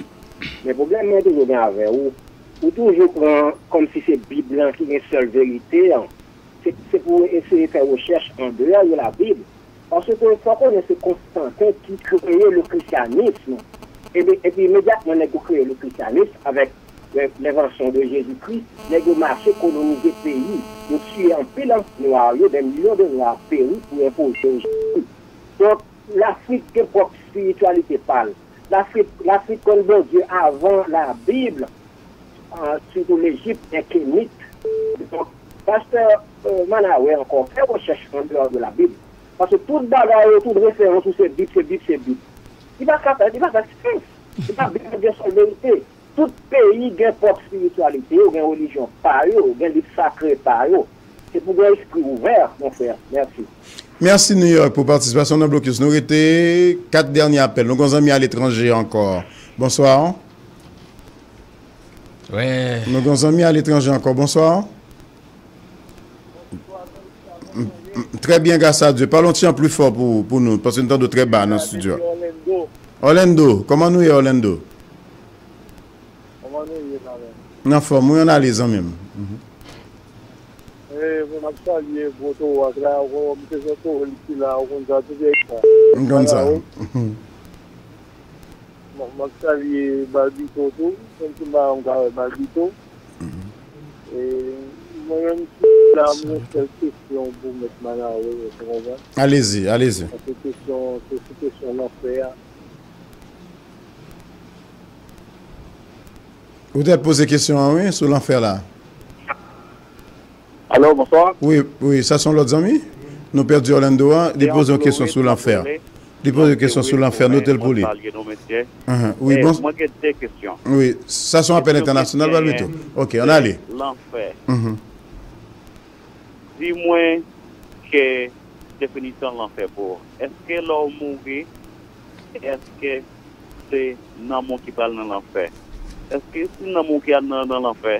Men pwoblèm mwen toujou gen avè w, ou toujou pran kòmsi se Bib lan ki gen sèl verite an. Se, se pou w eseye fè rechèch andeyò de la Bib. Paske fò konnen se Konstantin ki kreye le christianisme. Epi, epi imedyatman nèg yo kreye le christianisme avèk lè-, lèvansyon de Jezikri, nèg yo mache kolonize peyi. Yo tiye anpil nwa yo, dè milyon de nwa peri pou enpoze yo Jezi. Donk, Lafrik gen pwòp espirityalite pa l. Lafrik, Lafrik konn Bondye avan Labib, ah, sitou Lejip, lè Kemit. Donk, pastè, euh, Manawe ankò, fè rechèch andeyò de Labib. Paske tout bagay yo, tout referans ou se Bib, se Bib, se Bib. Li pa ka fè, li pa fè sans. Se pa Bib la ki gen sèl verite. Tout peyi gen pwòp espirityalite yo, gen relijyon pa yo, gen liv sakre pa yo. Se pou gen espri ouvè, mon frè. Mèsi. Mèsi, New York, pou patisipasyon nan blokis. Nou rete kat dènye apèl. Nou gen zanmi aletranje ankò. Bonswa. Wi. Nou gen zanmi aletranje ankò. Bonswa. M, m, trè byen, gras a Dye. Pale yon ti jan pli fò pou, pou nou, paske nou tande w trè ba nan estidyo a. Orlando, kòman nou ye, Orlando? Kòman nou ye la menm? N anfòm, wi, ann ale, zanmi m. Mhm. Eh, bon, m ap salye gwo towo ak la, ou konn, m te fè towo li ki la, ou konn sa, tout bagay sa. M konn sa. Manawe. Mhm. Bon, m ap salye Balbito tou, menm si m pa janm ka wè Balbito. Mhm. E mwen menm, si La, mwen sèl kesyon pou mèt Manawe, ou konprann? Alezi, alezi. Se kesyon, se sou kesyon lanfè a. Ou te poze kesyon an, wi, sou lanfè la. Alo, bonswa. Wi, wi, sa se yon lòt zanmi. Nou pèdi Orlando an, li poze yon kesyon sou lanfè. Li poze yon kesyon sou lanfè, note l pou li. Wi, bon. Mwen gen de kesyon. Wi, sa se yon apèl entènasyonal, Balbito. Ok, ann ale. Lanfè. Di mwen ke definisyon lanfè pou ou. Èske lè w mouri, èske se nanm ou ki pral nan lanfè? Èske si nanm ou ki al nan, nan lanfè,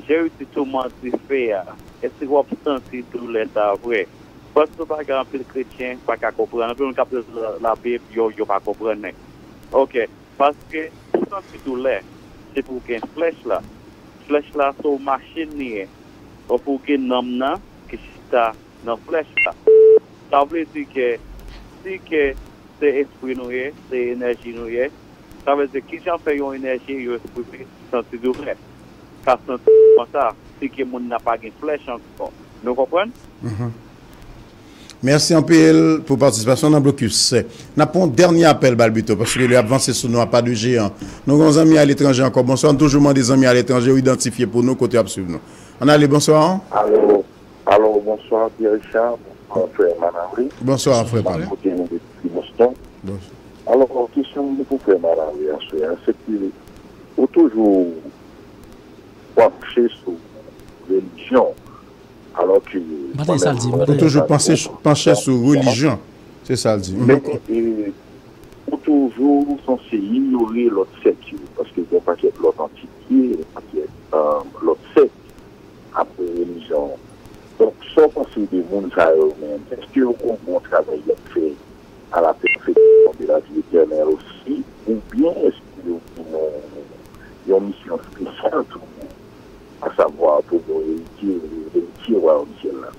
jan yo di touman dife a, èske w ap santi doulè sa a vre? Paske bagay anpil kretyen pa ka konprann. Anpil moun k ap li la, Labib, yo, yo pa konprann. Ok. Paske pou w santi doulè, se pou w gen flèch la. Flèch la se yon machin li ye. Donk pou w gen nanm nan ki chita nan flèch la. Sa vle di ke si ke se espri nou ye, se enèji nou ye, sa vle di kijan fè yon enèji, yon espri santi doulè? Ka santi konsa, si ke moun nan pa gen flèch ankò. Nou konprann? Mèsi anpil pou patisipasyon w nan Blokis. N ap pran yon dènye apèl, Balbito, paske lè ap vanse sou nou, apa de jeyan. Nou gen yon zanmi aletranje ankò. Bonswa, n toujou mande zanmi aletranje yo idantifye pou nou kote y ap swiv nou. Ann ale, bonswa. Alo, alo, bonswa, Pierre Richard, bonswa, frè Manawe. Bonswa, frè Pale. Kote nou depi Boston. Bonswa. Alò, kesyon m pou frè Manawe aswè a, se ke ou toujou panche sou relijyon. Alò ke... M pa tande sa l di, m pa tande. Ou toujou panse, panche sou relijyon. Se sa l di. Men, e, ou toujou sanse inyore lòt sèk yo, paske gen yon pakèt lòt antite, yon pakèt, e, lòt sèk apre relijyon. Donk, sa w panse de moun sa yo menm? Èske yo konn bon travay y ap fè à la perfection de la vie éternelle aussi, oubyen èske yo gen yon, yon misyon espesyal tou, asavwa pou yo eritye, eritye wayòm syèl la?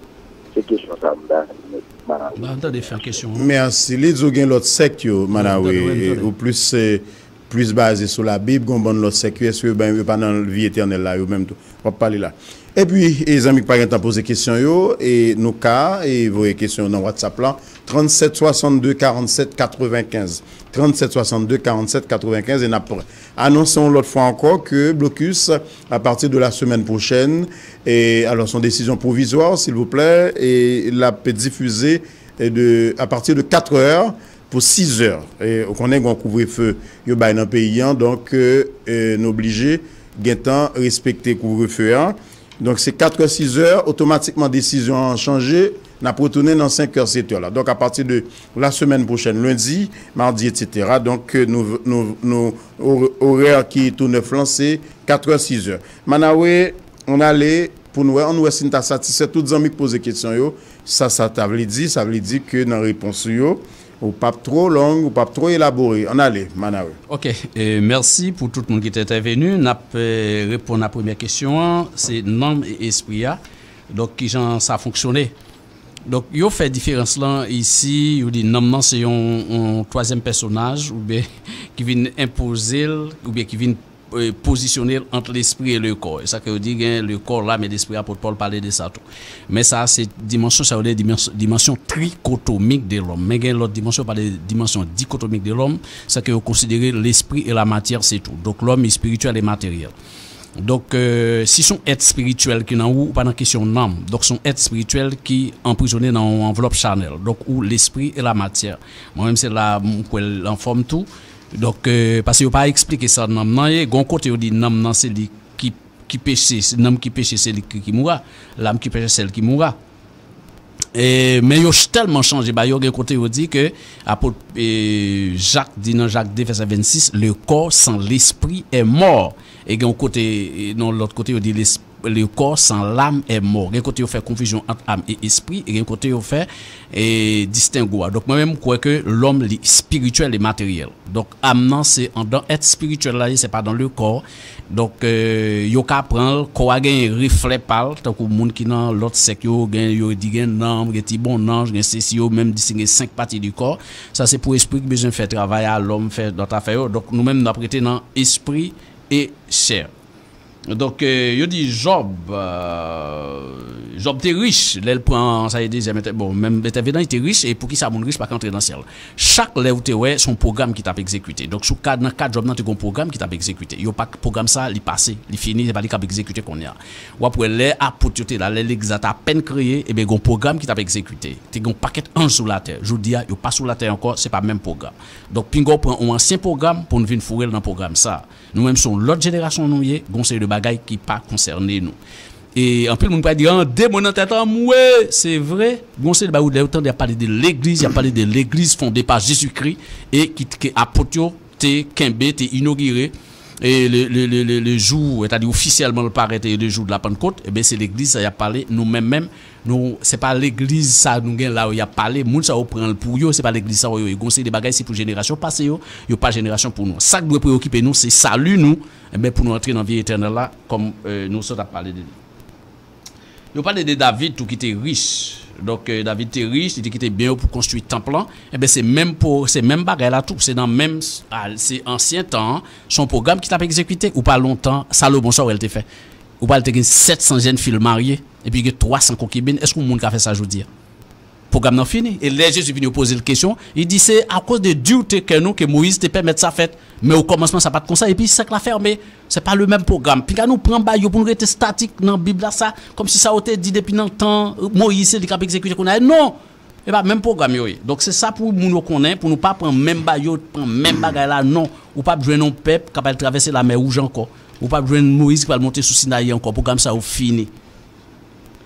Se kesyon sa a m ta renmen mete, Manawe. Ba, m tande fen kesyon an. Mèsi. Li di w gen lòt sèk yo, Manawe, ou plis, eh, plis baze sou Labib, gen yon bann lòt sèk yo, èske yo, ben, yo pa nan vi etènèl la, yo menm tou? W ap pale la. Epi, e zanmi k pa gen tan poze kesyon yo, e nou ka, e voye kesyon yo nan WhatsApp la, trannset swasannde karannsèt katrevenkenz. Trannset swasannde karannsèt katrevenkenz, e n ap anonse yon lòt fwa ankò ke Blokis, à partir de la semaine prochaine, e, alò, se yon desizyon pwovizwa, silvouplè, e l ap difize, e, de, à partir de quatre heures, pou sizè. E, ou konnen gen yon kouvrefe yo bay nan peyi an, donk, e, e, nou oblije gentan respekte kouvrefe a. Donk, se katrè, sizè, otomatikman desizyon an chanje, n ap retounen nan senkè, setè la. Donk, apati de la semèn pwochèn, lendi, madi, etsetera, donk, e, nou, nou, nou, or-, orè ki tou nèf lan, se katrè, sizè. Manawe, ann ale pou n wè, ann wè si n ta satisfè tout zanmi k poze kesyon yo. Sa, sa ta vle di, sa vle di ke nan repons ou yo, ou p ap twò long, ou p ap twò elabore. Ann ale, Manawe. Ok, e, mèsi pou tout moun ki te entèveni. N ap, e, reponn a premyè kesyon an, se nanm e espri a. Donk, kijan sa fonksyone? Donk, yo fè diferans lan isi, yo di nanm nan se yon, yon twazyèm pèsonaj, oubyen ki vin enpoze l, oubyen ki vin e, pozisyone l ant lespri e le kò. E sa ke yo di gen le corps, l'âme et l'esprit, apot Pòl pale de sa tou. Men sa, se dimansyon, sa yo rele dimans-, dimansyon trikotomik de lòm. Men gen lòt dimansyon, yo pale de dimansyon dikotomik de lòm, sa ke yo konsidere lespri e la matyè, se tou. Donk, lòm espirityèl e materyèl. Donk, e, si se yon èt espirityèl ki nan ou, ou pa nan kesyon nanm. Donk, se yon èt espirityèl ki anprizone nan yon anvlòp chanèl. Donk, ou lespri e la matyè. Mwen menm, se la m kwè l anfòm tou. Donk, e, paske yo pa eksplike sa nanm nan ye. Gon kote yo di nanm nan se li ki, ki peche, se nanm ki peche se li ki, ki moura. L'âme qui péchit, c'est elle qui mourra. E, men yo ch-, tèlman chanje ba yo, gen kote yo di ke apot, e, Jak di nan Jak de vèsè vennsis, le corps sans l'esprit est mort. E gen yon kote, e, nan lòt kote yo di l'es-, le corps sans l'âme est mort. Gen kote yo fè konfizyon ant âme e espri, e gen kote yo fè, e, distengo a. Donk, mwen menm, m kwè ke lòm, li espirityèl e materyèl. Donk, âme nan, se andan èt espirityèl la, se pa dans le corps. Donk, e, yo ka pran l, kò a gen reflè pa l, tankou moun ki nan lòt sèk yo, gen, yo di gen nanm, gen ti bonnanj, gen sesi, yo menm di si gen senk pati du corps. Sa, se pou espri ki bezwen fè travay a, lòm fè lòt afè yo. Donk, nou menm, n ap rete nan espri e chè. Donk, e, yo di Jòb, e, Jòb te rich, lè l pran, sa e dezyèm entè-, bon, menm entèvenan, li te rich, e poukisa moun rich pa ka antre nan syèl? Chak lè ou te wè, se yon pwogram ki t ap egzekite. Donk, sou kad, nan kad Jòb nan, te gen yon pwogram ki t ap egzekite. Yo pa, pwogram sa, li pase, li fini, se pa li k ap egzekite kounye a. W ap wè, lè apot yo te la, lè legliz la te apèn kreye, ebyen, gen yon pwogram ki t ap egzekite. Te gen yon pakèt anj sou latè. Jodi a, yo pa sou latè ankò, se pa menm pwogram. Donk, pinga w pran yon ansyen pwogram pou n vin foure l nan pwogram sa. Nou menm, se yon lòt jenerasyon nou ye, gen yon seri de bagay ki pa konsène nou. E anpil moun pral di, "An, demon nan tèt an mwe." Se vre, gen yon seri de bagay, lè ou tande y ap pale de legliz, y ap pale de legliz fonde pa Jezikri, e ki, ke apot yo te kenbe, te inogire, e le, le, le, le, le jou, sètadi ofisyèlman l parèt, e le jou de la Pannkot, ebyen, se legliz sa y ap pale, nou menm menm, nou, se pa legliz sa nou gen la yo y ap pale, moun sa yo pran l pou yo, se pa legliz sa yo ye. Gen yon seri de bagay, se pou jenerasyon pase yo, yo pa jenerasyon pou nou. Sa k dwe preyokipe nou, se sali nou, enben, pou nou antre nan vi etènèl la, kòm, e, nou sot ap pale de li. Yo pale de David tou ki te rich. Donk, e, David te rich, li te kite byen yo pou konstwi tanp lan. Enben, se menm pou, se menm bagay la tou. Se nan menm, a, se ansyen tan an, se yon pwogram ki t ap egzekite. Ou pa lontan, Salomon, sa w wè l te fè? Ou pa l te gen sèt san jèn fi l marye, epi gen twa san konkibin. Èske yon moun ka fè sa jodi a? Pwogram nan fini. E lè Jezi vini, yo poze l kesyon, li di, "Se akoz de dureté kè nou ke Moyiz te pèmèt sa fèt. Men o kòmansman, sa pa t konsa, epi sèk la fèmen." Se pa le menm pwogram. Piga nou pran bay yo pou nou rete statik nan Bib la, sa, kòmsi sa yo te di depi nan tan Moyiz, se li k ap egzekite kounye a. Non! E pa menm pwogram yo ye. Donk, se sa pou moun yo konnen, pou nou pa pran menm bay yo, pran menm bagay la, non. Ou p ap jwenn yon pèp k ap al travèse Lamè Wouj ankò. Ou p ap jwenn Moyiz ki pral monte sou Sinayi ankò. Pwogram sa yo fini.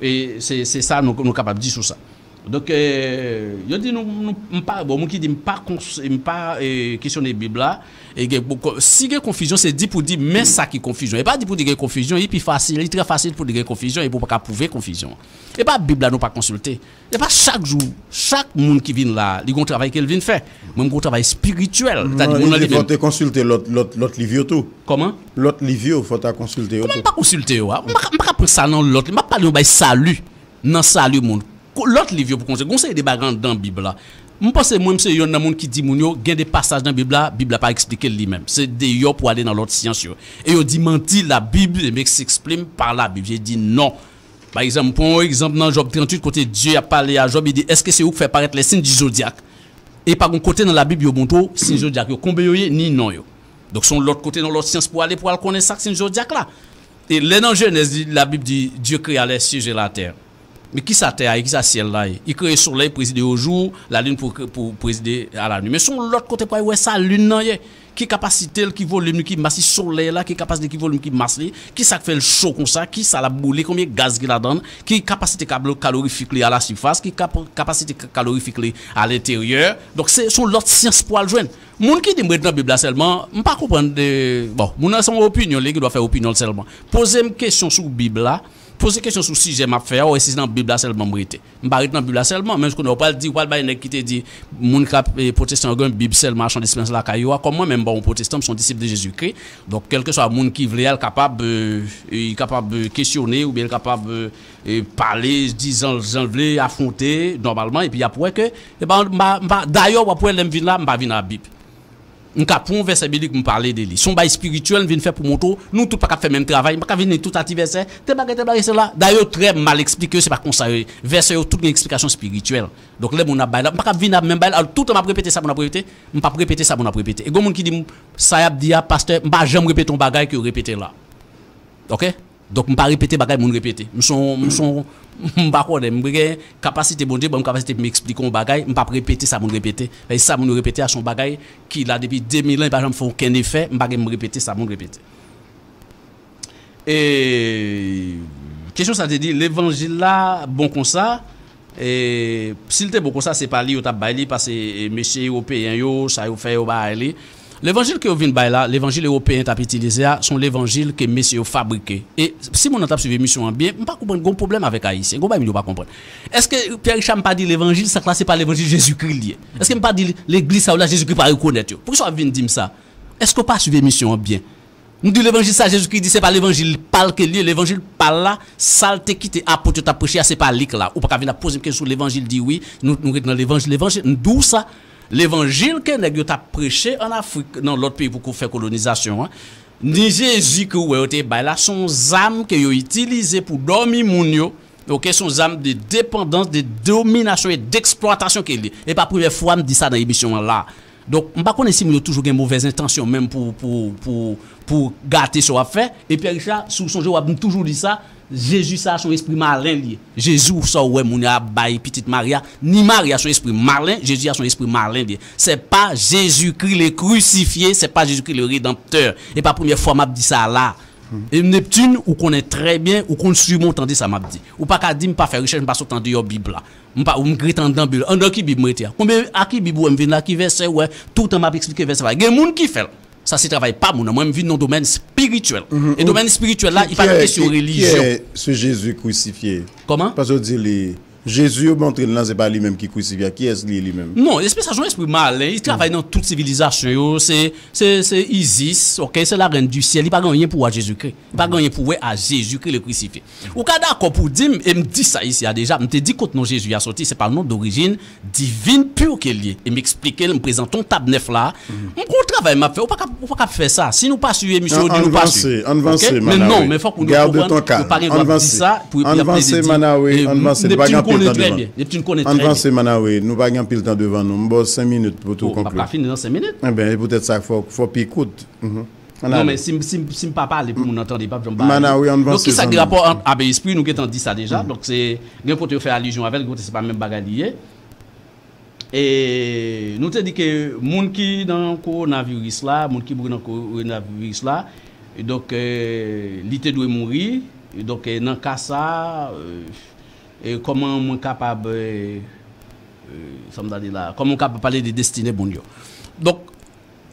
E se, se sa nou, nou kapab di sou sa. Donk, e, yo di nou, nou, m pa, bon, moun ki di m pa kons-, m pa, e, kesyone Bib la, e gen, bon, ko-, si gen konfizyon, se di pou di, men sa ki konfizyon. E pa di pou di gen konfizyon, li pi fasil, li trè fasil pou di gen konfizyon, e pou pa ka pwouve konfizyon. E pa Bib la nou pa konsilte. E pa chak jou, chak moun ki vin la, li gon travay ke l vin fè. Mwen, m gon travay espirityèl. Sètadi, non, moun nan li menm. Fò te konsilte lòt, lòt, lòt liv yo tou. Kòman? Lòt liv yo, fò ta konsilte yo tou. Kòman m pa konsilte yo a? M pa ka, m pa ka pran sa nan lòt. M ap pale yon bay sali. Nan sali moun. Ko-, lòt liv yo pou konsilte. Gon seri de bagay anndan Bib la. M panse mwen, m se yonn nan moun ki di moun yo, gen de pasaj nan Bib la, Bib la pa eksplike l li menm. Se deyò pou ale nan lòt syans yo. E yo di manti, la Bible s'exprime par la Bible. Je di non. Pa egzanp, pran yon egzanp nan Jòb tranntuit, kote Dye ap pale a Jòb, li di, "Èske se ou k fè parèt lè siy di zodyak?" E pa gon kote nan Labib yo montre w siy zodyak yo, konbe yo ye, ni non yo. Donk, se yon lòt kote, nan lòt syans pou ale, pou al konnen sa k siy zodyak la. E lè nan Jenèz, li, Labib di, Dieu créa les cieux et la terre. Men kisa tè a ye, kisa syèl la ye? Li kreye solèy, prezide au jour, la lune pou, pou prezide à la nuit. Men se yon lòt kote pou al wè sa lin nan ye. Ki kapasite l, ki volim li, ki mas li, solèy la, ki kapasite, ki volim, ki mas li, ki sa k fè l cho konsa, ki sa l ap boule, konbyen gaz ki ladan l, ki kapasite kab-, kalorifik li a la sifas, ki kap-, kapasite k-, kalorifik li a lenteryè. Donk, se, se yon lòt syans pou al jwenn. Moun ki di m ret nan Bib la sèlman, m pa konprann de, bon, moun nan se yon opinyon, li gen dwa fè opinyon l sèlman. Poze m kesyon sou Bib la, poze kesyon sou sijè m ap fè a, w wè si se nan Bib la sèlman m rete. M pa ret nan Bib la sèlman, men kounye a w pral di, w pral bay nèg ki te di, moun k ap, e, pwotestan yo gen Bib sèlman a Chan Desperans lakay yo a, kòm mwen menm, m pa yon pwotestan, m se yon disip de Jezikri. Donk, kèlkeswa moun ki vle a, l kapab, e, e, li kapab, e, kesyone oubyen l kapab, e, e, pale, di jan, jan l vle, afwonte, nòmalman, epi y ap wè ke, e pa, m pa, m pa, dayè, w ap wè lè m vin la, m pa vin a Bib. M ka pran yon vèsè biblik, m pale de li. Se yon bagay espirityèl, m vin fè pou montre w, nou tout pa ka fè menm travay. M pa ka vin li tout a ti vèsè, tèl bagay, tèl bagay, sèla. Dayè, yo trè mal eksplike, se pa konsa yo ye. Vèsè yo tout gen eksplikasyon espirityèl. Donk, lè moun ap bay la, m pa ka vin ap menm bay la, toutan m ap repete sa moun ap repete, m p ap repete sa moun ap repete. E gen moun ki di m, "Sa y ap di a, pastè, m pa janm repete yon bagay ke yo repete la." Oke? Donk, m pa repete bagay moun repete. M se yon, m se yon, m pa konnen, m gen kapasite Bondye ban m kapasite pou m eksplike yon bagay, m p ap repete sa moun repete. Paske sa moun yo repete a se yon bagay ki la depi de mil an, li pa janm fè okenn efè, m pa gen m repete sa moun repete. E kesyon sa te di, levanjil la bon konsa, E, si l te bon konsa, se pa li yo t ap bay li, paske, e, mesye ewopeyen yo, sa yo fè yo bay li. Levanjil ke yo vin bay la, levanjil ewopeyen t ap itilize a, se yon levanjil ke mesye yo fabrike. E si moun nan t ap swiv emisyon an byen, m pa konprann, gen yon pwoblèm avèk Ayisyen, gen yon bagay moun yo pa konprann. Èske Pierre Richard m pa di levanjil sa k la se pa levanjil Jezikri l ye? Èske m pa di legliz sa yo la Jezikri pa rekonèt yo? Poukisa w ap vin di m sa? Èske w pa swiv emisyon an byen? M di levanjil sa Jezikri di se pa levanjil pa l ke l ye, levanjil pa l la, sa l te kite apot yo t ap preche a, se pa li k la. Ou pa ka vin ap poze m kesyon sou levanjil, di wi, nou, nou ret nan levanjil, levanjil. M di w sa, levanjil ke nèg yo t ap preche ann Afrik, nan lòt peyi pou ko-, fè kolonizasyon an, ni Jezi ke w wè yo te bay la, se yon zam ke yo itilize pou dòmi moun yo, Ok, se yon zam de depandans, de dominasyon e deksplwatasyon ke l ye. E pa premyè fwa m di sa nan emisyon an la. Donk, m pa konnen si moun yo toujou gen movèz entansyon menm pou, pou, pou, pou gate sa w ap fè. E Pierre Richard, si w sonje, w ap toujou di sa, Jezi sa a se yon espri malen li ye. Jezi ou sa w wè moun yo ap bay pitit Mari a, ni Mari a se yon espri malen, Jezi a se yon espri malen li ye. C'est pas Jésus-Christ le crucifié, c'est pas Jésus-Christ le Rédempteur. E pa premyè fwa m ap di sa a la. E Neptune, ou konnen trè byen, ou konn swiv mwen, ou tande sa m ap di. Ou pa ka di m pa fè rechèch, m pa sot andeyò Bib la. M pa, m ret anndan Bib. Anndan ki Bib m rete a? Konbyen, a ki Bib ou wè m vin la? Ki vèsè ou wè? Toutan m ap eksplike vèsè pa. Gen moun ki fè l. Sa se travay pa moun nan. Mwen, m vin nan domèn espirityèl. E domèn espirityèl la, li pa nan kesyon relijyon. Qui est ce Jésus crucifié? Kòman? Paske w di li, Jezi yo montre n lan, se pa li menm ki krisifye a. Kiyès li ye li menm? Non, espri sa se yon espri malen. Li travay nan tout sivilizasyon yo. Se, se, se Isis, ok? C'est la reine du ciel. Li pa gen anyen pou wè a Jezikri. Li pa gen anyen pou wè a Jezikri le crucifié. Ou ka dakò pou di m, e m di sa isi a deja, m te di kot non Jezi a soti, se pa non d'origine divine pure ke l ye. E m eksplike l, m prezante yon tab nèf la. M gon travay m ap fè. Ou pa ka, ou pa ka fè sa. Si nou pa swiv emisyon yo, di nou pa swiv. Ann vanse, ann vanse, Manawe. Men non, men fòk moun yo konprann, yo pa gen dwa ap di sa pou y ap plede di. Ann vanse, Manawe, ann vanse. Nou pa gen anpil tan devan nou. Ann vanse, Manawe. Nou pa gen anpil tan devan nou. M ba w senk minit pou tou konkli. M ap ka fini nan senk minit. Enben, e poutèt sa, fò, fò pi kout. Non, men si, si, si m pa pale pou moun nan tande, p ap janm ba. Manawe, ann vanse. Donk, kisa ki gen rapò ant am e espri? Nou gentan di sa deja. Donk, se, gen kote yo fè alizyon avè l, gen kote se pa menm bagay li ye. E nou te di ke moun ki nan kowonaviris la, moun ki mouri nan kowonaviris la, e donk, e, li te dwe mouri. E donk, e, nan ka sa, e, e, kòman mwen kapab, e, e, sa m ta di la, kòman mwen kapab pale de destine moun yo? Donk,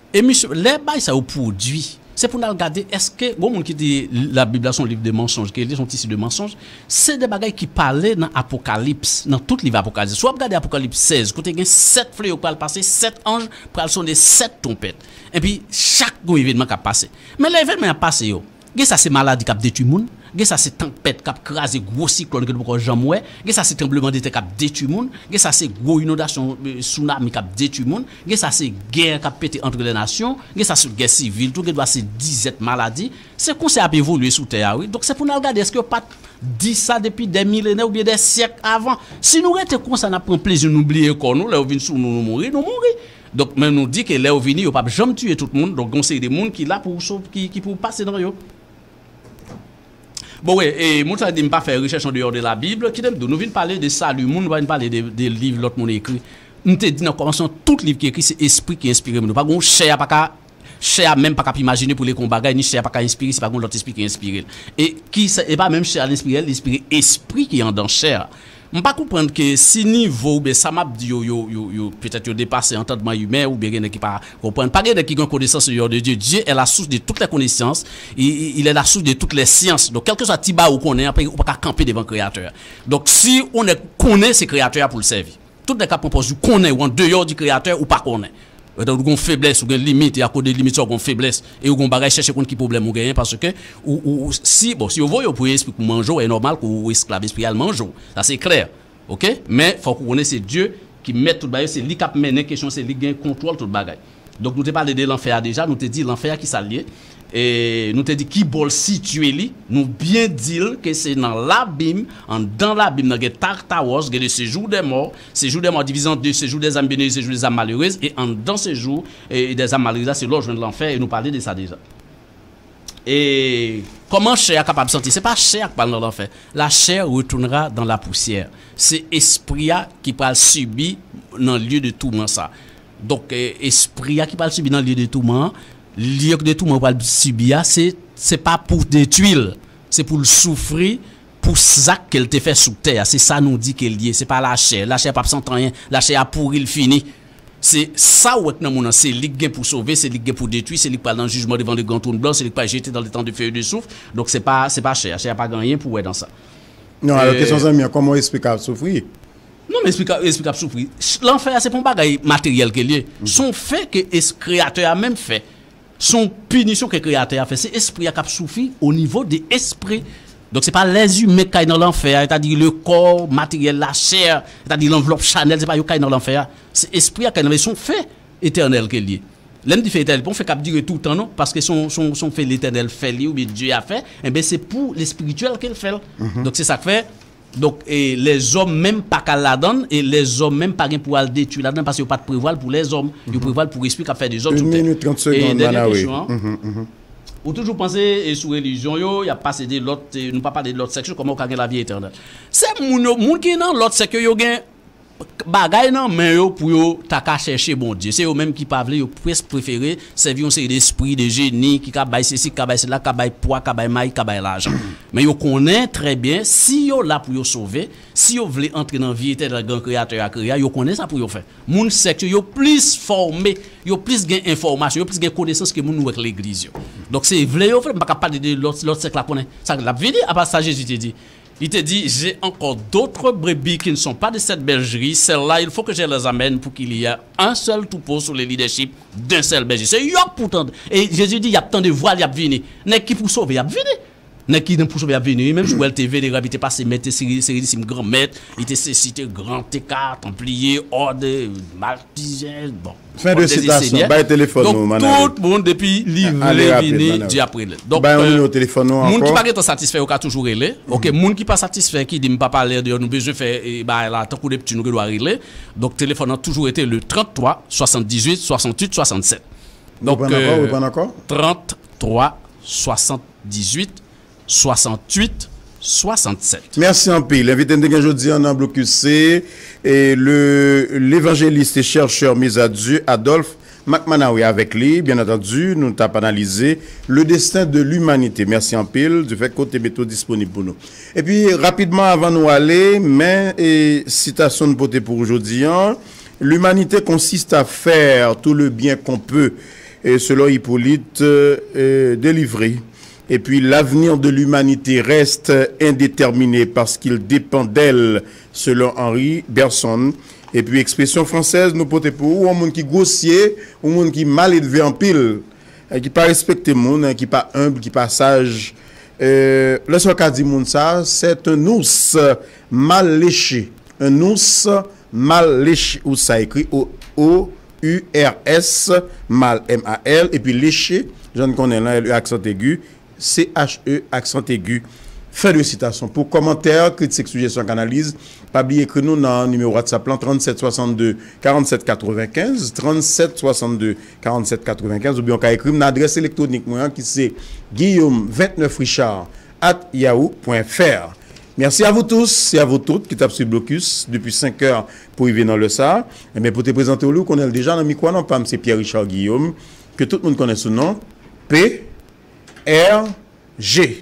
E misye, lè bagay sa yo pwodui, se pou n al gade èske gon moun ki di Labib la se yon liv de mansonj, ke li se yon tisi de mansonj, se de bagay ki pale nan Apokalips, nan tout liv Apokalips. Si w ap gade Apokalips sèz, kote gen sèt fleyo k pral pase, sèt anj pral sone sèt twonpèt. Epi, chak gon evènman k ap pase. Men lè evènman ap pase yo, Gen sa se maladi k ap detwi moun, gen sa se tanpèt k ap kraze, gwo siklòn ke nou poko janm wè, gen sa se tranblemanntè k ap detwi moun, gen sa se gwo inondasyon, e, tsunami k ap detwi moun, gen sa se gè k ap pete ant lè nasyon, gen sa se gè sivil tou, gen dwa se dizèt maladi. Se konsa y ap evolye sou tè a, wi. Donk, se pou n al gade èske yo pa t di sa depi dè milenè oubyen dè syèk avan. Si nou rete konsa, n ap pran plezi nou, bliye kò nou, lè yo vin sou nou, nou mouri, nou mouri. Donk, men nou di ke lè yo vini, yo p ap janm tiye tout moun. Donk, gon seri de moun ki la pou so-, ki, ki pou pase nan yo. Bon, wi, e, moun sa di m pa fè rechèch andeyò de Labib. Kite m di w, nou vin pale de sali moun, nou pa vin pale de, de liv lòt moun ekri. M te di nan kòmansman, tout liv ki ekri, se espri ki enspire moun. Pa gon chè a pa ka, chè a menm pa ka ap imajine pou li ekri yon bagay, ni chè a pa ka enspire si pa gon lòt espri ki enspire l. E ki sa, e pa menm chè a l enspire l, li enspire espri ki anndan chè a. M pa konprann ke si nivo oubyen sa m ap di yo, yo, yo, yo, petèt yo depase antandman imen oubyen gen nèg ki pa konprann. Pa gen nèg ki gen konesans deyò de Dye. Dieu est la source de toutes les connaissances. Il, il, il est la source de toutes les sciences. Donk, kèlkeswa ti bagay ou konnen an, ou pa ka kanpe devan Kreyatè a. Donk, si yon nèg konnen, se Kreyatè a pou l sèvi. Tout nèg k ap pran pòz yo konnen yo andeyò di Kreyatè, ou pa konnen. Ou gon feblès, ou gen limit, e akoz de limit sa ou gon feblès, e ou gon bagay, chèche konn ki pwoblèm ou genyen, paske ou, ou, ou, si, bon, si yo voye w pou yon espri pou manje w, e nòmal ke w esklav espri a, l manje w. Sa se klè. Ok? Men, fòk ou konnen se Dye ki mèt tout bagay, se li k ap mennen kesyon, se li ki gen kontwòl tout bagay. Donk, nou te pale de lanfè a deja, nou te di lanfè a ki sa l ye. E nou te di ki bò l sitiye li, nou byen di l ke se nan labim, anndan labim nan gen Tartaros, gen le séjour des morts, séjour des morts divisé en deux, séjour des âmes bien et séjour des âmes malheureuses, e anndan séjour, e, des âmes malheureuses la, se la w jwenn lanfè, e nou pale de sa deja. E kòman chè a kapab santi? Se pa chè a k pral nan lanfè. La chair retournera dans la poussière. Se espri a ki pral sibi nan lye de touman sa. Donk, e, espri a ki pral sibi nan lye de touman an, lye de touman ou pral sibi a, se, se pa pou detwi l, se pou l soufri pou zak ke l te fè sou tè a. Se sa nou di ke l ye. Se pa lachè. Lachè a p ap santi anyen. Lachè a pouri, l fini. Se sa ou wè k nan moun nan, se li k gen pou sove, se li k gen pou detwi, se li k pral nan jijman devan le grand trône blanc, se li k pral jete dans l'étang de feu et de soufre. Donk, se pa, se pa chè a. Chè a pa gen anyen pou wè nan sa. Non, alò, kesyon zanmi an, kòman espri ka ap soufri? Non, men espri ka, espri k ap soufri. Ch-, lanfè a, se pa yon bagay materyèl ke l ye. Se yon fè ke es-, Kreyatè a menm fè. Se yon pinisyon ke Kreyatè a fè. Se espri a k ap soufri o nivo de espri. Donk, se pa lèzimen k kay nan lanfè a, sètadi le kò materyèl, lachè, sètadi lanvlòp chanèl, se pa yo k kay nan lanfè a. Se espri a k kay nan, men se yon fè etènèl ke l ye. Lè m di fè etènèl, pa yon fè k ap dire toutan, non, paske se yon, se yon, se yon fè Letènèl fè li, oubyen Dye a fè, enben, se pou lespirityèl ke l fè l. Donk, se sa k fè, Donk, e lèzòm menm pa ka al ladan l, e lèzòm menm pa gen pou al detwi ladan l, paske yo pa t prevwa l pou lèzòm. Yo prevwa l pou espri k ap fè dezòd sou tè. Une minute, trente secondes, Manawe. Ou toujou panse e sou relijyon yo, y ap pase de lòt, e nou pa pale de lòt sèk yo, kòman yo ka gen lavi etènèl? Se moun yo, moun ki nan lòt sèk yo, yo gen bagay nan men yo pou yo ta ka chèche Bondye. Se yo menm ki pa vle, yo plis prefere sèvi yon seri de espri, de jeni, ki ka bay sesi, ki ka bay sela, ki ka bay pwa, ki ka bay mayi, ki ka bay lajan. Men yo konnen trè byen, si yo la pou yo sove, si yo vle antre nan vi etènèl gran Kreyatè a kreye a, yo konnen sa pou yo fè. Moun sèk yo, yo plis fòme, yo plis gen enfòmasyon, yo plis gen konesans ke moun nou wè k legliz yo. Donk se vle yo vle, m pa ka pale de lòt, lòt sèk la konnen sa l ap vini, apa sa Jezi te di. Li te di, j'ai encore d'autres brebis qui ne sont pas de cette bergerie, celles-là, il faut que je les amène pour qu'il y ait un seul troupeau sous le leadership d'un seul berger. Se yo k pou tande. E Jezi di, y ap tande vwa l, y ap vini. Nèg ki pou sove, y ap vini. Nèg ki nan pou sove, y ap vini. Wi, menm si w wè l te venerabe, te pase mèt, te seri, seridisim granmèt, li te sesi, te gran, te ka, tanpliye, òd, maltizè, bon. Fen de sitasyon. Bay telefòn nou, Manawe. Donk, tout moun, depi li vle vini, di ap rele. Donk, bay yon nimewo telefòn nou ankò. Moun ki pa gentan satisfè, yo ka toujou rele. Oke, moun ki pa satisfè, ki di, "M pa pale deyò, nou bezwen fè, e, bagay la, tankou de piti, nou gen dwa rele." Donk, telefòn nan toujou rete le tranntrwa, swasanndizuit, swasanntuit, swasannsèt. Donk, repann ankò, repann ankò. Tranntrwa, swasanndizuit, swasanntuit, swasannsèt. Mèsi anpil. Envite n te gen jodi a nan blokis se, e, le, levanjelis e chèchè Mezadye Adolphe Mac Manawe avèk li, byen antandi, nou t ap analize le destin de l'humanité. Mèsi anpil, di fèt ke w te mete w disponib pou nou. Epi, rapidman, avan nou ale, men, e, sitasyon n pote pou jodi a, l'humanité consiste à faire tout le bien qu'on peut, e, selon Hippolyte, e, Délivré. Et puis, l'avenir de l'humanité reste indéterminé parce qu'il dépend d'elle, selon Henri Bergson. Epi, ekspresyon fransèz nou pote pou ou, yon moun ki gwosye, yon moun ki mal elve anpil, e ki pa respekte moun, e ki pa enb, ki pa saj. E, lè sa w ka di moun sa, c'est un ours mal léché. Un ours mal léché. Ours sa ekri O, O, U R S, mal, M A L, epi léché, jan n konnen l, L E aksan egi, C H E aksan egi. Fen de sitasyon. Pou kòmantè, kritik, sijesyon ak analiz, pa bliye ekri nou nan nimewo WhatsApp lan, trannsèt swasannde, karannsèt katrevenkenz, trannsèt swasannde, karannsèt katrevenkenz, oubyen w ka ekri m nan adrès elektwonik mwen an, ki se guillaume vingt-neuf richard at yahoo point F R. Merci à vous tous et à vous toutes ki t ap swiv Blokis depi senk è pou rive nan lè sa a. Ebyen, pou te prezante w li, ou konnen l deja nan mikwo a, non pa m se Pierre Richard Guillaume, ke tout moun konnen sou non P R G.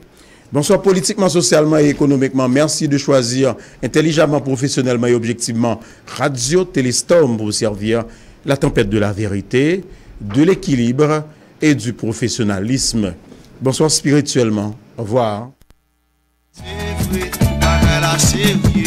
Bonsoir, politiquement, socialement et économiquement. Merci de choisir intelligemment, professionnellement et objectivement Radio Téléstorm pour vous servir la tempête de la vérité, de l'équilibre et du professionnalisme. Bonsoir spirituellement. Au revoir. Se vre, bagay la serye.